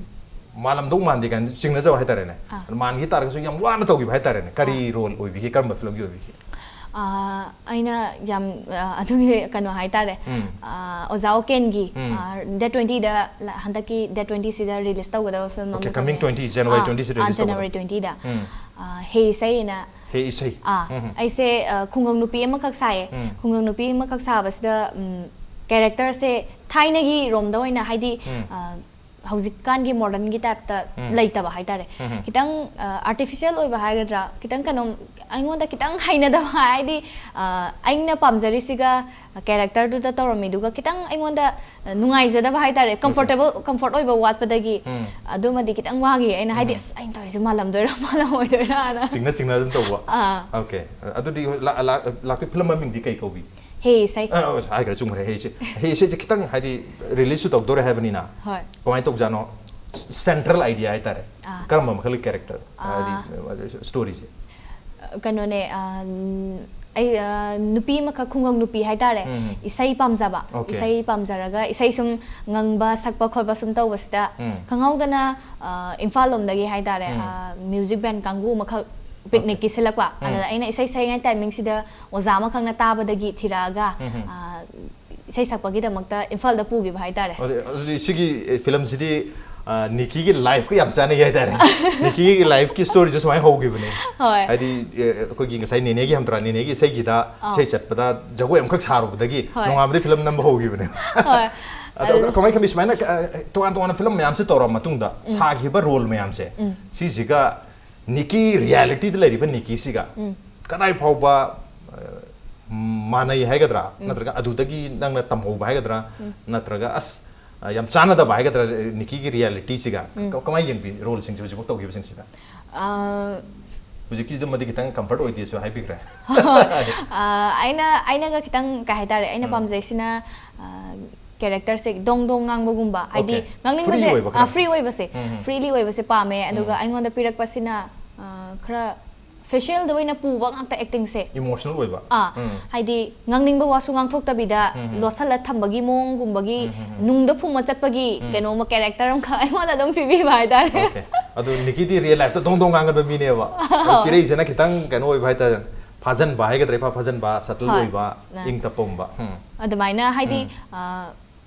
ꯃꯥꯜꯂꯝꯗꯧ ꯃꯥꯟꯗꯦ ꯀꯥꯏꯅ ꯆꯤꯡꯅꯖꯕ ꯍꯥꯏꯇꯥꯔꯦꯅꯦ꯫ ꯑꯥ. ꯑꯗꯣ ꯃꯥꯟꯈꯤ ꯇꯥꯔꯒꯁꯨ ꯌꯥꯝ ꯋꯥꯅ ꯇꯧꯈꯤꯕ ꯍꯥꯏꯇꯥꯔꯦꯅꯦ꯫ ꯀꯔꯤ ꯔꯣꯜ ꯑꯣꯏꯕꯤꯒꯦ? ꯀꯔꯝꯕ ꯐꯤꯂꯝꯒꯤ ꯑꯣꯏꯕꯤꯒꯦ? ꯑ, ꯑꯩꯅ ꯌꯥꯝ, ꯑ, ꯑꯗꯨꯒꯤ ꯀꯩꯅꯣ ꯍꯥꯏꯇꯥꯔꯦ꯫ ꯎꯝ. ꯑ, ꯑꯣꯖꯥ ꯑꯣꯀꯦꯟꯒꯤ, ꯎꯝ. ꯑ, ꯗꯦꯠ ꯇ꯭ꯋꯦꯟꯇꯤꯗ ꯍꯟꯗꯛꯀꯤ ꯗꯦꯠ ꯇ꯭ꯋꯦꯟꯇꯤ ꯁꯤꯗ ꯔꯤꯂꯤꯁ ꯇꯧꯒꯗꯕ ꯐꯤꯂꯝ Okay, ꯑꯃꯈꯛ coming ꯂꯩ꯫ twenty, January ꯑꯥ, twenty ꯁꯤꯗ ꯑꯥ, release ꯇꯧꯒꯗꯕ꯫ January twentyꯗ꯫ ꯎꯝ. ꯑ, ꯍꯦ ꯏꯁꯩ ꯑꯅ꯫ ꯍꯦ ꯏꯁꯩ꯫ ꯑꯥ, ꯎꯝ. ꯑꯩꯁꯦ, ꯑ, ꯈꯨꯡꯒꯪ ꯅꯨꯄꯤ ꯑꯃꯈꯛ ꯁꯥꯏꯌꯦ꯫ ꯎꯝ. ꯈꯨꯡꯒꯪ ꯅꯨꯄꯤ ꯑꯃꯈꯛ ꯁꯥꯕꯁꯤꯗ, ꯎꯝ, ꯀꯦꯔꯦꯛꯇꯔꯁꯦ ꯊꯥꯏꯅꯒꯤ ꯔꯣꯝꯗ ꯑꯣꯏꯅ, ꯍꯥꯏꯗꯤ, ꯎꯝ. ꯑ, ꯍꯧꯖꯤꯛꯀꯥꯟꯒꯤ ꯃꯣꯗꯔꯟꯒꯤ ꯇꯥꯏꯞꯇ ꯎꯝ. ꯂꯩꯇꯕ ꯍꯥꯏꯇꯥꯔꯦ꯫ ꯎꯝ. ꯈꯤꯇꯪ, ꯑ, ꯑꯥꯔꯇꯤꯐꯤꯁꯤꯌꯦꯜ ꯑꯣꯏꯕ ꯍꯥꯏꯒꯗ꯭ꯔꯥ, ꯈꯤꯇꯪ ꯀꯩꯅꯣꯝ, ꯑꯩꯉꯣꯟꯗ ꯈꯤꯇꯪ ꯍꯩꯅꯗꯕ, ꯍꯥꯏꯗꯤ, ꯑ, ꯑꯩꯅ ꯄꯥꯝꯖꯔꯤꯁꯤꯒ ꯀꯦꯔꯦꯛꯇꯔꯗꯨꯗ ꯇꯧꯔꯝꯃꯤꯗꯨꯒ ꯈꯤꯇꯪ ꯑꯩꯉꯣꯟꯗ, ꯑ, ꯅꯨꯡꯉꯥꯏꯖꯗꯕ ꯍꯥꯏꯇꯥꯔꯦ, ꯀꯝꯐꯣꯔꯇꯦꯕꯜ, ꯀꯝꯐꯣꯔꯠ ꯑꯣꯏꯕ ꯋꯥꯠꯄꯗꯒꯤ꯫ ꯎꯝ. ꯑꯗꯨꯃꯗꯤ ꯈꯤꯇꯪ ꯋꯥꯈꯤ꯫ ꯑꯩꯅ ꯍꯥꯏꯗꯤ, ꯎꯝ. "ꯑꯁ, ꯑꯩꯅ ꯇꯧꯔꯤꯁꯦ ꯃꯥꯜꯂꯝꯗꯣꯏꯔꯥ, ꯃꯥꯜꯂꯝꯃꯣꯏꯗꯣꯏꯔꯥꯅ?" ꯆꯤꯡꯅ ꯆꯤꯡꯅ ꯑꯗꯨꯝ ꯇꯧꯕ꯫ ꯑꯥ. Okay. ꯑꯗꯨꯗꯤ ꯂꯥ-, ꯂꯥ-, ꯂꯥꯛꯇꯣꯏ ꯐꯤꯂꯝ ꯃꯃꯤꯡꯗꯤ ꯀꯩ ꯀꯧꯕꯤ? ꯍꯦ ꯏꯁꯩ꯫ ꯑ, ꯑ, ꯍꯥꯏꯈ꯭ꯔꯦ, ꯆꯨꯝꯈ꯭ꯔꯦ, ꯍꯦ ꯏꯁꯩ꯫ ꯍꯦ ꯏꯁꯩꯁꯦ ꯈꯤꯇꯪ ꯍꯥꯏꯗꯤ ꯔꯤꯂꯤꯁꯁꯨ ꯇꯧꯗꯣꯔꯦ ꯍꯥꯏꯕꯅꯤꯅ꯫ ꯍꯣꯏ꯫ ꯀꯃꯥꯏꯅ ꯇꯧꯖꯥꯠꯅꯣ? ꯁꯦꯟꯇ꯭ꯔꯦꯜ ꯑꯥꯏꯗꯤꯌꯥ ꯍꯥꯏꯇꯥꯔꯦ꯫ ꯑꯥ. ꯀꯔꯝꯕ ꯃꯈꯜꯒꯤ ꯀꯦꯔꯦꯛꯇꯔ? ꯑꯥ. ꯍꯥꯏꯗꯤ ꯁ꯭ꯇꯣꯔꯤꯁꯦ꯫ ꯀꯩꯅꯣꯅꯦ, ꯑ, ꯑꯩ, ꯑ, ꯅꯨꯄꯤ ꯑꯃꯈꯛ, ꯈꯨꯡꯒꯪ ꯅꯨꯄꯤ ꯍꯥꯏꯇꯥꯔꯦ, ꯎꯝ. ꯏꯁꯩ ꯄꯥꯝꯖꯕ꯫ Okay. ꯏꯁꯩ ꯄꯥꯝꯖꯔꯒ ꯏꯁꯩ ꯁꯨꯝ ꯉꯪꯕ, ꯁꯛꯄ ꯈꯣꯠꯄ ꯁꯨꯝ ꯇꯧꯕꯁꯤꯗ ꯎꯝ. ꯈꯪꯍꯧꯗꯅ, ꯑ, ꯏꯝꯐꯥꯜ ꯂꯣꯝꯗꯒꯤ ꯍꯥꯏꯇꯥꯔꯦ, ꯎꯝ. ꯑ, ꯃ꯭ꯌꯨꯖꯤꯛ ꯕꯦꯟ ꯀꯥꯡꯕꯨ ꯑꯃꯈꯛ ꯄꯤꯛꯅꯤꯛꯀꯤ ꯁꯤꯜꯂꯛꯄ꯫ ꯎꯝ. ꯑꯗꯨꯗ ꯑꯩꯅ ꯏꯁꯩ ꯁꯛꯏꯉꯩ ꯇꯥꯏꯃꯤꯡꯁꯤꯗ ꯑꯣꯖꯥ ꯑꯃꯈꯛꯅ ꯇꯥꯕꯗꯒꯤ ꯊꯤꯔꯛꯑꯒ, ꯎꯝ. ꯑ, ꯏꯁꯩ ꯁꯛꯄꯒꯤꯗꯃꯛꯇ ꯏꯝꯐꯥꯜꯗ ꯄꯨꯈꯤꯕ ꯍꯥꯏꯇꯥꯔꯦ꯫ ꯑꯗꯨ-, ꯑꯗꯨꯗꯤ ꯁꯤꯒꯤ, ꯑꯦ, ꯐꯤꯂꯝꯁꯤꯗꯤ, ꯑ, ꯅꯤꯀꯤꯒꯤ ꯂꯥꯏꯐꯀ ꯌꯥꯝ ꯆꯥꯟꯅꯩ ꯍꯥꯏꯇꯥꯔꯦ꯫ ꯅꯤꯀꯤꯒꯤ ꯂꯥꯏꯐꯀꯤ ꯁ꯭ꯇꯣꯔꯤꯁꯦ ꯁꯨꯃꯥꯏꯅ ꯍꯧꯈꯤꯕꯅꯦ꯫ ꯍꯣꯏ꯫ ꯍꯥꯏꯗꯤ, ꯑꯦ, ꯑꯩꯈꯣꯏꯒꯤ ꯉꯁꯥꯏ ꯅꯦꯅꯦꯒꯤ ꯍꯝꯇ꯭ꯔꯥ, ꯅꯦꯅꯦꯒꯤ ꯏꯁꯩꯒꯤꯗ ꯑꯥ. ꯏꯁꯩ ꯆꯠꯄꯗ ꯖꯒꯣꯏ ꯑꯃꯈꯛ ꯁꯥꯔꯨꯕꯗꯒꯤ ꯍꯣꯏ. ꯅꯣꯡꯉꯥꯟꯕꯗꯩ ꯐꯤꯂꯝ ꯅꯝꯕ ꯍꯧꯈꯤꯕꯅꯦ꯫ ꯍꯣꯏ꯫ ꯑꯗꯣ ꯑꯗꯨ- ꯀꯃꯥꯏ ꯈꯜꯂꯤ? ꯁꯨꯃꯥꯏꯅ, ꯑ, ꯇꯣꯉꯥꯟ ꯇꯣꯉꯥꯟꯕ ꯐꯤꯂꯝ ꯃꯌꯥꯝꯁꯦ ꯇꯧꯔꯕ ꯃꯇꯨꯡꯗ ꯁꯥꯈꯤꯕ ꯔꯣꯜ ꯃꯌꯥꯝꯁꯦ, ꯎꯝ. ꯁꯤꯁꯤꯒ ꯅꯤꯀꯤ, ꯔꯤꯌꯦꯂꯤꯇꯤꯗ ꯂꯩꯔꯤꯕ ꯅꯤꯀꯤꯁꯤꯒ ꯎꯝ. ꯀꯗꯥꯏ ꯐꯥꯎꯕ ꯑ, ꯃꯥꯟꯅꯩ ꯍꯥꯏꯒꯗ꯭ꯔꯥ, ꯅꯠꯇ꯭ꯔꯒ ꯑꯗꯨꯗꯒꯤ ꯅꯪꯅ ꯇꯝꯍꯧꯕ ꯍꯥꯏꯒꯗ꯭ꯔꯥ, ꯅꯠꯇ꯭ꯔꯒ ꯑꯁ, ꯑ, ꯌꯥꯝ ꯆꯥꯟꯅꯗꯕ ꯍꯥꯏꯒꯗ꯭ꯔꯥ, ꯅꯤꯀꯤꯒꯤ ꯔꯤꯌꯦꯂꯤꯇꯤꯁꯤꯒ ꯀ- ꯀꯃꯥꯏꯅ ꯌꯦꯡꯕꯤ? ꯔꯣꯜꯁꯤꯡꯁꯦ ꯍꯧꯖꯤꯛꯐꯥꯎ ꯇꯧꯈꯤꯕꯁꯤꯡꯁꯤꯗ? ꯑꯥ, ꯍꯧꯖꯤꯛꯀꯤꯗꯨꯃꯗꯤ ꯈꯤꯇꯪ ꯀꯝꯐꯔꯠ ꯑꯣꯏꯗꯦꯁꯨ ꯍꯥꯏꯕꯤꯈ꯭ꯔꯦ. ꯑꯥ, ꯑꯩꯅ ꯑꯩꯅꯒ ꯈꯤꯇꯪ ꯀꯩ ꯍꯥꯏꯇꯥꯔꯦ, ꯑꯩꯅ ꯄꯥꯝꯖꯩꯁꯤꯅ ꯀꯦꯔꯦꯛꯇꯔꯁꯦ ꯗꯣꯡ ꯗꯣꯡ ꯉꯥꯡꯕꯒꯨꯝꯕ, ꯍꯥꯏꯗꯤ Okay. ꯉꯥꯡꯅꯤꯡꯕꯁꯦ Free ꯑꯣꯏꯕ ꯈꯔ. ꯐ꯭ꯔꯤ ꯑꯣꯏꯕꯁꯦ, ꯎꯝ, ꯎꯝ. ꯐ꯭ꯔꯤꯂꯤ ꯑꯣꯏꯕꯁꯦ ꯄꯥꯝꯃꯦ꯫ ꯑꯗꯨꯒ ꯑꯩꯉꯣꯟꯗ ꯄꯤꯔꯛꯄꯁꯤꯅ ꯑꯥ, ꯈꯔ ꯐꯦꯁꯤꯌꯦꯜꯗ ꯑꯣꯏꯅ ꯄꯨꯕ ꯉꯥꯛꯇ ꯑꯦꯛꯇꯤꯡꯁꯦ꯫ ꯏꯃꯣꯁꯅꯦꯜ ꯑꯣꯏꯕ. ꯑꯥ, ꯎꯝ. ꯍꯥꯏꯗꯤ ꯉꯥꯡꯅꯤꯡꯕ ꯋꯥꯁꯨ ꯉꯥꯡꯊꯣꯛꯇꯕꯤꯗ ꯎꯝ, ꯎꯝ. ꯂꯣꯠꯁꯜꯂ ꯊꯝꯕꯒꯤ ꯃꯑꯣꯡꯒꯨꯝꯕꯒꯤ, ꯎꯝ, ꯎꯝ, ꯎꯝ. ꯅꯨꯡꯗ ꯐꯨꯝꯃ ꯆꯠꯄꯒꯤ ꯀꯩꯅꯣꯝꯃ ꯀꯦꯔꯦꯛꯇꯔ ꯑꯃꯈꯛ ꯑꯩꯉꯣꯟꯗ ꯑꯗꯨꯝ ꯄꯤꯕꯤꯕ ꯍꯥꯏꯇꯥꯔꯦ꯫ Okay. ꯑꯗꯨ ꯅꯤꯀꯤꯗꯤ ꯔꯤꯌꯦꯜ ꯂꯥꯏꯐꯇ ꯗꯣꯡ ꯗꯣꯡ ꯉꯥꯡꯒꯟꯕ ꯃꯤꯅꯦꯕ꯫ ꯑꯗꯨ ꯄꯤꯔꯛꯏꯁꯤꯅ ꯈꯤꯇꯪ ꯀꯩꯅꯣ ꯑꯣꯏꯕ ꯍꯥꯏꯇꯥꯔꯦ, ꯐꯥꯖꯟꯕ ꯍꯥꯏꯒꯗ꯭ꯔꯥ, ꯏꯐꯥ ꯐꯥꯖꯟꯕ, ꯁꯇꯜ ꯍꯣꯏ. ꯑꯣꯏꯕ, ꯑ. ꯏꯪ ꯇꯞꯄ ꯒꯨꯝꯕ꯫ ꯎꯝ. ꯑꯗꯨꯃꯥꯏꯅ ꯍꯥꯏꯗꯤ ꯑꯥ,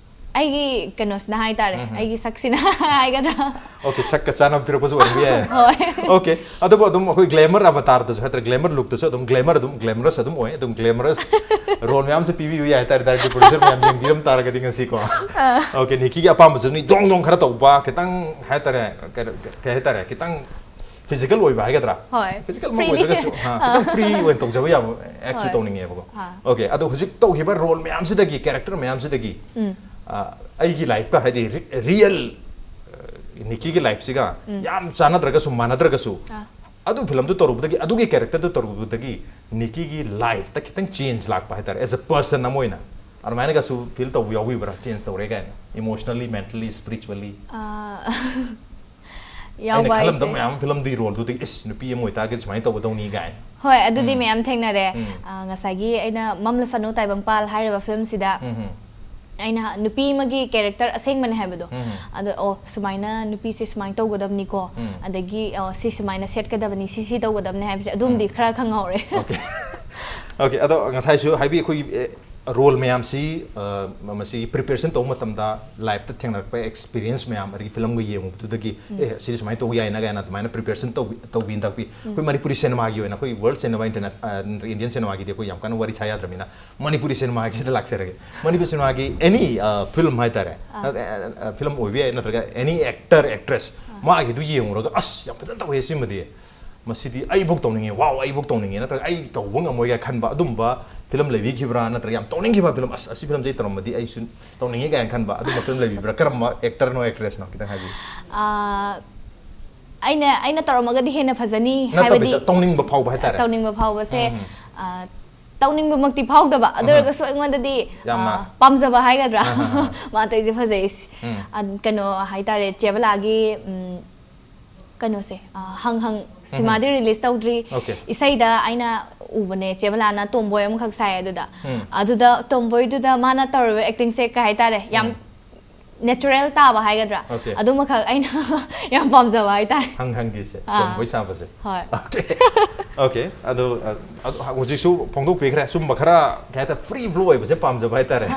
ꯑꯩꯒꯤ ꯀꯩꯅꯣꯁꯤꯅ ꯍꯥꯏꯇꯥꯔꯦ, ꯑꯩꯒꯤ ꯁꯛꯁꯤꯅ ꯍꯥꯏꯒꯗ꯭ꯔꯥ? Okay, ꯁꯛꯀ ꯆꯥꯟꯅꯕ ꯄꯤꯔꯛꯄꯁꯨ ꯑꯣꯏꯔꯝꯕ ꯌꯥꯏ꯫ ꯍꯣꯏ. Okay, ꯑꯗꯨꯕꯨ ꯑꯗꯨꯝ ꯑꯩꯈꯣꯏ ꯒ꯭ꯂꯦꯃꯔ ꯑꯕꯇꯥꯔꯗꯁꯨ ꯍꯥꯏꯇꯥꯔꯦ, ꯒ꯭ꯂꯦꯃꯔ ꯂꯨꯛꯇꯁꯨ ꯑꯗꯨꯝ ꯒ꯭ꯂꯦꯃꯔ ꯑꯗꯨꯝ ꯒ꯭ꯂꯦꯃꯔꯁ ꯑꯗꯨꯝ ꯑꯣꯏ, ꯑꯗꯨꯝ ꯒ꯭ꯂꯦꯃꯔꯁ ꯔꯣꯜ ꯃꯌꯥꯝꯁꯨ ꯄꯤꯕꯤꯌꯨ ꯌꯥꯏ ꯍꯥꯏꯇꯥꯔꯦ, ꯗꯥꯏꯔꯦꯛꯇꯔ ꯄ꯭ꯔꯣꯗ꯭ꯌꯨꯁꯔ ꯃꯌꯥꯝ ꯌꯦꯡꯕꯤꯔꯝ ꯇꯥꯔꯒꯗꯤ ꯉꯁꯤꯀꯣ꯫ Okay, ꯅꯤꯀꯤꯒꯤ ꯑꯄꯥꯝꯕꯁꯨ ꯅꯣꯏ ꯗꯣꯡ ꯗꯣꯡ ꯈꯔ ꯇꯧꯕ, ꯈꯤꯇꯪ ꯍꯥꯏꯇꯥꯔꯦ, ꯀꯩ ꯀꯩ ꯍꯥꯏꯇꯥꯔꯦ, ꯈꯤꯇꯪ ꯐꯤꯖꯤꯀꯦꯜ ꯑꯣꯏꯕ ꯍꯥꯏꯒꯗ꯭ꯔꯥ? ꯍꯣꯏ. ꯐꯤꯖꯤꯀꯦꯜꯃꯛ Freely. ꯑꯣꯏꯗ꯭ꯔꯒꯁꯨ, ꯍꯥ, ꯈꯤꯇꯪ ꯐ꯭ꯔꯤ ꯑꯣꯏꯅ ꯇꯧꯖꯕ ꯌꯥꯕ ꯑꯦꯛꯁꯨ ꯍꯣꯏ. ꯇꯧꯅꯤꯡꯉꯦꯕꯀꯣ꯫ ꯍꯥ. Okay, ꯑꯗꯣ ꯍꯧꯖꯤꯛ ꯇꯧꯈꯤꯕ ꯔꯣꯜ ꯃꯌꯥꯝꯁꯤꯗꯒꯤ, ꯀꯦꯔꯦꯛꯇꯔ ꯃꯌꯥꯝꯁꯤꯗꯒꯤ ꯑ, ꯑꯩꯒꯤ ꯂꯥꯏꯐꯀ ꯍꯥꯏꯗꯤ ꯔꯤ- ꯔꯤꯌꯦꯜ ꯑ, ꯅꯤꯀꯤꯒꯤ ꯂꯥꯏꯐꯁꯤꯒ ꯌꯥꯝ ꯆꯥꯟꯅꯗ꯭ꯔꯒꯁꯨ, ꯃꯥꯟꯅꯗ꯭ꯔꯒꯁꯨ, ꯑꯥ. ꯑꯗꯨ ꯐꯤꯂꯝꯗꯨ ꯇꯧꯔꯨꯕꯗꯒꯤ, ꯑꯗꯨꯒꯤ ꯀꯦꯔꯦꯛꯇꯔꯗꯨ ꯇꯧꯔꯨꯕꯗꯒꯤ ꯅꯤꯀꯤꯒꯤ ꯂꯥꯏꯐꯇ ꯈꯤꯇꯪ ꯆꯦꯟꯖ ꯂꯥꯛꯄ ꯍꯥꯏꯇꯥꯔꯦ, ꯑꯦꯁ ꯑ ꯄꯔꯁꯟ ꯑꯃ ꯑꯣꯏꯅ? ꯑꯗꯨꯃꯥꯏꯅꯒꯁꯨ ꯐꯤꯜ ꯇꯧꯕ ꯌꯥꯎꯕꯤꯕ꯭ꯔꯥ, ꯆꯦꯟꯖ ꯇꯧꯔꯦ ꯀꯥꯏꯅ, ꯏꯃꯣꯁꯅꯦꯜꯂꯤ, ꯃꯦꯟꯇꯦꯜꯂꯤ, ꯁ꯭ꯄꯤꯔꯤꯆꯨꯋꯦꯜꯂꯤ? ꯑꯥ, ꯑꯩꯅ ꯌꯥꯎꯕ ꯈꯜꯂꯝꯗꯕ ꯍꯥꯏꯁꯦ꯫ ꯃꯌꯥꯝ ꯑꯃ ꯐꯤꯂꯝꯗꯨꯒꯤ ꯔꯣꯜꯗꯨꯗꯒꯤ, ꯏꯁ, ꯅꯨꯄꯤ ꯑꯃ ꯑꯣꯏꯇꯥꯔꯒꯗꯤ ꯁꯨꯃꯥꯏꯅ ꯇꯧꯒꯗꯧꯅꯤ ꯀꯥꯏꯅ꯫ ꯍꯣꯏ, ꯑꯗꯨꯗꯤ ꯎꯝ. ꯃꯌꯥꯝ ꯊꯦꯡꯅꯔꯦ꯫ ꯎꯝ. ꯑꯥ, ꯉꯁꯥꯏꯒꯤ ꯑꯩꯅ ꯃꯝꯂꯁꯅꯨ ꯇꯥꯏꯕꯪꯄꯥꯜ ꯍꯥꯏꯔꯤꯕ ꯐꯤꯂꯝꯁꯤꯗ ꯎꯝ, ꯎꯝ. ꯑꯩꯅ ꯅꯨꯄꯤ ꯑꯃꯒꯤ ꯀꯦꯔꯦꯛꯇꯔ ꯑꯁꯦꯡꯕꯅꯦ ꯍꯥꯏꯕꯗꯣ, ꯎꯝ. ꯑꯗꯣ, ꯑꯣ, ꯁꯨꯃꯥꯏꯅ ꯅꯨꯄꯤꯁꯦ ꯁꯨꯃꯥꯏꯅ ꯇꯧꯒꯗꯕꯅꯤꯀꯣ, ꯎꯝ. ꯑꯗꯒꯤ, ꯑꯣ, ꯁꯤ ꯁꯨꯃꯥꯏꯅ ꯁꯦꯠꯀꯗꯕꯅꯤ, ꯁꯤ ꯁꯤ ꯇꯧꯒꯗꯕꯅꯤ ꯍꯥꯏꯕꯁꯦ ꯑꯗꯨꯝꯗꯤ ꯎꯝ. ꯈꯔ ꯈꯪꯍꯧꯔꯦ꯫ Okay. Okay, ꯑꯗꯣ ꯉꯁꯥꯏꯁꯨ ꯍꯥꯏꯕꯤ ꯑꯩꯈꯣꯏꯒꯤ, ꯑꯦ, ꯔꯣꯜ ꯃꯌꯥꯝꯁꯤ, ꯑ, ꯃꯁꯤ ꯄ꯭ꯔꯤꯄꯦꯔꯦꯁꯟ ꯇꯧꯕ ꯃꯇꯝꯗ ꯂꯥꯏꯐꯇ ꯊꯦꯡꯅꯔꯛꯄ ꯑꯦꯛꯁꯄꯤꯔꯤꯌꯦꯟꯁ ꯃꯌꯥꯝ, ꯑꯗꯒꯤ ꯐꯤꯂꯝꯒ ꯌꯦꯡꯉꯨꯕꯗꯨꯗꯒꯤ, ꯑꯦ, ꯁꯤꯗꯤ ꯁꯨꯃꯥꯏꯅ ꯇꯧꯕ ꯌꯥꯏꯅ ꯀꯥꯏꯅ ꯑꯗꯨꯃꯥꯏꯅ ꯄ꯭ꯔꯤꯄꯦꯔꯦꯁꯟ ꯇꯧꯕꯤ ꯇꯧꯕꯤꯅ ꯇꯥꯛꯄꯤ꯫ ꯑꯩꯈꯣꯏ ꯃꯅꯤꯄꯨꯔꯤ ꯁꯤꯅꯦꯃꯥꯒꯤ ꯑꯣꯏꯅ, ꯑꯩꯈꯣꯏ ꯋꯥꯔꯜ ꯁꯤꯅꯦꯃꯥ, ꯏꯟꯇꯔꯅꯦꯁ-, ꯑ, ꯏꯟꯗꯤꯌꯟ ꯁꯤꯅꯦꯃꯥꯒꯤꯗꯤ ꯑꯩꯈꯣꯏ ꯌꯥꯝ ꯀꯟꯅ ꯋꯥꯔꯤ ꯁꯥ ꯌꯥꯗ꯭ꯔꯕꯅꯤꯅ, ꯃꯅꯤꯄꯨꯔꯤ ꯁꯤꯅꯦꯃꯥꯒꯤꯁꯤꯗ ꯂꯥꯛꯆꯔꯒꯦ꯫ ꯃꯅꯤꯄꯨꯔꯤ ꯁꯤꯅꯦꯃꯥꯒꯤ ꯑꯦꯅꯤ, ꯑ, ꯐꯤꯂꯝ ꯍꯥꯏꯇꯥꯔꯦ, ꯑꯥ. ꯑ, ꯑ, ꯑ, ꯐꯤꯂꯝ ꯑꯣꯏꯕ ꯌꯥꯏ, ꯅꯠꯇ꯭ꯔꯒ ꯑꯦꯅꯤ ꯑꯦꯛꯇꯔ, ꯑꯦꯛꯇ꯭ꯔꯦꯁ, ꯃꯥꯒꯤꯗꯨ ꯌꯦꯡꯉꯨꯔꯒ, "ꯑꯁ, ꯌꯥꯝ ꯐꯖꯅ ꯇꯧꯋꯦ ꯁꯤꯃꯗꯤ", ꯃꯁꯤꯗꯤ ꯑꯩꯕꯨꯛ ꯇꯧꯅꯤꯡꯉꯦ, wow, ꯑꯩꯕꯨꯛ ꯇꯧꯅꯤꯡꯉꯦ, ꯅꯠꯇ꯭ꯔꯒ ꯑꯩ ꯇꯧꯕ ꯉꯝꯃꯣꯏ ꯀꯥꯏꯅ ꯈꯟꯕ ꯑꯗꯨꯝꯕ ꯐꯤꯂꯝ ꯂꯩꯕꯤꯈꯤꯕ꯭ꯔꯥ? ꯅꯠꯇ꯭ꯔꯒ ꯌꯥꯝ ꯇꯧꯅꯤꯡꯈꯤꯕ ꯐꯤꯂꯝ, "ꯑꯁ, ꯑꯁꯤ ꯐꯤꯂꯝꯁꯦ ꯑꯩ ꯇꯧꯔꯝꯃꯗꯤ ꯑꯩꯁꯨ ꯇꯧꯅꯤꯡꯉꯦ" ꯀꯥꯏꯅ ꯈꯟꯕ ꯑꯗꯨꯝꯕ ꯐꯤꯂꯝ ꯂꯩꯕꯤꯕ꯭ꯔꯥ? ꯀꯔꯝꯕ ꯑꯦꯛꯇꯔꯅꯣ, ꯑꯦꯛꯇ꯭ꯔꯦꯁꯅꯣ? ꯈꯤꯇꯪ ꯍꯥꯏꯕꯤꯌꯨ꯫ ꯑꯥ, ꯑꯩꯅ ꯑꯩꯅ ꯇꯧꯔꯝꯃꯒꯗꯤ ꯍꯦꯟꯅ ꯐꯖꯅꯤ ꯅꯠꯇꯕꯤꯗ ꯍꯥꯏꯕꯗꯤ ꯇꯧꯅꯤꯡꯕ ꯐꯥꯎꯕ ꯍꯥꯏꯇꯥꯔꯦ꯫ ꯇꯧꯅꯤꯡꯕ ꯐꯥꯎꯕꯁꯦ ꯎꯝ꯫ ꯑꯥ, ꯇꯧꯅꯤꯡꯕꯃꯛꯇꯤ ꯐꯥꯎꯗꯕ, ꯑꯗꯨ ꯎꯝ꯫ ꯑꯣꯏꯔꯒꯁꯨ ꯑꯩꯉꯣꯟꯗꯗꯤ ꯌꯥꯝꯅ ꯑꯥ, ꯄꯥꯝꯖꯕ ꯍꯥꯏꯒꯗ꯭ꯔꯥ? ꯑꯍꯥ, ꯑꯍꯥ꯫ ꯃꯥ ꯇꯧꯔꯤꯁꯦ ꯐꯖꯩ꯫ ꯎꯝ꯫ ꯑ, ꯀꯩꯅꯣ ꯍꯥꯏꯇꯥꯔꯦ, ꯆꯦꯕꯂꯥꯒꯤ ꯎꯝ, ꯀꯩꯅꯣꯁꯦ, ꯑ, ꯍꯪ ꯍꯪ ꯎꯝ꯫ ꯁꯤꯃꯥꯗꯤ ꯔꯤꯂꯤꯁ ꯇꯧꯗ꯭ꯔꯤ꯫ Okay꯫ ꯏꯁꯩꯗ ꯑꯩꯅ ꯎꯕꯅꯦ, ꯆꯦꯕꯂꯥꯅ ꯇꯣꯝꯕꯣꯏ ꯑꯃꯈꯛ ꯁꯥꯏ ꯑꯗꯨꯗ꯫ ꯎꯝ꯫ ꯑꯗꯨꯗ ꯇꯣꯝꯕꯣꯏꯗꯨꯗ ꯃꯥꯅ ꯇꯧꯔꯤꯕ ꯑꯦꯛꯇꯤꯡꯁꯦ ꯀꯩ ꯍꯥꯏꯇꯥꯔꯦ, ꯌꯥꯝ ꯎꯝ꯫ ꯅꯦꯆꯔꯦꯜ ꯇꯥꯕ ꯍꯥꯏꯒꯗ꯭ꯔꯥ? Okay꯫ ꯑꯗꯨꯃꯈꯛ ꯑꯩꯅ ꯌꯥꯝ ꯄꯥꯝꯖꯕ ꯍꯥꯏꯇꯥꯔꯦ꯫ ꯍꯪ ꯍꯪꯒꯤꯁꯦ, ꯑꯥ꯫ ꯇꯣꯝꯕꯣꯏ ꯁꯥꯕꯁꯦ꯫ ꯍꯣꯏ꯫ Okay꯫ Okay꯫ ꯑꯗꯨ, ꯑ, ꯑꯗꯨ ꯍꯧꯖꯤꯛꯁꯨ ꯐꯣꯡꯗꯣꯛꯄꯤꯈ꯭ꯔꯦ꯫ ꯁꯨꯝꯕ ꯈꯔ, ꯀꯩ ꯍꯥꯏꯇꯥꯔꯦ, free flow ꯑꯣꯏꯕꯁꯦ ꯄꯥꯝꯖꯕ ꯍꯥꯏꯇꯥꯔꯦ꯫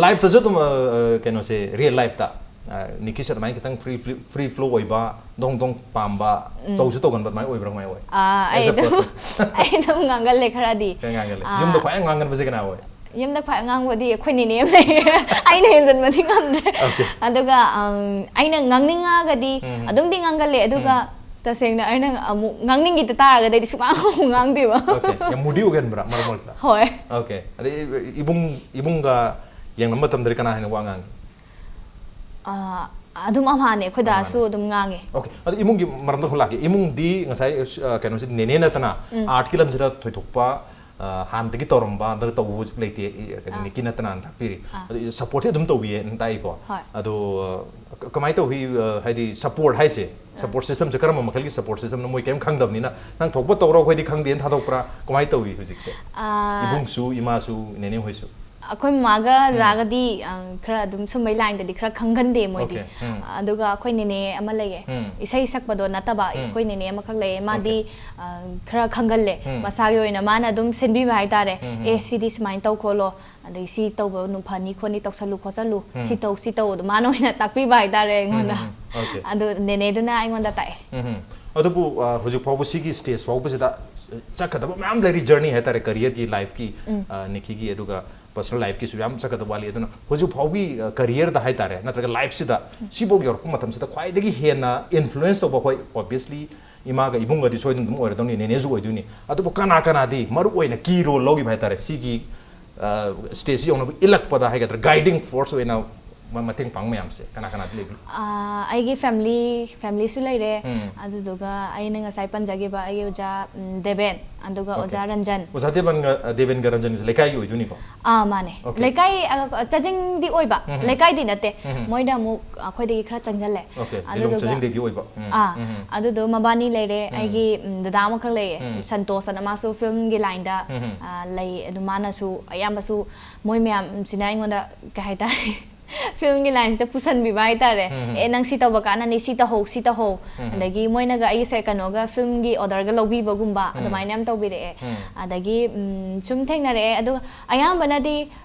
Lifeꯇꯁꯨ ꯑꯗꯨꯝ, ꯑ, ꯑ, ꯀꯩꯅꯣꯁꯦ, real lifeꯇ, ꯑ, ꯅꯤꯀꯤꯁꯦ ꯑꯗꯨꯃꯥꯏꯅ ꯈꯤꯇꯪ free, free, free flow ꯑꯣꯏꯕ, ꯗꯣꯡ ꯗꯣꯡ ꯄꯥꯝꯕ, ꯎꯝ꯫ ꯇꯧꯁꯨ ꯇꯧꯒꯟꯕ ꯑꯗꯨꯃꯥꯏꯅ ꯑꯣꯏꯕ꯭ꯔꯥ? ꯀꯃꯥꯏꯅ ꯑꯣꯏ? ꯑꯥ, ꯑꯩ As a ꯑꯗꯨꯝ, person꯫ ꯑꯩ ꯑꯗꯨꯝ ꯉꯥꯡꯒꯜꯂꯦ ꯈꯔꯗꯤ꯫ ꯈꯔ ꯉꯥꯡꯒꯜꯂꯦ꯫ ꯑꯥ꯫ ꯌꯨꯝꯗ ꯈ꯭ꯋꯥꯏ ꯉꯥꯡꯒꯟꯕꯁꯦ ꯀꯅꯥ ꯑꯣꯏ? ꯌꯨꯝꯗ ꯈ꯭ꯋꯥꯏ ꯑꯉꯥꯡꯕꯗꯤ ꯑꯩꯈꯣꯏ ꯅꯦꯅꯦ ꯑꯃ ꯂꯩꯌꯦ꯫ ꯑꯩꯅ ꯍꯦꯟꯖꯟꯕꯗꯤ ꯉꯝꯗ꯭ꯔꯦ꯫ Okay꯫ ꯑꯗꯨꯒ, ꯑꯝ, ꯑꯩꯅ ꯉꯥꯡꯅꯤꯡꯉꯛꯑꯒꯗꯤ ꯎꯝ꯫ ꯑꯗꯨꯝꯗꯤ ꯉꯥꯡꯒꯜꯂꯦ, ꯑꯗꯨꯒ ꯎꯝ꯫ ꯇꯁꯦꯡꯅ ꯑꯩꯅ ꯑꯃꯨꯛ ꯉꯥꯡꯅꯤꯡꯈꯤꯗ ꯇꯥꯔꯒꯗꯤ ꯑꯩꯗꯤ ꯁꯨꯛꯉꯥꯡ ꯑꯃꯨꯛ ꯉꯥꯡꯗꯦꯕ꯫ Okay꯫ ꯌꯥꯝ moody ꯑꯣꯏꯒꯟꯕ꯭ꯔꯥ ꯃꯔꯛ ꯃꯔꯛꯇ? ꯍꯣꯏ꯫ Okay꯫ ꯑꯗꯩ ꯏꯕꯨꯡ, ꯏꯕꯨꯡꯒ ꯌꯦꯡꯅꯕ ꯃꯇꯝꯗꯗꯤ ꯀꯅꯥ ꯍꯦꯟꯅ ꯋꯥ ꯉꯥꯡꯉꯤ? ꯑꯥ, ꯑꯗꯨꯝ ꯑꯃꯅꯦ, ꯑꯩꯈꯣꯏ ꯗꯥꯁꯨ ꯑꯗꯨꯝ ꯉꯥꯡꯉꯦ꯫ Okay꯫ ꯑꯗꯣ ꯏꯃꯨꯡꯒꯤ ꯃꯔꯝꯗ ꯑꯃꯨꯛ ꯂꯥꯛꯀꯦ꯫ ꯏꯃꯨꯡꯗꯤ ꯉꯁꯥꯏ, ꯑ, ꯀꯩꯅꯣꯁꯤ ꯅꯦꯅꯦ ꯅꯠꯇꯅ ꯎꯝ꯫ Artꯀꯤ ꯂꯝꯁꯤꯗ ꯊꯣꯏꯗꯣꯛꯄ, ꯑ, ꯍꯥꯟꯅꯗꯒꯤ ꯇꯧꯔꯝꯕ, ꯅꯠꯇ꯭ꯔꯒ ꯇꯧꯕ ꯍꯧꯖꯤꯛ ꯂꯩꯇꯦ, ꯏ-, ꯀꯩꯅꯣ, ꯑꯥ꯫ ꯅꯤꯀꯤ ꯅꯠꯇꯅ ꯇꯥꯛꯄꯤꯔꯤ꯫ ꯑꯥ꯫ ꯑꯗꯣ supportꯇꯤ ꯑꯗꯨꯝ ꯇꯧꯕꯤꯌꯦꯅ ꯇꯥꯛꯏꯀꯣ꯫ ꯍꯣꯏ꯫ ꯑꯗꯣ, ꯑ, ꯀ-, ꯀꯃꯥꯏꯅ ꯇꯧꯏ, ꯑ, ꯍꯥꯏꯗꯤ support ꯍꯥꯏꯁꯦ, support systemꯁꯦ ꯀꯔꯝꯕ ꯃꯈꯜꯒꯤ support systemꯅꯣ? ꯃꯣꯏ ꯀꯩꯝ ꯈꯪꯗꯕꯅꯤꯅ, "ꯅꯪ ꯊꯣꯛꯄ ꯇꯧꯔꯣ, ꯑꯩꯈꯣꯏꯗꯤ ꯈꯪꯗꯦꯅ" ꯊꯥꯗꯣꯛꯄ꯭ꯔꯥ? ꯀꯃꯥꯏꯅ ꯇꯧꯏ ꯍꯧꯖꯤꯛꯁꯦ? ꯑꯥ, ꯏꯕꯨꯡꯁꯨ, ꯏꯃꯥꯁꯨ, ꯅꯦꯅꯦ ꯍꯣꯏꯁꯨ? ꯑꯩꯈꯣꯏ ꯃꯃꯥꯒ ꯎꯝ꯫ ꯗꯥꯒꯗꯤ, ꯑ, ꯈꯔ ꯑꯗꯨꯝ ꯁꯨꯝꯕꯩ lineꯗꯗꯤ ꯈꯔ ꯈꯪꯒꯟꯗꯦ ꯃꯣꯏꯗꯤ꯫ Okay꯫ ꯎꯝ꯫ ꯑꯗꯨꯒ ꯑꯩꯈꯣꯏ ꯅꯦꯅꯦ ꯑꯃ ꯂꯩꯌꯦ꯫ ꯎꯝ꯫ ꯏꯁꯩ ꯁꯛꯄꯗꯣ ꯅꯠꯇꯕ, ꯎꯝ꯫ ꯑꯩꯈꯣꯏ ꯅꯦꯅꯦ ꯑꯃꯈꯛ ꯂꯩꯌꯦ꯫ ꯃꯥꯗꯤ, Okay꯫ ꯑ, ꯈꯔ ꯈꯪꯒꯜꯂꯦ꯫ ꯎꯝ꯫ ꯃꯁꯥꯒꯤ ꯑꯣꯏꯅ ꯃꯥꯅ ꯑꯗꯨꯝ ꯁꯤꯟꯕꯤꯕ ꯍꯥꯏꯇꯥꯔꯦ꯫ ꯎꯝ, ꯎꯝ꯫ "ꯑꯦ, ꯁꯤꯗꯤ ꯁꯨꯃꯥꯏꯅ ꯇꯧ ꯈꯣꯠꯂꯣ, ꯑꯗꯩ ꯁꯤ ꯇꯧꯕ ꯅꯨ-, ꯐꯅꯤ ꯈꯣꯠꯅꯤ, ꯇꯧꯁꯜꯂꯨ ꯈꯣꯠꯆꯜꯂꯨ, ꯎꯝ꯫ ꯁꯤ ꯇꯧ, ꯁꯤ ꯇꯧ", ꯑꯗꯨ ꯃꯥꯅ ꯑꯣꯏꯅ ꯇꯥꯛꯄꯤꯕ ꯍꯥꯏꯇꯥꯔꯦ ꯑꯩꯉꯣꯟꯗ꯫ ꯎꯝ, ꯎꯝ, okay꯫ ꯑꯗꯨ ꯅꯦꯅꯦꯗꯨꯅ ꯑꯩꯉꯣꯟꯗ ꯇꯥꯛꯑꯦ꯫ ꯎꯝ, ꯎꯝ꯫ ꯑꯗꯨꯕꯨ, ꯑ, ꯍꯧꯖꯤꯛ ꯐꯥꯎꯕ ꯁꯤꯒꯤ stage ꯐꯥꯎꯕꯁꯤꯗ, ꯑ, ꯆꯠꯀꯗꯕ ꯃꯌꯥꯝ ꯂꯩꯔꯤ, journey ꯍꯥꯏꯇꯥꯔꯦ, careerꯒꯤ, lifeꯀꯤ, ꯎꯝ꯫ ꯑ, ꯅꯤꯀꯤꯒꯤ, ꯑꯗꯨꯒ personal lifeꯀꯤꯁꯨ ꯌꯥꯝ ꯆꯠꯀꯗꯕ ꯋꯥꯠꯂꯤ꯫ ꯑꯗꯨꯅ ꯍꯧꯖꯤꯛ ꯐꯥꯎꯒꯤ, ꯑ, careerꯗ ꯍꯥꯏꯇꯥꯔꯦ, ꯅꯠꯇ꯭ꯔꯒ lifeꯁꯤꯗ, ꯎꯝ꯫ ꯁꯤꯐꯥꯎ ꯌꯧꯔꯛꯄ ꯃꯇꯝꯁꯤꯗ ꯈ꯭ꯋꯥꯏꯗꯒꯤ ꯍꯦꯟꯅ influence ꯇꯧꯕ, ꯑꯩꯈꯣꯏ obviously ꯏꯃꯥꯒ ꯏꯕꯨꯡꯒꯗꯤ ꯁꯣꯏꯗꯅ ꯑꯗꯨꯝ ꯑꯣꯏꯔꯗꯧꯅꯤ, ꯅꯦꯅꯦꯁꯨ ꯑꯣꯏꯗꯣꯏꯅꯤ꯫ ꯑꯗꯨꯕꯨ ꯀꯅꯥ ꯀꯅꯥꯗꯤ ꯃꯔꯨ ꯑꯣꯏꯅ key role ꯂꯧꯈꯤꯕ ꯍꯥꯏꯇꯥꯔꯦ, ꯁꯤꯒꯤ ꯁ꯭ꯇꯦꯖꯁꯤ ꯌꯧꯅꯕ ꯏꯜꯂꯛꯄꯗ ꯍꯥꯏꯒꯗ꯭ꯔꯥ, guiding force ꯑꯣꯏꯅ ꯃ- ꯃꯇꯦꯡ ꯄꯥꯡꯕ ꯃꯌꯥꯝꯁꯦ ꯀꯅꯥ ꯀꯅꯥꯗꯤ ꯂꯩꯕꯤ? ꯑꯥ, ꯑꯩꯒꯤ ꯐꯦꯃꯤꯂꯤ ꯐꯦꯃꯤꯂꯤꯁꯨ ꯂꯩꯔꯦ꯫ ꯎꯝ. ꯑꯗꯨꯗꯨꯒ ꯑꯩꯅ ꯉꯁꯥꯏ ꯄꯟꯖꯈꯤꯕ ꯑꯩꯒꯤ ꯑꯣꯖꯥ, ꯎꯝ, ꯗꯦꯕꯦꯟ, ꯑꯗꯨꯒ Okay. ꯑꯣꯖꯥ ꯔꯟꯖꯟ. ꯑꯣꯖꯥ ꯗꯦꯕꯟꯒ ꯑ, ꯗꯦꯕꯦꯟꯒ ꯔꯟꯖꯟꯒꯁꯦ ꯂꯩꯀꯥꯏꯒꯤ ꯑꯣꯏꯗꯣꯏꯅꯤꯀꯣ? ꯑꯥ, ꯃꯥꯅꯦ. Okay. ꯂꯩꯀꯥꯏ ꯑ, ꯆꯥꯖꯤꯡꯗꯤ ꯑꯣꯏꯕ, ꯎꯝ. ꯂꯩꯀꯥꯏꯗꯤ ꯅꯠꯇꯦ. ꯎꯝ. ꯃꯣꯏꯗ ꯑꯃꯨꯛ ꯑꯩꯈꯣꯏꯗꯒꯤ ꯈꯔ ꯆꯪꯁꯤꯜꯂꯦ. Okay, ꯂꯤꯂꯣꯡ ꯑꯗꯨꯗꯨꯒ ꯆꯥꯖꯤꯡꯗꯒꯤ ꯑꯣꯏꯕ. ꯎꯝ. ꯑꯥ, ꯎꯝ. ꯑꯗꯨꯗꯣ ꯃꯕꯥꯅꯤ ꯂꯩꯔꯦ. ꯎꯝ. ꯑꯩꯒꯤ, ꯎꯝ, ꯗꯗꯥ ꯑꯃꯈꯛ ꯂꯩꯌꯦ, ꯎꯝ. ꯁꯟꯇꯣꯁ ꯑꯅ, ꯃꯥꯁꯨ ꯐꯤꯂꯝꯒꯤ ꯂꯥꯏꯟꯗ ꯎꯝ. ꯑꯥ, ꯂꯩ꯫ ꯑꯗꯨ ꯃꯥꯅꯁꯨ ꯑꯌꯥꯝꯕꯁꯨ ꯃꯣꯏ ꯃꯌꯥꯝꯁꯤꯅ ꯑꯩꯉꯣꯟꯗ ꯀꯩ ꯍꯥꯏꯇꯥꯔꯦ, ꯐꯤꯂꯝꯒꯤ ꯂꯥꯏꯟꯁꯤꯗ ꯄꯨꯁꯟꯕꯤꯕ ꯍꯥꯏꯇꯥꯔꯦ꯫ ꯎꯝ. "ꯑꯦ, ꯅꯪ ꯁꯤ ꯇꯧꯕ ꯀꯥꯟꯅꯅꯤ, ꯁꯤ ꯇꯧꯍꯧ, ꯁꯤ ꯇꯧꯍꯧ", ꯎꯝ. ꯑꯗꯒꯤ ꯃꯣꯏꯅꯒ ꯑꯩꯁꯦ ꯀꯩꯅꯣꯒ ꯐꯤꯂꯝꯒꯤ ꯑꯣꯔꯗꯔꯒ ꯂꯧꯕꯤꯕꯒꯨꯝꯕ ꯎꯝ. ꯑꯗꯨꯃꯥꯏꯅ ꯌꯥꯝ ꯇꯧꯕꯤꯔꯛꯑꯦ꯫ ꯎꯝ. ꯑꯗꯒꯤ, ꯎꯝ, ꯁꯨꯝ ꯊꯦꯡꯅꯔꯛꯑꯦ꯫ ꯑꯗꯨꯒ ꯑꯌꯥꯝꯕꯅꯗꯤ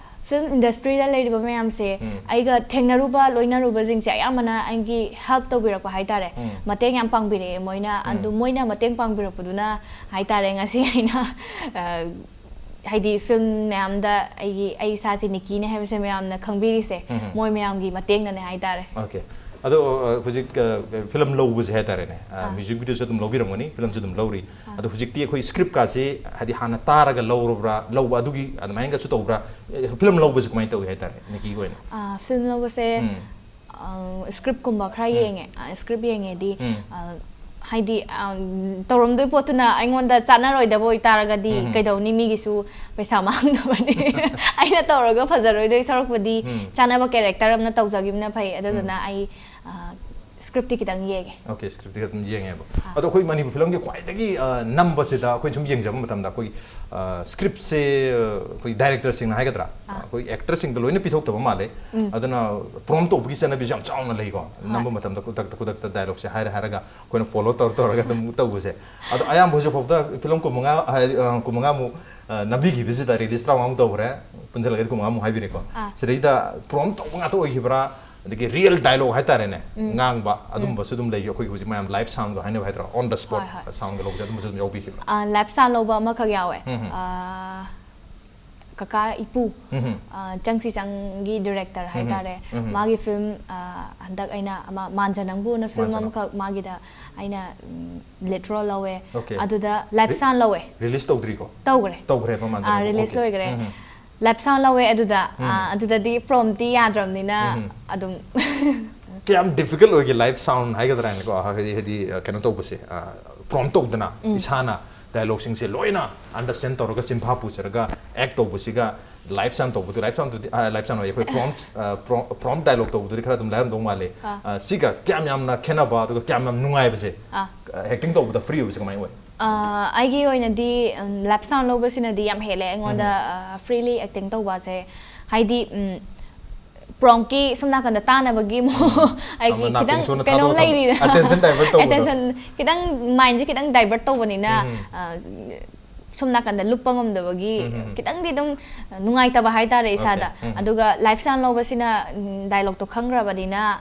ꯐꯤꯂꯝ ꯏꯟꯗꯁꯇ꯭ꯔꯤꯗ ꯂꯩꯔꯤꯕ ꯃꯌꯥꯝꯁꯦ, ꯎꯝ. ꯑꯩꯒ ꯊꯦꯡꯅꯔꯨꯕ ꯂꯣꯏꯅꯔꯨꯕꯁꯤꯡꯁꯦ ꯑꯌꯥꯝꯕꯅ ꯑꯩꯒꯤ ꯍꯦꯜꯞ ꯇꯧꯕꯤꯔꯛꯄ ꯍꯥꯏꯇꯥꯔꯦ꯫ ꯎꯝ. ꯃꯇꯦꯡ ꯌꯥꯝ ꯄꯥꯡꯕꯤꯔꯛꯑꯦ ꯃꯣꯏꯅ꯫ ꯎꯝ. ꯑꯗꯨ ꯃꯣꯏꯅ ꯃꯇꯦꯡ ꯄꯥꯡꯕꯤꯔꯛꯄꯗꯨꯅ ꯍꯥꯏꯇꯥꯔꯦ, ꯉꯁꯤ ꯑꯩꯅ, ꯑ, ꯍꯥꯏꯗꯤ ꯐꯤꯂꯝ ꯃꯌꯥꯝꯗ ꯑꯩꯒꯤ, ꯑꯩ ꯏꯁꯥꯁꯦ ꯅꯤꯀꯤꯅꯦ ꯍꯥꯏꯕꯁꯦ ꯃꯌꯥꯝꯅ ꯈꯪꯕꯤꯔꯤꯁꯦ, ꯎꯝ. ꯃꯣꯏ ꯃꯌꯥꯝꯒꯤ ꯃꯇꯦꯡꯅꯅꯦ ꯍꯥꯏꯇꯥꯔꯦ꯫ Okay. ꯑꯗꯣ, ꯑ, ꯍꯧꯖꯤꯛ, ꯑ, ꯐꯤꯂꯝ ꯂꯧꯕꯁꯦ ꯍꯥꯏꯇꯥꯔꯦꯅꯦ, ꯑ, ꯑꯥ. ꯃ꯭ꯌꯨꯖꯤꯛ ꯚꯤꯗꯤꯑꯣꯁꯨ ꯑꯗꯨꯝ ꯂꯧꯕꯤꯔꯝꯒꯅꯤ, ꯐꯤꯂꯝꯁꯨ ꯑꯗꯨꯝ ꯂꯧꯔꯤ꯫ ꯑꯥ. ꯑꯗꯣ ꯍꯧꯖꯤꯛꯇꯤ ꯑꯩꯈꯣꯏ ꯁ꯭ꯀ꯭ꯔꯤꯞꯀꯥꯁꯦ ꯍꯥꯏꯗꯤ ꯍꯥꯟꯅ ꯇꯥꯔꯒ ꯂꯧꯔꯕ꯭ꯔꯥ, ꯂꯧꯕ ꯑꯗꯨꯒꯤ ꯑꯗꯨꯃꯥꯏꯅꯒꯁꯨ ꯇꯧꯕ꯭ꯔꯥ? ꯑꯦ, ꯐꯤꯂꯝ ꯂꯧꯕꯁꯦ ꯀꯃꯥꯏꯅ ꯇꯧꯏ ꯍꯥꯏꯇꯥꯔꯦ, ꯅꯤꯀꯤꯒꯤ ꯑꯣꯏꯅ? ꯑꯥ, ꯐꯤꯂꯝ ꯂꯧꯕꯁꯦ, ꯎꯝ. ꯑ, ꯁ꯭ꯀ꯭ꯔꯤꯞꯀꯨꯝꯕ ꯈꯔ ꯎꯝ. ꯌꯦꯡꯉꯦ꯫ ꯑ, ꯁ꯭ꯀ꯭ꯔꯤꯞ ꯌꯦꯡꯉꯦꯗꯤ, ꯎꯝ. ꯑ, ꯍꯥꯏꯗꯤ, ꯑ, ꯇꯧꯔꯝꯗꯣꯏ ꯄꯣꯠꯇꯨꯅ ꯑꯩꯉꯣꯟꯗ ꯆꯥꯟꯅꯔꯣꯏꯗꯕ ꯑꯣꯏꯇꯥꯔꯒꯗꯤ ꯎꯝ. ꯀꯩꯗꯧꯅꯤ? ꯃꯤꯒꯤꯁꯨ ꯄꯩꯁꯥ ꯃꯥꯡꯅꯕꯅꯤ꯫ ꯑꯩꯅ ꯇꯧꯔꯒ ꯐꯖꯔꯣꯏꯗꯣꯏ ꯁꯔꯨꯛꯄꯨꯗꯤ ꯎꯝ. ꯆꯥꯟꯅꯕ ꯀꯦꯔꯦꯛꯇꯔ ꯑꯃꯅ ꯇꯧꯖꯈꯤꯕꯅ ꯐꯩ꯫ ꯑꯗꯨꯗꯨꯅ ꯎꯝ. ꯑꯩ, ꯑ, ꯁ꯭ꯀ꯭ꯔꯤꯞꯇꯤ ꯈꯤꯇꯪ ꯌꯦꯡꯉꯦ꯫ Okay, ꯁ꯭ꯀ꯭ꯔꯤꯞꯇꯤ ꯑꯗꯨꯝ ꯌꯦꯡꯉꯦꯕ꯫ ꯑꯥ. ꯑꯗꯣ ꯑꯩꯈꯣꯏ ꯃꯅꯤꯄꯨꯔ ꯐꯤꯂꯝꯒꯤ ꯈ꯭ꯋꯥꯏꯗꯒꯤ, ꯑ, ꯅꯝꯕꯁꯤꯗ ꯑꯩꯈꯣꯏ ꯁꯨꯝ ꯌꯦꯡꯖꯕ ꯃꯇꯝꯗ ꯑꯩꯈꯣꯏ, ꯑ, ꯁ꯭ꯀ꯭ꯔꯤꯞꯁꯦ, ꯑ, ꯑꯩꯈꯣꯏ ꯗꯥꯏꯔꯦꯛꯇꯔꯁꯤꯡꯅ ꯍꯥꯏꯒꯗ꯭ꯔꯥ? ꯑꯥ. ꯑꯩꯈꯣꯏ ꯑꯦꯛꯇꯔꯁꯤꯡꯗ ꯂꯣꯏꯅ ꯄꯤꯊꯣꯛꯇꯕ ꯃꯥꯜꯂꯦ꯫ ꯎꯝ. ꯑꯗꯨꯅ ꯄ꯭ꯔꯣꯝ ꯇꯧꯕꯒꯤ ꯆꯠꯅꯕꯤꯁꯨ ꯌꯥꯝ ꯆꯥꯎꯅ ꯂꯩꯀꯣ꯫ ꯍꯣꯏ. ꯅꯝꯕ ꯃꯇꯝꯗ ꯈꯨꯗꯛꯇ, ꯈꯨꯗꯛꯇ ꯗꯥꯏꯂꯣꯛꯁꯦ ꯍꯥꯏꯔ ꯍꯥꯏꯔꯒ ꯑꯩꯈꯣꯏꯅ ꯐꯣꯂꯣ ꯇꯧꯔ ꯇꯧꯔꯒ ꯑꯗꯨꯝ ꯇꯧꯕꯁꯦ꯫ ꯑꯗꯣ ꯑꯌꯥꯝꯕ ꯍꯧꯖꯤꯛ ꯐꯥꯎꯗ ꯐꯤꯂꯝ ꯀꯨꯟꯃꯉꯥ, ꯍꯥꯏꯗꯤ, ꯑ, ꯀꯨꯟꯃꯉꯥꯃꯨꯛ, ꯑ, ꯅꯝꯕꯤꯈꯤꯕꯁꯤꯗ, ꯔꯤꯂꯤꯁ ꯇꯔꯥꯃꯉꯥꯃꯨꯛ ꯇꯧꯈ꯭ꯔꯦ, ꯄꯨꯟꯁꯤꯜꯂꯒꯗꯤ ꯀꯨꯟꯃꯉꯥꯃꯨꯛ ꯍꯥꯏꯕꯤꯔꯦꯀꯣ꯫ ꯑꯥ. ꯁꯤꯗꯩꯗ ꯄ꯭ꯔꯣꯝ ꯇꯧꯕ ꯉꯥꯛꯇ ꯑꯣꯏꯈꯤꯕ꯭ꯔꯥ? ꯑꯗꯒꯤ ꯔꯤꯌꯦꯜ ꯗꯥꯏꯂꯣꯛ ꯍꯥꯏꯇꯥꯔꯦꯅꯦ, ꯎꯝ. ꯉꯥꯡꯕ, ꯎꯝ. ꯑꯗꯨꯝꯕꯁꯨ ꯑꯗꯨꯝ ꯂꯩꯈꯤ꯫ ꯑꯩꯈꯣꯏꯒꯤ ꯍꯧꯖꯤꯛ ꯃꯌꯥꯝ ꯂꯥꯏꯞ ꯁꯥꯎꯟꯒ ꯍꯥꯏꯅꯕ ꯍꯥꯏꯗ꯭ꯔꯥ, on the spot ꯍꯣꯏ, ꯍꯣꯏ. ꯁꯥꯎꯟꯒ ꯂꯧꯕꯁꯦ, ꯑꯗꯨꯝꯕꯁꯨ ꯑꯗꯨꯝ ꯌꯥꯎꯕꯤꯈꯤꯕ꯭ꯔꯥ? ꯑ, ꯂꯥꯏꯞ ꯁꯥꯎꯟ ꯂꯧꯕ ꯑꯃꯈꯛ ꯌꯥꯎꯋꯦ꯫ ꯎꯝ, ꯎꯝ. ꯑ, ꯀꯀꯥ ꯏꯄꯨ, ꯎꯝ꯫ ꯑ, ꯆꯪꯁꯤ ꯆꯪꯒꯤ director ꯎꯝ꯫ ꯍꯥꯏꯇꯥꯔꯦ꯫ ꯎꯝ꯫ ꯃꯥꯒꯤ film, ꯑ, ꯍꯟꯗꯛ ꯑꯩꯅ ꯑꯃ ꯃꯥꯟꯖ ꯅꯪꯕꯨꯅ film ꯃꯥꯟꯖ ꯅꯪꯕꯨ꯫ ꯑꯃꯈꯛ ꯃꯥꯒꯤꯗ ꯑꯩꯅ, ꯎꯝ, lead role ꯂꯧꯋꯦ꯫ Okay꯫ ꯑꯗꯨꯗ live re-, sound ꯂꯧꯋꯦ꯫ Release ꯇꯧꯗ꯭ꯔꯤꯀꯣ? ꯇꯧꯈ꯭ꯔꯦ꯫ ꯇꯧꯈ꯭ꯔꯦꯕ ꯃꯥꯟꯖ ꯑꯥ, ꯅꯪꯕꯨ꯫ Release okay꯫ ꯂꯣꯏꯈ꯭ꯔꯦ꯫ ꯎꯝ꯫ Live sound ꯂꯧꯋꯦ ꯑꯗꯨꯗ, ꯎꯝ꯫ ꯑ, ꯑꯗꯨꯗꯗꯤ promptꯇꯤ ꯌꯥꯗ꯭ꯔꯕꯅꯤꯅ ꯎꯝ꯫ ꯑꯗꯨꯝ꯫ ꯀꯌꯥꯝ difficult ꯑꯣꯏꯒꯦ live sound ꯍꯥꯏꯒꯗ꯭ꯔꯥ ꯍꯥꯏꯅꯀꯣ, ꯍꯥꯏꯗꯤ, ꯍꯥꯏꯗꯤ, ꯑ, ꯀꯩꯅꯣ ꯇꯧꯕꯁꯦ, ꯑ, prompt ꯇꯧꯗꯅ ꯎꯝ꯫ ꯏꯁꯥꯅ dialogueꯁꯤꯡꯁꯦ ꯂꯣꯏꯅ understand ꯇꯧꯔꯒ ꯆꯤꯟꯐꯥ ꯄꯨꯖꯔꯒ act ꯇꯧꯕꯁꯤꯒ live sound ꯇꯧꯕꯗꯨ, live soundꯗꯨꯗꯤ, ꯑ, live sound ꯍꯥꯏꯌꯦ, ꯑꯩꯈꯣꯏ prompt, ꯑ, pro-, prompt dialogue ꯇꯧꯕꯗꯨꯗꯤ ꯈꯔ ꯑꯗꯨꯝ ꯂꯥꯏꯔꯝꯗꯧ ꯃꯥꯜꯂꯦ꯫ ꯑꯥ꯫ ꯑ, ꯁꯤꯒ ꯀꯌꯥꯝ ꯌꯥꯝꯅ ꯈꯦꯠꯅꯕ, ꯑꯗꯨꯒ ꯀꯌꯥꯝ ꯌꯥꯝ ꯅꯨꯡꯉꯥꯏꯕꯁꯦ, ꯑꯥ꯫ ꯑ, acting ꯇꯧꯕꯗ free ꯑꯣꯏꯕꯁꯦ ꯀꯃꯥꯏꯅ ꯑꯣꯏ? ꯑ, ꯑꯩꯒꯤ ꯑꯣꯏꯅꯗꯤ, ꯎꯝ, live sound ꯂꯧꯕꯁꯤꯅꯗꯤ ꯌꯥꯝ ꯍꯦꯜꯂꯦ ꯑꯩꯉꯣꯟꯗ, ꯎꯝ꯫ ꯑ, freely acting ꯇꯧꯕꯁꯦ꯫ ꯍꯥꯏꯗꯤ, ꯎꯝ, promptꯀꯤ ꯁꯣꯝ ꯅꯥꯀꯟꯗ ꯇꯥꯅꯕꯒꯤ ꯑꯃꯨꯛ ꯎꯝ꯫ ꯑꯩꯒꯤ ꯑꯃ ꯅꯥꯀꯣꯡ ꯈꯤꯇꯪ ꯁꯣꯝꯗ ꯀꯩꯅꯣꯝ ꯊꯥꯗꯣꯛꯑ ꯊꯝ-, ꯂꯩꯔꯤꯗꯅ꯫ Attention divert ꯇꯧꯕꯗꯣ꯫ Attention ꯈꯤꯇꯪ, mindꯁꯦ ꯈꯤꯇꯪ divert ꯇꯧꯕꯅꯤꯅ, ꯎꯝ꯫ ꯑ, ꯁꯣꯝ ꯅꯥꯀꯟꯗ ꯂꯨꯞꯄ ꯉꯝꯗꯕꯒꯤ ꯎꯝ, ꯎꯝ, ꯎꯝ꯫ ꯈꯤꯇꯪꯗꯤ ꯑꯗꯨꯝ, ꯑ, ꯅꯨꯡꯉꯥꯏꯇꯕ ꯍꯥꯏꯇꯥꯔꯦ okay꯫ ꯏꯁꯥꯗ꯫ ꯎꯝ꯫ ꯑꯗꯨꯒ live sound ꯂꯧꯕꯁꯤꯅ, ꯎꯝ, dialogueꯗꯣ ꯈꯪꯈ꯭ꯔꯕꯅꯤꯅ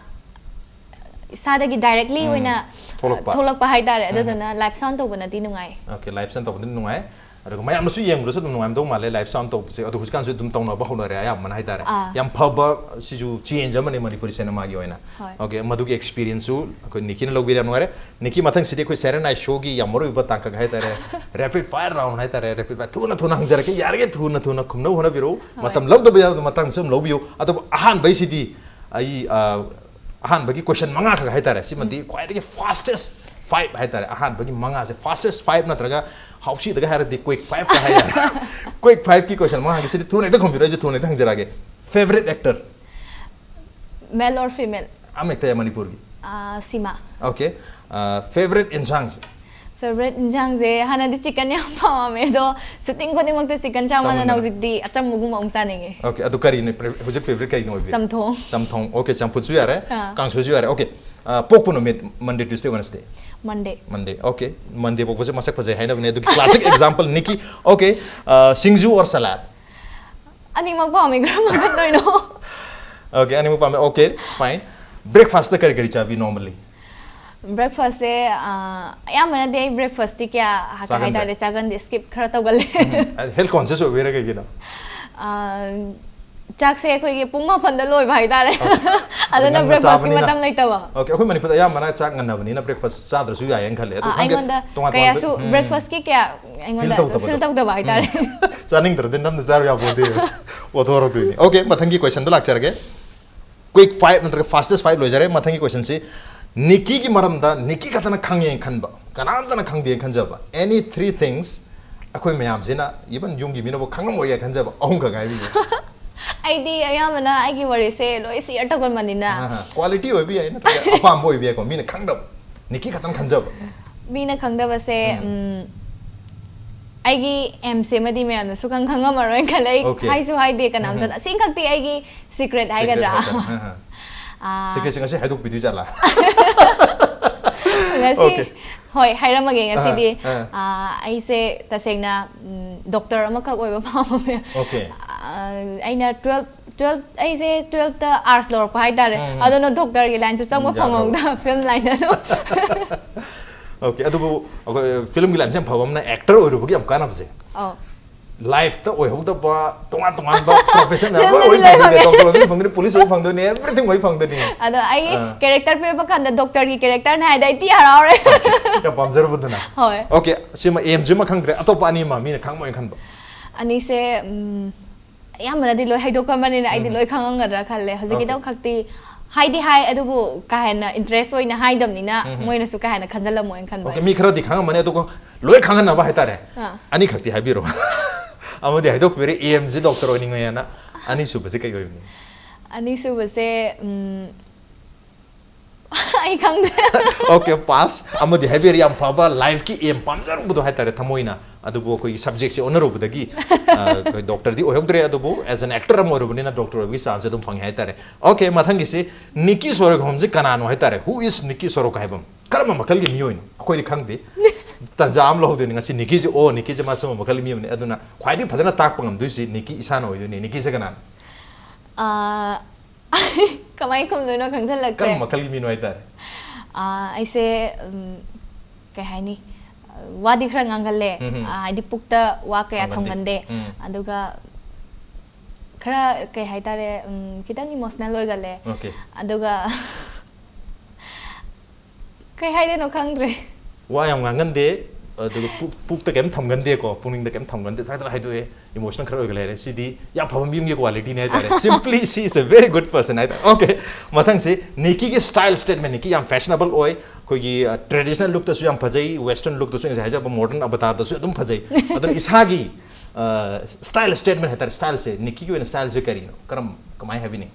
ꯏꯁꯥꯗꯒꯤ directly ꯎꯝ꯫ ꯑꯣꯏꯅ, ꯑ, ꯊꯣꯛꯂꯛꯄ꯫ ꯊꯣꯛꯂꯛꯄ ꯍꯥꯏꯇꯥꯔꯦ꯫ ꯎꯝ꯫ ꯑꯗꯨꯗꯨꯅ live sound ꯇꯧꯕꯅꯗꯤ ꯅꯨꯡꯉꯥꯏ꯫ Okay, live sound ꯇꯧꯕꯅꯗꯤ ꯅꯨꯡꯉꯥꯏ꯫ ꯑꯗꯨꯒ ꯃꯌꯥꯝꯅꯁꯨ ꯌꯦꯡꯕꯗꯁꯨ ꯑꯗꯨꯝ ꯅꯨꯡꯉꯥꯏꯔꯝꯗꯧ ꯃꯥꯜꯂꯦ live sound ꯇꯧꯕꯁꯦ꯫ ꯑꯗꯣ ꯍꯧꯖꯤꯛꯀꯥꯟꯁꯨ ꯑꯗꯨꯝ ꯇꯧꯅꯕ ꯍꯧꯅꯔꯦ ꯑꯌꯥꯝꯕꯅ ꯍꯥꯏꯇꯥꯔꯦ꯫ ꯑꯥ꯫ ꯌꯥꯝ ꯐꯕ, ꯁꯤꯁꯨ change ꯑꯃꯅꯤ ꯃꯅꯤꯄꯨꯔꯤ cinemaꯒꯤ ꯑꯣꯏꯅ꯫ ꯍꯣꯏ꯫ Okay, ꯃꯗꯨꯒꯤ experienceꯁꯨ ꯑꯩꯈꯣꯏ ꯅꯤꯀꯤꯅ ꯂꯧꯕꯤꯔꯦ, ꯌꯥꯝ ꯅꯨꯡꯉꯥꯏꯔꯦ꯫ ꯅꯤꯀꯤ, ꯃꯊꯪꯁꯤꯗꯤ ꯑꯩꯈꯣꯏ Saturday Night Showꯒꯤ ꯌꯥꯝ ꯃꯔꯨ ꯑꯣꯏꯕ ꯇꯥꯡꯀꯛ ꯍꯥꯏꯇꯥꯔꯦ, rapid fire round ꯍꯥꯏꯇꯥꯔꯦ, rapid fire꯫ ꯊꯨꯅ ꯊꯨꯅ ꯍꯪꯖꯔꯛꯀꯦ, ꯌꯥꯔꯤꯒꯩ ꯊꯨꯅ ꯊꯨꯅ ꯈꯨꯝꯅꯕ ꯍꯣꯠꯅꯕꯤꯔꯛꯎ꯫ ꯍꯣꯏ꯫ ꯃꯇꯝ ꯂꯧꯗꯕ ꯌꯥꯗꯕ ꯃꯇꯥꯡꯗꯁꯨ ꯑꯗꯨꯝ ꯂꯧꯕꯤꯌꯨ꯫ ꯑꯗꯨꯕꯨ ꯑꯍꯥꯟꯕꯩꯁꯤꯗꯤ ꯑꯩ, ꯑ, ꯑꯍꯥꯟꯕꯒꯤ question ꯃꯉꯥꯈꯛ ꯍꯥꯏꯇꯥꯔꯦ, ꯁꯤꯃꯗꯤ ꯎꯝ꯫ ꯈ꯭ꯋꯥꯏꯗꯒꯤ fastest five ꯍꯥꯏꯇꯥꯔꯦ꯫ ꯑꯍꯥꯟꯕꯒꯤ ꯃꯉꯥꯁꯦ fastest five ꯅꯠꯇ꯭ꯔꯒ ꯍꯥꯎꯁꯤꯗꯒ ꯍꯥꯏꯔꯗꯤ quick fiveꯀ ꯍꯥꯏ ꯌꯥꯔꯦ꯫ Quick fiveꯀꯤ question ꯃꯉꯥꯒꯤ, ꯁꯤꯗꯤ ꯊꯨꯅ ꯍꯦꯛꯇ ꯈꯨꯝꯕꯤꯔꯣ, ꯑꯩꯁꯨ ꯊꯨꯅ ꯍꯦꯛꯇ ꯍꯪꯖꯔꯛꯑꯒꯦ꯫ Favorite actor? Male or female? ꯑꯃ ꯍꯦꯛꯇ ꯌꯥꯏ, ꯃꯅꯤꯄꯨꯔꯒꯤ꯫ ꯑꯥ, ꯁꯤꯃꯥ꯫ Okay꯫ ꯑꯥ, favorite ꯏꯟꯁꯥꯡꯁꯦ? Favorite ꯏꯟꯁꯥꯡꯁꯦ ꯍꯥꯟꯅꯗꯤ chicken ꯌꯥꯝ ꯄꯥꯝꯃꯝꯃꯦ, ꯑꯗꯣ shooting ꯈꯨꯗꯤꯡꯃꯛꯇ chicken ꯆꯥꯃꯟꯗꯅ ꯆꯥꯃꯟꯗꯅ꯫ ꯍꯧꯖꯤꯛꯇꯤ ꯑꯆꯝꯕꯒꯨꯝꯕ ꯑꯃꯨꯛ ꯆꯥꯅꯤꯡꯉꯦ꯫ Okay, ꯑꯗꯨ ꯀꯔꯤꯅ pre-, ꯍꯧꯖꯤꯛ favorite ꯀꯩꯅꯣ ꯑꯣꯏꯕꯤꯒꯦ? ꯆꯝꯊꯣꯡ꯫ ꯆꯝꯊꯣꯡ꯫ Okay, ꯆꯝꯐꯨꯠꯁꯨ ꯌꯥꯔꯦ, ꯑꯥ꯫ ꯀꯥꯡꯁꯣꯏꯁꯨ ꯌꯥꯔꯦ꯫ Okay꯫ ꯑꯥ, ꯄꯣꯛꯄ ꯅꯨꯃꯤꯠ, Monday, Tuesday, Wednesday? Monday꯫ Monday꯫ Okay, Monday ꯄꯣꯛꯄꯁꯦ ꯃꯁꯛ ꯐꯖꯩ ꯍꯥꯏꯅꯕꯅꯦ, ꯑꯗꯨꯒꯤ classic example ꯅꯤꯀꯤ꯫ Okay꯫ Ah, Singju or salad? ꯑꯅꯤꯃꯛ ꯄꯥꯝꯃꯤ, ꯀꯔꯝꯕ ꯈꯟꯗꯣꯏꯅꯣ? Okay, ꯑꯅꯤꯃꯛ ꯄꯥꯝꯃꯦ꯫ Okay, fine꯫ Breakfastꯇ ꯀꯔꯤ ꯀꯔꯤ ꯆꯥꯕꯤ normally? Breakfastꯁꯦ, ꯑꯥ, ꯑꯌꯥꯝꯕꯅꯗꯤ ꯑꯩ breakfastꯇꯤ ꯀꯌꯥ ꯀꯩ ꯆꯥꯒꯟꯗꯦ? ꯍꯥꯏꯇꯥꯔꯦ, ꯆꯥꯒꯟꯗꯦ, skip ꯈꯔ ꯇꯧꯒꯜꯂꯦ꯫ ꯎꯝ, health conscious ꯑꯣꯏꯕꯩꯔꯥ ꯀꯩꯒꯤꯅꯣ? ꯑꯥ, ꯆꯥꯛꯁꯦ ꯑꯩꯈꯣꯏꯒꯤ ꯄꯨꯡ ꯃꯥꯄꯟꯗ ꯂꯣꯏꯕ ꯍꯥꯏꯇꯥꯔꯦ꯫ ꯑꯗꯨꯅ ꯉꯟꯅ breakfastꯀꯤ ꯆꯥꯕꯅꯤꯅ꯫ ꯃꯇꯝ ꯂꯩꯇꯕ꯫ Okay, ꯑꯩꯈꯣꯏ ꯃꯅꯤꯄꯨꯔꯗ ꯑꯌꯥꯝꯕꯅ ꯆꯥꯛ ꯉꯟꯅꯕꯅꯤꯅ breakfast ꯆꯥꯗ꯭ꯔꯁꯨ ꯌꯥꯏꯌꯦꯅ ꯈꯜꯂꯦ꯫ ꯑꯗꯣ ꯑꯥ, ꯈꯪꯗꯦ, ꯑꯩꯉꯣꯟꯗ ꯇꯣꯉꯥꯟ ꯀꯌꯥꯁꯨ ꯇꯣꯉꯥꯟꯕ, ꯎꯝ, breakfastꯀꯤ ꯀꯌꯥ ꯑꯩꯉꯣꯟꯗ feel ꯇꯧꯗꯕꯗꯣ꯫ Feel ꯇꯧꯗꯕ ꯍꯥꯏꯇꯥꯔꯦ꯫ ꯎꯝ꯫ ꯆꯥꯅꯤꯡꯗ꯭ꯔꯗꯤ ꯅꯝꯅ ꯆꯥꯔꯨ ꯌꯥꯄꯣꯟꯇꯦ꯫ ꯑꯣꯊꯣꯔꯛꯇꯣꯏꯅꯤ꯫ Okay, ꯃꯊꯪꯒꯤ questionꯗ ꯂꯥꯛꯆꯔꯒꯦ꯫ Quick five ꯅꯠꯇ꯭ꯔꯒ fastest five ꯂꯣꯏꯖꯔꯦ꯫ ꯃꯊꯪꯒꯤ questionꯁꯤ, ꯅꯤꯀꯤꯒꯤ ꯃꯔꯝꯗ ꯅꯤꯀꯤ ꯈꯛꯇꯅ ꯈꯪꯉꯦꯅ ꯈꯟꯕ, ꯀꯅꯥꯝꯇꯅ ꯈꯪꯗꯦꯅ ꯈꯟꯖꯕ, any three things ꯑꯩꯈꯣꯏ ꯃꯌꯥꯝꯁꯤꯅ, even ꯌꯨꯝꯒꯤ ꯃꯤꯅꯕꯨ ꯈꯪꯉꯝꯃꯣꯏꯒꯦ ꯈꯟꯖꯕ ꯑꯍꯨꯝꯈꯛ ꯍꯥꯏꯕꯤꯌꯨ꯫ ꯑꯩꯗꯤ ꯑꯌꯥꯝꯕꯅ ꯑꯩꯒꯤ ꯋꯥꯔꯤꯁꯦ ꯂꯣꯏ share ꯇꯧꯒꯟꯕꯅꯤꯅ꯫ ꯑꯍꯥ, quality ꯑꯣꯏꯕ ꯌꯥꯏ, ꯅꯠꯇ꯭ꯔꯒ ꯑꯄꯥꯝꯕ ꯑꯣꯏꯕ ꯌꯥꯏꯀꯣ, ꯃꯤꯅ ꯈꯪꯗꯕ, ꯅꯤꯀꯤ ꯈꯛꯇꯪ ꯈꯟꯖꯕ꯫ ꯃꯤꯅ ꯈꯪꯗꯕꯁꯦ, ꯎꯝ꯫ ꯎꯝ, ꯑꯩꯒꯤ aimꯁꯦ ꯑꯃꯗꯤ ꯃꯌꯥꯝꯅꯁꯨ ꯈꯪ-, ꯈꯪꯉꯝꯃꯔꯣꯏꯅ ꯈꯜꯂꯦ꯫ ꯑꯩ Okay. ꯍꯥꯏꯁꯨ ꯍꯥꯏꯗꯦ ꯀꯅꯥꯝꯇꯗ꯫ ꯎꯝ꯫ ꯑꯁꯤꯈꯛꯇꯤ ꯑꯩꯒꯤ secret ꯍꯥꯏꯒꯗ꯭ꯔꯥ? Secret ꯍꯥꯏꯇꯥꯔꯦ꯫ ꯑꯍꯥ꯫ ꯑꯥ, Secretꯁꯦ ꯉꯁꯤ ꯍꯥꯏꯗꯣꯛꯄꯤꯗꯣꯏ ꯖꯥꯠꯂꯥ? ꯉꯁꯤ, Okay. ꯍꯣꯏ, ꯍꯥꯏꯔꯝꯃꯒꯦ ꯉꯁꯤꯗꯤ꯫ ꯑꯥ, ꯑꯥ꯫ ꯑꯥ, ꯑꯩꯁꯦ ꯇꯁꯦꯡꯅ, ꯎꯝ, doctor ꯑꯃꯈꯛ ꯑꯣꯏꯕ ꯄꯥꯝꯃꯝꯃꯦ꯫ Okay. ꯑꯥ, ꯑꯩꯅ twelve, twelve, ꯑꯩꯁꯦ twelveꯇ arts ꯂꯧꯔꯛꯄ ꯍꯥꯏꯇꯥꯔꯦ꯫ ꯎꯝ, ꯎꯝ꯫ ꯑꯗꯨꯅ doctorꯒꯤ lineꯁꯨ ꯆꯪꯕ ꯎꯝ, ꯌꯥꯗ꯭ꯔꯕ꯫ ꯐꯪꯍꯧꯗ, film lineꯗ ꯑꯗꯨꯝ꯫ Okay, ꯑꯗꯨꯕꯨ ꯑꯩꯈꯣꯏ filmꯒꯤ lineꯁꯦ ꯌꯥꯝ ꯐꯕ ꯑꯃꯅ, actor ꯑꯣꯏꯔꯨꯕꯒꯤ ꯌꯥꯝ ꯀꯥꯟꯅꯕꯁꯦ꯫ ꯑꯧ꯫ Lifeꯇ ꯑꯣꯏꯍꯧꯗꯕ ꯇꯣꯉꯥꯟ ꯇꯣꯉꯥꯟꯕ profession ꯃꯌꯥꯝ ꯂꯣꯏ, filmꯗꯗꯤ ꯂꯣꯏ ꯂꯣꯏ ꯐꯪꯗꯣꯏꯅꯦ, ꯐꯪꯉꯦ꯫ Doctor ꯑꯣꯏꯕꯁꯨ ꯐꯪꯗꯣꯏꯅꯦ, everything ꯂꯣꯏ ꯐꯪꯗꯣꯏꯅꯦ꯫ ꯑꯗꯣ ꯑꯩ ꯑꯥ꯫ Character ꯄꯤꯔꯛꯄ ꯀꯥꯟꯗ doctorꯒꯤ characterꯅ ꯍꯥꯏꯗꯤ ꯑꯩ ꯊꯤ ꯍꯔꯥꯎꯔꯦ꯫ ꯌꯥꯝ ꯄꯥꯝꯖꯔꯨꯕꯗꯨꯅ꯫ ꯍꯣꯏ꯫ Okay, ꯁꯤꯃ aimꯁꯤꯃ ꯈꯪꯗ꯭ꯔꯦ, ꯑꯇꯣꯞꯄ ꯑꯅꯤ ꯑꯃ ꯃꯤꯅ ꯈꯪꯉꯝꯃꯣꯏꯅ ꯈꯟꯕ꯫ ꯑꯅꯤꯁꯦ, ꯎꯝ, ꯑꯌꯥꯝꯕꯅꯗꯤ ꯂꯣꯏ ꯍꯥꯏꯗꯣꯛꯀꯟꯕꯅꯤꯅ ꯑꯩꯗꯤ ꯎꯝ꯫ ꯂꯣꯏ ꯈꯪꯉꯝꯒꯗ꯭ꯔꯥ ꯈꯜꯂꯦ꯫ ꯍꯧꯖꯤꯛꯀꯤꯗꯣ Okay. ꯈꯛꯇꯤ ꯍꯥꯏꯗꯤ ꯍꯥꯏ, ꯑꯗꯨꯕꯨ ꯀꯥ ꯍꯦꯟꯅ interest ꯑꯣꯏꯅ ꯍꯥꯏꯗꯕꯅꯤꯅ ꯎꯝ꯫ ꯃꯣꯏꯅꯁꯨ ꯀꯥ ꯍꯦꯟꯅ ꯈꯟꯖꯜꯂꯝꯃꯣꯏꯅ ꯈꯟꯕ Okay, ꯑꯩ꯫ ꯃꯤ ꯈꯔꯗꯤ ꯈꯪꯉꯝꯃꯅꯤ, ꯑꯗꯨꯒ ꯂꯣꯏ ꯈꯪꯍꯟꯅꯕ ꯍꯥꯏꯇꯥꯔꯦ꯫ ꯑꯥ꯫ ꯑꯅꯤꯈꯛꯇꯤ ꯍꯥꯏꯕꯤꯔꯣ꯫ ꯑꯃꯗꯤ ꯍꯥꯏꯗꯣꯛꯄꯤꯔꯦ, aimꯁꯤ doctor ꯑꯣꯏꯅꯤꯡꯉꯦꯅ꯫ ꯑꯅꯤꯁꯨꯕꯁꯤ ꯀꯩ ꯑꯣꯏꯕꯅꯤ? ꯑꯅꯤꯁꯨꯕꯁꯦ, ꯎꯝ, ꯑꯩ ꯈꯪꯗ꯭ꯔꯦ꯫ Okay, pass꯫ ꯑꯃꯗꯤ ꯍꯥꯏꯕꯤꯔꯦ, ꯌꯥꯝ ꯐꯕ lifeꯀꯤ aim ꯄꯥꯝꯖꯔꯨꯕꯗꯣ ꯍꯥꯏꯇꯥꯔꯦ, ꯊꯃꯣꯏꯅ꯫ ꯑꯗꯨꯕꯨ ꯑꯩꯈꯣꯏꯒꯤ subjectꯁꯦ ꯑꯣꯟꯅꯔꯨꯕꯗꯗꯤ, ꯑ, ꯑꯩꯈꯣꯏ doctorꯗꯤ ꯑꯣꯏꯍꯧꯗ꯭ꯔꯦ, ꯑꯗꯨꯕꯨ as an actor ꯑꯃ ꯑꯣꯏꯔꯨꯕꯅꯤꯅ doctor ꯑꯣꯏꯕꯒꯤ chanceꯁꯦ ꯑꯗꯨꯝ ꯐꯪꯉꯦ ꯍꯥꯏꯇꯥꯔꯦ꯫ Okay, ꯃꯊꯪꯒꯤꯁꯤ ꯅꯤꯀꯤ ꯁꯣꯔꯣꯛꯍꯣꯝꯁꯤ ꯀꯅꯥꯅꯣ ꯍꯥꯏꯇꯥꯔꯦ? Who is ꯅꯤꯀꯤ ꯁꯣꯔꯣꯛ ꯍꯥꯏꯕꯝ? ꯀꯔꯝꯕ ꯃꯈꯜꯒꯤ ꯃꯤꯑꯣꯏꯅꯣ? ꯑꯩꯈꯣꯏꯗꯤ ꯈꯪꯗꯦ꯫ ꯇꯟꯖꯥ ꯑꯃ ꯂꯧꯍꯧꯗꯣꯏꯅꯤ ꯉꯁꯤ ꯅꯤꯀꯤꯁꯦ, ꯑꯣ, ꯅꯤꯀꯤꯁꯦ ꯃꯥ ꯁꯨꯝꯕ ꯃꯈꯜꯒꯤ ꯃꯤꯑꯣꯏꯅꯤ꯫ ꯑꯗꯨꯅ ꯈ꯭ꯋꯥꯏꯗꯒꯤ ꯐꯖꯅ ꯇꯥꯛꯄ ꯉꯝꯗꯣꯏꯁꯤ ꯅꯤꯀꯤ ꯏꯁꯥꯅ ꯑꯣꯏꯗꯣꯏꯅꯤ꯫ ꯅꯤꯀꯤꯁꯦ ꯀꯅꯥꯅꯣ? ꯑꯥ, ꯀꯃꯥꯏꯅ ꯈꯨꯝꯗꯣꯏꯅꯣ ꯈꯪꯖꯜꯂꯛꯇ꯭ꯔꯦ꯫ ꯀꯔꯝꯕ ꯃꯈꯜꯒꯤ ꯃꯤꯅꯣ ꯍꯥꯏꯇꯥꯔꯦ? ꯑꯥ, ꯑꯩꯁꯦ, ꯎꯝ, ꯀꯩ ꯍꯥꯏꯅꯤ? ꯋꯥꯗꯤ ꯈꯔ ꯉꯥꯡꯒꯜꯂꯦ꯫ ꯎꯝ, ꯎꯝ꯫ ꯑꯥ, ꯍꯥꯏꯗꯤ ꯄꯨꯛꯇ ꯋꯥ ꯀꯌꯥ ꯊꯝꯒꯟꯗꯦ꯫ ꯊꯝꯒꯟꯗꯦ꯫ ꯎꯝ꯫ ꯑꯗꯨꯒ ꯈꯔ, ꯀꯩ ꯍꯥꯏꯇꯥꯔꯦ, ꯎꯝ, ꯈꯤꯇꯪ ꯏꯃꯣꯁꯅꯦꯜ ꯑꯣꯏꯒꯜꯂꯦ꯫ ꯑꯣꯀꯦ꯫ ꯑꯗꯨꯒ ꯀꯩ ꯍꯥꯏꯗꯣꯏꯅꯣ ꯈꯪꯗ꯭ꯔꯦ꯫ ꯋꯥ ꯌꯥꯝ ꯉꯥꯡꯒꯟꯗꯦ, ꯑꯗꯨꯒ ꯄꯨꯛ- ꯄꯨꯛꯇ ꯀꯩꯝ ꯊꯝꯒꯟꯗꯦꯀꯣ, ꯄꯨꯛꯅꯤꯡꯗ ꯀꯩꯝ ꯊꯝꯒꯟꯗꯦ, ꯊꯛ ꯊꯛ ꯍꯥꯏꯗꯣꯛꯑꯦ, ꯏꯃꯣꯁꯅꯦꯜ ꯈꯔ ꯑꯣꯏꯒꯜꯂꯦ ꯍꯥꯏꯔꯦ꯫ ꯁꯤꯗꯤ ꯌꯥꯝ ꯐꯕ ꯃꯤ ꯑꯃꯒꯤ ꯀ꯭ꯋꯥꯂꯤꯇꯤꯅꯦ ꯍꯥꯏꯇꯥꯔꯦ꯫ Simply she is a very good person ꯍꯥꯏꯇꯥꯔꯦ꯫ ꯑꯣꯀꯦ, ꯃꯊꯪꯁꯤ ꯅꯤꯀꯤꯒꯤ ꯁ꯭ꯇꯥꯏꯜ ꯁ꯭ꯇꯦꯠꯃꯦꯟ꯫ ꯅꯤꯀꯤ ꯌꯥꯝ ꯐꯦꯁꯅꯦꯕꯜ ꯑꯣꯏ, ꯑꯩꯈꯣꯏꯒꯤ ꯇ꯭ꯔꯦꯗꯤꯁꯅꯦꯜ ꯂꯨꯛꯇꯁꯨ ꯌꯥꯝ ꯐꯖꯩ, ꯋꯦꯁꯇꯔꯟ ꯂꯨꯛꯇꯁꯨ, ꯑꯩꯅ ꯉꯁꯥꯏ ꯍꯥꯏꯖꯕ ꯃꯣꯗꯔꯟ ꯑꯕꯇꯥꯔꯗꯁꯨ ꯑꯗꯨꯝ ꯐꯖꯩ꯫ ꯑꯗꯨꯅ ꯏꯁꯥꯒꯤ ꯁ꯭ꯇꯥꯏꯜ ꯁ꯭ꯇꯦꯠꯃꯦꯟ ꯍꯥꯏꯇꯥꯔꯦ, ꯁ꯭ꯇꯥꯏꯜꯁꯦ, ꯅꯤꯀꯤꯒꯤ ꯑꯣꯏꯅ ꯁ꯭ꯇꯥꯏꯜꯁꯦ ꯀꯔꯤꯅꯣ, ꯀꯔꯝ ꯀꯃꯥꯏꯅ ꯍꯥꯏꯕꯤꯅꯤꯡ?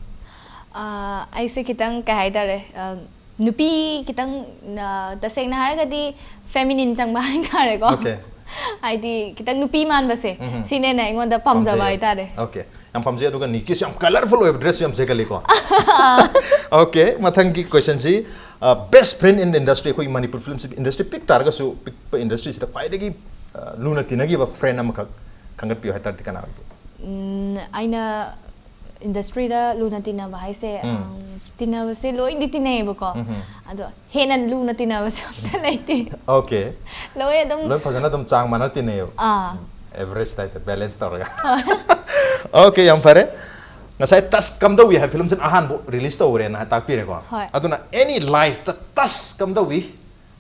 ꯑꯥ, ꯑꯩꯁꯦ ꯈꯤꯇꯪ, ꯀꯩ ꯍꯥꯏꯇꯥꯔꯦ, ꯑꯥ, ꯅꯨꯄꯤ ꯈꯤꯇꯪ, ꯑꯥ, ꯇꯁꯦꯡꯅ ꯍꯥꯏꯔꯒꯗꯤ ꯐꯦꯃꯤꯅꯤꯟ ꯆꯪꯕ ꯍꯥꯏꯇꯥꯔꯦꯀꯣ꯫ ꯑꯣꯀꯦ꯫ ꯍꯥꯏꯗꯤ ꯈꯤꯇꯪ ꯅꯨꯄꯤ ꯃꯥꯟꯕꯁꯦ, ꯎꯝ꯫ ꯁꯤꯅꯦꯅ ꯑꯩꯉꯣꯟꯗ ꯄꯥꯝꯖꯕ ꯄꯥꯝꯖꯩ꯫ ꯍꯥꯏꯇꯥꯔꯦ꯫ ꯑꯣꯀꯦ, ꯌꯥꯝ ꯄꯥꯝꯖꯩ꯫ ꯑꯗꯨꯒ ꯅꯤꯀꯤꯁꯨ ꯌꯥꯝ ꯀꯂꯔꯐꯨꯜ ꯑꯣꯏꯕ ꯗ꯭ꯔꯦꯁꯁꯨ ꯌꯥꯝ ꯁꯦꯠꯀꯜꯂꯤꯀꯣ꯫ ꯑꯣꯀꯦ, ꯃꯊꯪꯒꯤ ꯀꯣꯏꯁꯟꯁꯤ, best friend in industry, ꯑꯩꯈꯣꯏꯒꯤ ꯃꯅꯤꯄꯨꯔ ꯐꯤꯂꯝ ꯏꯟꯗꯁꯇ꯭ꯔꯤ ꯄꯤꯛ ꯇꯥꯔꯒꯁꯨ ꯄꯤꯛꯄ ꯏꯟꯗꯁꯇ꯭ꯔꯤꯁꯤꯗ ꯈ꯭ꯋꯥꯏꯗꯒꯤ ꯑ, ꯂꯨꯅ ꯇꯤꯟꯅꯈꯤꯕ ꯐ꯭ꯔꯦꯟ ꯑꯃꯈꯛ ꯈꯟꯒꯠꯄꯤꯌꯨ ꯍꯥꯏ ꯇꯥꯔꯗꯤ ꯀꯅꯥ ꯑꯣꯏꯒꯦ? ꯎꯝ, ꯑꯩꯅ ꯏꯟꯗꯁꯇ꯭ꯔꯤꯗ ꯂꯨꯅ ꯇꯤꯟꯅꯕ ꯍꯥꯏꯁꯦ, ꯎꯝ꯫ ꯎꯝ, ꯇꯤꯟꯅꯕꯁꯦ ꯂꯣꯏꯅꯗꯤ ꯇꯤꯟꯅꯩꯌꯦꯕꯀꯣ꯫ ꯎꯝꯍꯨꯝ꯫ ꯑꯗꯣ ꯍꯦꯟꯅ ꯂꯨꯅ ꯇꯤꯟꯅꯕꯁꯦ ꯑꯝꯇ ꯂꯩꯇꯦ꯫ ꯑꯣꯀꯦ꯫ ꯂꯣꯏ ꯑꯗꯨꯝ ꯂꯣꯏ ꯐꯖꯅ ꯑꯗꯨꯝ ꯆꯥꯡ ꯃꯥꯟꯅ ꯇꯤꯟꯅꯩꯌꯦꯕ꯫ ꯑꯥ꯫ ꯑꯦꯚꯔꯦꯖ ꯇꯥꯏꯞꯇ, ꯕꯦꯂꯦꯟꯁ ꯇꯧꯔꯒ꯫ ꯑꯣꯀꯦ, ꯌꯥꯝ ꯐꯔꯦ꯫ ꯉꯁꯥꯏ ꯇꯁ ꯀꯝꯗꯧꯏ ꯍꯥꯏ ꯐꯤꯂꯝꯁꯤꯅ ꯑꯍꯥꯟꯕ ꯔꯤꯂꯤꯁ ꯇꯧꯈ꯭ꯔꯦꯅ ꯇꯥꯛꯄꯤꯔꯦꯀꯣ꯫ ꯍꯣꯏ꯫ ꯑꯗꯨꯅ ꯑꯦꯅꯤ ꯂꯥꯏꯐꯇ ꯇꯁ ꯀꯝꯗꯧꯏ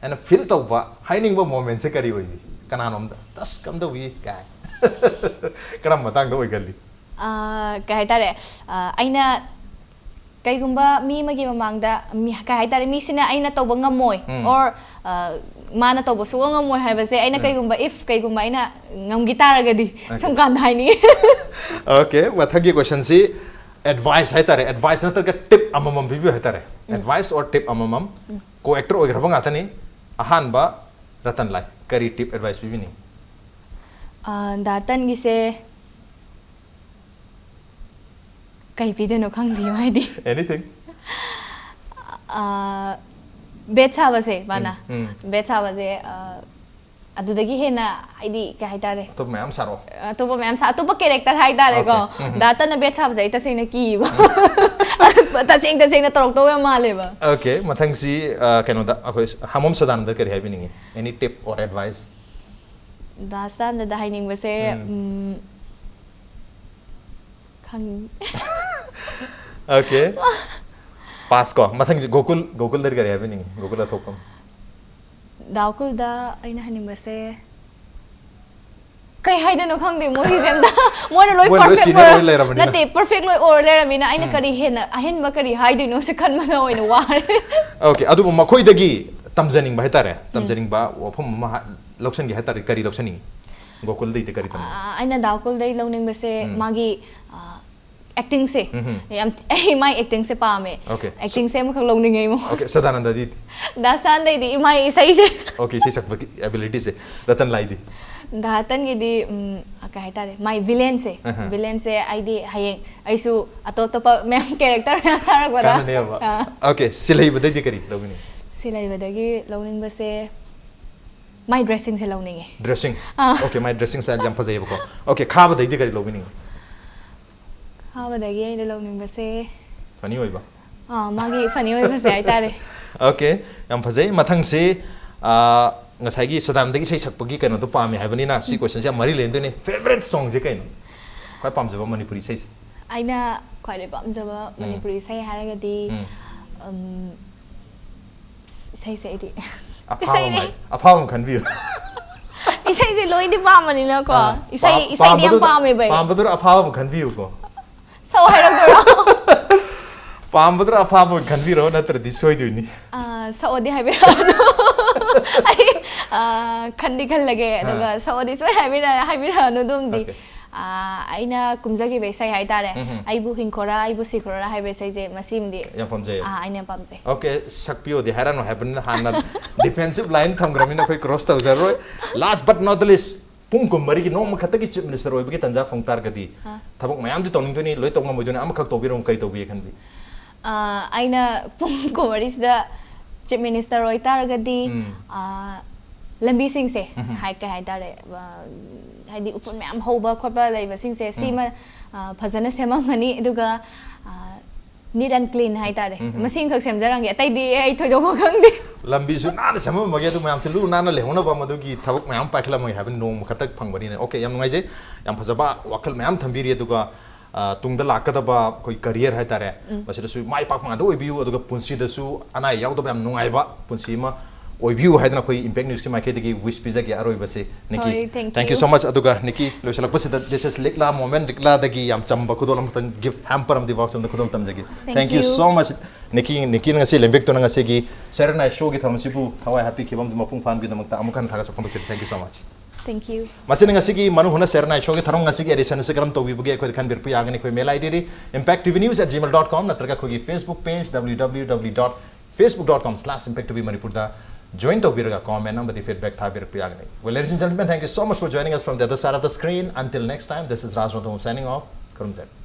ꯍꯥꯏꯅ ꯐꯤꯜ ꯇꯧꯕ, ꯍꯥꯏꯅꯤꯡꯕ ꯃꯣꯃꯦꯟꯁꯦ ꯀꯔꯤ ꯑꯣꯏꯕꯤ? ꯀꯅꯥꯅꯣꯝꯗ ꯇꯁ ꯀꯝꯗꯧꯏ ꯀꯥꯏ꯫ ꯀꯔꯝꯕ ꯃꯇꯥꯡꯗ ꯑꯣꯏꯒꯜꯂꯤ? ꯑꯥ, ꯀꯩ ꯍꯥꯏꯇꯥꯔꯦ, ꯑꯥ, ꯑꯩꯅ ꯀꯩꯒꯨꯝꯕ ꯃꯤ ꯑꯃꯒꯤ ꯃꯃꯥꯡꯗ, ꯃꯤ, ꯀꯩ ꯍꯥꯏꯇꯥꯔꯦ, ꯃꯤꯁꯤꯅ ꯑꯩꯅ ꯇꯧꯕ ꯉꯝꯃꯣꯏ, ꯎꯝ꯫ or, ꯑꯥ, ꯃꯥꯅ ꯇꯧꯕ ꯁꯨꯡꯉꯝ ꯉꯝꯃꯣꯏ ꯍꯥꯏꯕꯁꯦ ꯑꯩꯅ ꯎꯝ꯫ ꯀꯩꯒꯨꯝꯕ, if ꯀꯩꯒꯨꯝꯕ ꯑꯩꯅ ꯉꯝꯈꯤ ꯇꯥꯔꯒꯗꯤ, Okay. ꯁꯨꯝ ꯀꯥꯟꯗ ꯍꯥꯏꯅꯤꯡꯉꯤ꯫ ꯑꯣꯀꯦ, ꯃꯊꯪꯒꯤ ꯀꯣꯏꯁꯟꯁꯤ ꯑꯦꯗꯚꯥꯏꯁ ꯍꯥꯏꯇꯥꯔꯦ, ꯑꯦꯗꯚꯥꯏꯁ ꯅꯠꯇ꯭ꯔꯒ ꯇꯤꯞ ꯑꯃꯃꯝ ꯄꯤꯕꯤꯌꯨ ꯍꯥꯏꯇꯥꯔꯦ꯫ ꯑꯦꯗꯚꯥꯏꯁ ꯑꯣꯔ ꯇꯤꯞ ꯑꯃꯃꯝ꯫ ꯀꯣ ꯑꯦꯛꯇꯔ ꯑꯣꯏꯈ꯭ꯔꯕ ꯉꯥꯛꯇꯅꯤ꯫ ꯑꯍꯥꯟꯕ, ꯔꯇꯟ ꯂꯥꯏ, ꯀꯔꯤ ꯇꯤꯞ ꯑꯦꯗꯚꯥꯏꯁ ꯄꯤꯕꯤꯅꯤꯡ? ꯑꯥ, ꯗꯥ ꯔꯇꯟꯒꯤꯁꯦ ꯀꯩ ꯄꯤꯗꯣꯏꯅꯣ ꯈꯪꯗꯦ ꯍꯥꯏꯗꯤ꯫ ꯑꯦꯅꯤꯊꯤꯡ꯫ ꯑꯥ, ꯕꯦꯠ ꯁꯥꯕꯁꯦ ꯃꯥꯅ꯫ ꯎꯝ, ꯎꯝ꯫ ꯕꯦꯠ ꯁꯥꯕꯁꯦ, ꯑꯥ, ꯑꯗꯨꯗꯒꯤ ꯍꯦꯟꯅ ꯍꯥꯏꯗꯤ ꯀꯩ ꯍꯥꯏꯇꯥꯔꯦ? ꯑꯇꯣꯞꯄ ꯃꯌꯥꯝ ꯁꯥꯔꯛꯑꯣ꯫ ꯑꯇꯣꯞꯄ ꯃꯌꯥꯝ ꯁꯥ-, ꯑꯇꯣꯞꯄ ꯀꯦꯔꯦꯛꯇꯔ ꯍꯥꯏꯇꯥꯔꯦꯀꯣ꯫ ꯑꯣꯀꯦ꯫ ꯎꯝ, ꯎꯝ꯫ ꯗꯥ ꯔꯇꯟꯅ ꯕꯦꯠ ꯁꯥꯕꯁꯦ ꯑꯩ ꯇꯁꯦꯡꯅ ꯀꯤꯕ꯫ ꯇꯁꯦꯡ ꯇꯁꯦꯡꯅ ꯇꯧꯔꯛꯇꯧꯕ ꯌꯥꯝ ꯃꯥꯜꯂꯦꯕ꯫ ꯑꯣꯀꯦ, ꯃꯊꯪꯁꯤ, ꯑ, ꯀꯩꯅꯣꯗ, ꯑꯩꯈꯣꯏ ꯍꯥꯃꯣꯝ ꯁꯗꯥꯅꯟꯗ ꯀꯔꯤ ꯍꯥꯏꯕꯤꯅꯤꯡꯉꯤ? Any tip or advice? ꯗꯥ ꯁꯗꯥꯅꯟꯗꯗ ꯍꯥꯏꯅꯤꯡꯕꯁꯦ, ꯎꯝ꯫ ꯎꯝ, Okay. Pass ꯀꯣ꯫ ꯃꯊꯪꯁꯦ ꯒꯣꯀꯨꯜ, ꯒꯣꯀꯨꯜꯗꯗꯤ ꯀꯔꯤ ꯍꯥꯏꯕꯤꯅꯤꯡꯉꯤ? ꯒꯣꯀꯨꯜ ꯑꯊꯣꯛꯄꯝ꯫ ꯗꯥ ꯒꯣꯀꯨꯜꯗ ꯑꯩꯅ ꯍꯥꯏꯅꯤꯡꯕꯁꯦ ꯀꯩ ꯍꯥꯏꯗꯣꯏꯅꯣ ꯈꯪꯗꯦ ꯃꯣꯏꯒꯤꯁꯦ ꯑꯝꯇ꯫ ꯃꯣꯏꯅ ꯂꯣꯏ ꯃꯣꯏꯅ ꯂꯣꯏ perfect senior ꯑꯣꯏꯔ ꯑꯣꯏ ꯂꯩꯔꯕꯅꯤꯅ꯫ ꯅꯠꯇꯦ, perfect ꯂꯣꯏ ꯑꯣꯏꯔ ꯂꯩꯔꯕꯅꯤꯅ ꯑꯩꯅ ꯎꯝ꯫ ꯀꯔꯤ ꯍꯦꯟꯅ ꯑꯍꯦꯟꯕ ꯀꯔꯤ ꯍꯥꯏꯗꯣꯏꯅꯣ ꯁꯦ ꯈꯟꯕꯗ ꯑꯣꯏꯅ ꯋꯥꯔꯦ꯫ Okay, ꯑꯗꯨꯕꯨ ꯃꯈꯣꯏꯗꯒꯤ ꯇꯝꯖꯅꯤꯡꯕ ꯍꯥꯏꯇꯥꯔꯦ, ꯎꯝ꯫ ꯇꯝꯖꯅꯤꯡꯕ ꯋꯥꯐꯝ ꯑꯃ ꯍꯥ-, ꯂꯧꯁꯟꯒꯦ ꯍꯥꯏꯇꯥꯔꯦ, ꯀꯔꯤ ꯂꯧꯁꯟꯅꯤꯡꯉꯤ? ꯒꯣꯀꯨꯜꯗꯩꯗꯤ ꯀꯔꯤ ꯇꯝꯅꯤꯡꯉꯤ? ꯑꯥ, ꯑꯩꯅ ꯗꯥ ꯒꯣꯀꯨꯜꯗꯩ ꯂꯧꯅꯤꯡꯕꯁꯦ ꯎꯝ꯫ ꯃꯥꯒꯤ, ꯑꯥ, actingꯁꯦ ꯎꯝ꯫ ꯌꯥꯝ, ꯑꯩ ꯃꯥꯏ actingꯁꯦ ꯄꯥꯝꯃꯦ꯫ Okay. Actingꯁꯦ ꯑꯃꯈꯛ ꯂꯧꯅꯤꯡꯉꯦ ꯏꯃꯣ꯫ Okay, ꯁꯗꯥꯅꯟꯗꯗꯤ? ꯗꯥ ꯁꯗꯥꯅꯟꯗꯗꯤ ꯏꯃꯥꯏ ꯏꯁꯩꯁꯦ꯫ Okay, ꯏꯁꯩ ꯁꯛꯄꯒꯤ abilityꯁꯦ꯫ ꯔꯇꯟ ꯂꯥꯏꯗꯤ? ꯗꯥ ꯔꯇꯟꯒꯤꯗꯤ, ꯎꯝ, ꯀꯩ ꯍꯥꯏꯇꯥꯔꯦ, ꯃꯥꯏ villainꯁꯦ꯫ ꯑꯍ꯫ Villainꯁꯦ ꯑꯩꯗꯤ ꯍꯌꯦꯡ ꯑꯩꯁꯨ ꯑꯇꯣꯞ ꯑꯇꯣꯞꯄ ꯃꯌꯥꯝ character ꯃꯌꯥꯝ ꯁꯥꯔꯛꯄꯗ꯫ ꯀꯥꯟꯅꯅꯦꯕ꯫ ꯑꯥ꯫ Okay, ꯁꯤꯂꯩꯕꯗꯩꯗꯤ ꯀꯔꯤ ꯂꯧꯒꯅꯤ? ꯁꯤꯂꯩꯕꯗꯒꯤ ꯂꯧꯅꯤꯡꯕꯁꯦ ꯃꯥꯏ dressingꯁꯦ ꯂꯧꯅꯤꯡꯉꯦ꯫ Dressing? ꯑꯥ꯫ Okay, ꯃꯥꯏ dressing style ꯌꯥꯝ ꯐꯖꯩꯌꯦꯕꯀꯣ꯫ Okay, ꯈꯥꯕꯗꯩꯗꯤ ꯀꯔꯤ ꯂꯧꯕꯤꯅꯤꯡꯉꯤ? ꯈꯥꯕꯗꯒꯤ ꯑꯩꯅ ꯂꯧꯅꯤꯡꯕꯁꯦ funny ꯑꯣꯏꯕ? ꯑꯥ, ꯃꯥꯒꯤ funny ꯑꯣꯏꯕꯁꯦ ꯍꯥꯏꯇꯥꯔꯦ꯫ Okay, ꯌꯥꯝ ꯐꯖꯩ꯫ ꯃꯊꯪꯁꯤ, ꯑꯥ, ꯉꯁꯥꯏꯒꯤ ꯁꯗꯥꯅꯟꯗꯒꯤ ꯏꯁꯩ ꯁꯛꯄꯒꯤ ꯀꯩꯅꯣꯗꯣ ꯄꯥꯝꯃꯦ ꯍꯥꯏꯕꯅꯤꯅ, ꯁꯤ ꯎꯝ꯫ Questionꯁꯦ ꯌꯥꯝ ꯃꯔꯤ ꯂꯩꯅꯗꯣꯏꯅꯦ꯫ Favourite songꯁꯦ ꯀꯩꯅꯣ? ꯈ꯭ꯋꯥꯏ ꯄꯥꯝꯖꯕ ꯃꯅꯤꯄꯨꯔꯤ ꯏꯁꯩꯁꯦ? ꯑꯩꯅ ꯈ꯭ꯋꯥꯏꯗꯩ ꯄꯥꯝꯖꯕ ꯎꯝ꯫ ꯃꯅꯤꯄꯨꯔꯤ ꯏꯁꯩ ꯍꯥꯏꯔꯒꯗꯤ, ꯎꯝ꯫ ꯎꯝ, ꯏꯁꯩꯁꯦ ꯑꯩꯗꯤ ꯑꯐꯥꯕ ꯏꯁꯩꯗꯤ ꯑꯃ ꯍꯥꯏ-, ꯑꯐꯥꯕ ꯑꯃ ꯈꯟꯕꯤꯌꯨ꯫ ꯏꯁꯩꯁꯦ ꯂꯣꯏꯗꯤ ꯄꯥꯝꯕꯅꯤꯅꯀꯣ꯫ ꯑꯥ, ꯏꯁꯩ, ꯄꯥꯝ-, ꯏꯁꯩꯗꯤ ꯌꯥꯝ ꯄꯥꯝꯕꯗꯨꯗ, ꯄꯥꯝꯃꯦꯕ ꯑꯩ꯫ ꯄꯥꯝꯕꯗꯨꯅ ꯑꯐꯥꯕ ꯑꯃ ꯈꯟꯕꯤꯌꯨꯀꯣ꯫ ꯁꯛꯑꯣ ꯍꯥꯏꯔꯛꯇꯣꯏꯔꯣ? ꯄꯥꯝꯕꯗꯨꯅ ꯑꯐꯥꯕ ꯑꯣꯏꯅ ꯈꯟꯕꯤꯔꯣ, ꯅꯠꯇ꯭ꯔꯗꯤ ꯁꯣꯏꯗꯣꯏꯅꯤ꯫ ꯑꯥ, ꯁꯛꯑꯣꯗꯤ ꯍꯥꯏꯕꯤꯔꯛꯑꯅꯨ꯫ ꯑꯩ, ꯑꯥ, ꯈꯟꯗꯤ ꯈꯜꯂꯒꯦ, ꯑꯗꯨꯒ ꯑꯥ꯫ ꯁꯛꯑꯣꯗꯤ ꯁꯣꯏ ꯍꯥꯏꯕꯤꯔ-, ꯍꯥꯏꯕꯤꯔꯛꯑꯅꯨ ꯑꯗꯨꯝꯗꯤ꯫ Okay꯫ ꯑꯥ, ꯑꯩꯅ ꯀꯨꯝꯖꯈꯤꯕ ꯏꯁꯩ ꯍꯥꯏꯇꯥꯔꯦ, ꯎꯝ ꯍꯝ꯫ "ꯑꯩꯕꯨ ꯍꯤꯡꯈꯣꯔꯥ ꯑꯩꯕꯨ ꯁꯤꯈꯣꯔꯥ" ꯍꯥꯏꯕ ꯏꯁꯩꯁꯦ ꯃꯁꯤꯃꯗꯤ, ꯌꯥꯝ ꯄꯥꯝꯖꯩꯌꯦꯕ꯫ ꯑꯥ, ꯑꯩꯅ ꯌꯥꯝ ꯄꯥꯝꯖꯩ꯫ Okay, ꯁꯛꯄꯤꯌꯣꯗꯤ ꯍꯥꯏꯔꯛꯑꯅꯨ ꯍꯥꯏꯕꯅꯤꯅ ꯍꯥꯟꯅ defensive line ꯊꯝꯈ꯭ꯔꯕꯅꯤꯅ ꯑꯩꯈꯣꯏ cross ꯇꯧꯖꯔꯔꯣꯏ꯫ Last but not the least, ꯄꯨꯡ ꯀꯨꯟꯃꯔꯤꯒꯤ ꯅꯣꯡꯃ ꯈꯛꯇꯒꯤ Chief Minister ꯑꯣꯏꯕꯒꯤ ꯇꯥꯟꯖꯥ ꯐꯪ ꯇꯥꯔꯒꯗꯤ ꯑꯥ꯫ ꯊꯕꯛ ꯃꯌꯥꯝꯗꯤ ꯇꯧꯅꯤꯡꯗꯣꯏꯅꯤ, ꯂꯣꯏ ꯇꯧ ꯉꯝꯃꯣꯏꯗꯣꯏꯅꯤ, ꯑꯃꯈꯛ ꯇꯧꯕꯤꯔꯝꯃꯨ, ꯀꯔꯤ ꯇꯧꯕꯤꯒꯦ ꯈꯟꯕꯤ? ꯑꯥ, ꯑꯩꯅ ꯄꯨꯡ ꯀꯨꯟꯃꯔꯤꯁꯤꯗ Chief Minister ꯑꯣꯏꯇꯥꯔꯒꯗꯤ, ꯎꯝ꯫ ꯑꯥ, ꯂꯝꯕꯤꯁꯤꯡꯁꯦ, ꯎꯝ꯫ ꯍꯥꯏ-, ꯀꯩ ꯍꯥꯏꯇꯥꯔꯦ, ꯑꯥ, ꯍꯥꯏꯗꯤ ꯎꯐꯨꯟ ꯃꯌꯥꯝ ꯍꯧꯕ ꯈꯣꯠꯄ ꯂꯩꯕꯁꯤꯡꯁꯦ, ꯎꯝ꯫ ꯁꯤꯃ, ꯑꯥ, ꯐꯖꯅ ꯁꯦꯝꯃꯝꯒꯅꯤ꯫ ꯑꯗꯨꯒ, ꯑꯥ, neat and clean ꯍꯥꯏꯇꯥꯔꯦ꯫ ꯎꯝ꯫ ꯃꯁꯤꯃꯈꯛ ꯁꯦꯝꯖꯔꯝꯒꯦ, ꯑꯇꯩꯗꯤ ꯑꯩ ꯊꯣꯏꯗꯣꯛꯄ ꯈꯪꯗꯦ꯫ ꯂꯝꯕꯤꯁꯨ ꯅꯥꯟꯅ ꯁꯦꯝꯃꯝꯃꯒꯦ, ꯑꯗꯨ ꯃꯌꯥꯝꯁꯦ ꯂꯨ ꯅꯥꯟꯅ ꯂꯩꯍꯧꯅꯕ, ꯃꯗꯨꯒꯤ ꯊꯕꯛ ꯃꯌꯥꯝ ꯄꯥꯏꯈꯠꯂꯝꯃꯒꯦ ꯍꯥꯏꯕ ꯅꯣꯡꯃ ꯈꯛꯇ ꯐꯪꯕꯅꯤꯅ꯫ Okay, ꯌꯥꯝ ꯅꯨꯡꯉꯥꯏꯖꯩ, ꯌꯥꯝ ꯐꯖꯕ ꯋꯥꯈꯜ ꯃꯌꯥꯝ ꯊꯝꯕꯤꯔꯤ꯫ ꯑꯗꯨꯒ ꯑ, ꯇꯨꯡꯗ ꯂꯥꯛꯀꯗꯕ ꯑꯩꯈꯣꯏ ꯀꯔꯤꯌꯔ ꯍꯥꯏꯇꯥꯔꯦ, ꯃꯁꯤꯗꯁꯨ ꯃꯥꯏ ꯄꯥꯛꯄ ꯉꯥꯛꯇ ꯑꯣꯏꯕꯤꯌꯨ, ꯑꯗꯨꯒ ꯄꯨꯟꯁꯤꯗꯁꯨ ꯑꯅꯥ ꯑꯌꯦꯛ ꯌꯥꯎꯗꯕ ꯌꯥꯝ ꯅꯨꯡꯉꯥꯏꯕ ꯄꯨꯟꯁꯤ ꯑꯃ ꯑꯣꯏꯕꯤꯌꯨ ꯍꯥꯏꯗꯅ ꯑꯩꯈꯣꯏ ꯏꯝꯄꯦꯛ ꯅ꯭ꯌꯨꯁꯀꯤ ꯃꯥꯏꯀꯩꯗꯒꯤ ꯋꯤꯁ ꯄꯤꯖꯒꯦ꯫ ꯑꯔꯣꯏꯕꯁꯤ ꯅꯤꯀꯤ, ꯍꯣꯏ, thank thank you you. So much. ꯑꯗꯨꯒ ꯅꯤꯀꯤ, ꯂꯣꯏꯁꯤꯜꯂꯛꯄꯁꯤꯗ this is ꯂꯤꯛꯂꯥ ꯃꯣꯃꯦꯟ, ꯂꯤꯛꯂꯥꯗꯒꯤ ꯌꯥꯝ ꯆꯝꯕ ꯈꯨꯗꯣꯜ ꯑꯃꯈꯛꯇꯪ, ꯒꯤꯐ ꯍꯦꯝꯄꯔ ꯑꯃꯗꯤ ꯕꯣꯛꯁ ꯑꯃꯗ ꯈꯨꯗꯣꯜ ꯇꯝꯖꯒꯦ꯫ Thank Thank you you. So much. ꯅꯤꯀꯤ, ꯅꯤꯀꯤꯅ ꯉꯁꯤ ꯂꯦꯝꯕꯤꯔꯛꯇꯨꯅ ꯉꯁꯤꯒꯤ ꯁꯦꯔꯦꯅꯥꯏ ꯁꯣꯒꯤ ꯊꯧꯔꯝꯁꯤꯕꯨ ꯊꯋꯥꯏ ꯍꯥꯞꯄꯤꯈꯤꯕ ꯑꯃꯗꯤ ꯃꯄꯨꯡ ꯐꯥꯍꯟꯕꯤꯗꯃꯛꯇ ꯑꯃꯨꯛ ꯍꯟꯅ ꯊꯥꯒꯠꯆꯕ ꯐꯣꯡꯗꯣꯛꯆꯔꯤ꯫ Thank you so much. Thank you. ꯃꯁꯤꯅ ꯉꯁꯤꯒꯤ ꯃꯅꯨꯡ ꯍꯨꯠꯅ ꯁꯦꯔꯦꯅꯥꯏ ꯁꯣꯒꯤ ꯊꯧꯔꯝ ꯉꯁꯤꯒꯤ ꯑꯦꯗꯤꯁꯟ ꯑꯁꯤ ꯀꯔꯝ ꯇꯧꯕꯤꯕꯒꯦ ꯑꯩꯈꯣꯏꯗ ꯈꯟꯕꯤꯔꯛꯄ ꯌꯥꯒꯅꯤ꯫ ꯑꯩꯈꯣꯏ mail ID D impact T V news at gmail dot com ꯅꯠꯇ꯭ꯔꯒ ꯑꯩꯈꯣꯏꯒꯤ Facebook page W W W dot facebook dot com slash impact T V ꯃꯅꯤꯄꯨꯔꯗ join ꯇꯧꯕꯤꯔꯒ comment ꯑꯃꯗꯤ feedback ꯊꯥꯕꯤꯔꯛꯄ ꯌꯥꯒꯅꯤ꯫ Well, ladies and gentlemen, thank you so much for joining us from the other side of the screen. Until next time, this is Raj Ranthambore signing off. ꯈꯨꯔꯨꯝꯖꯔꯤ꯫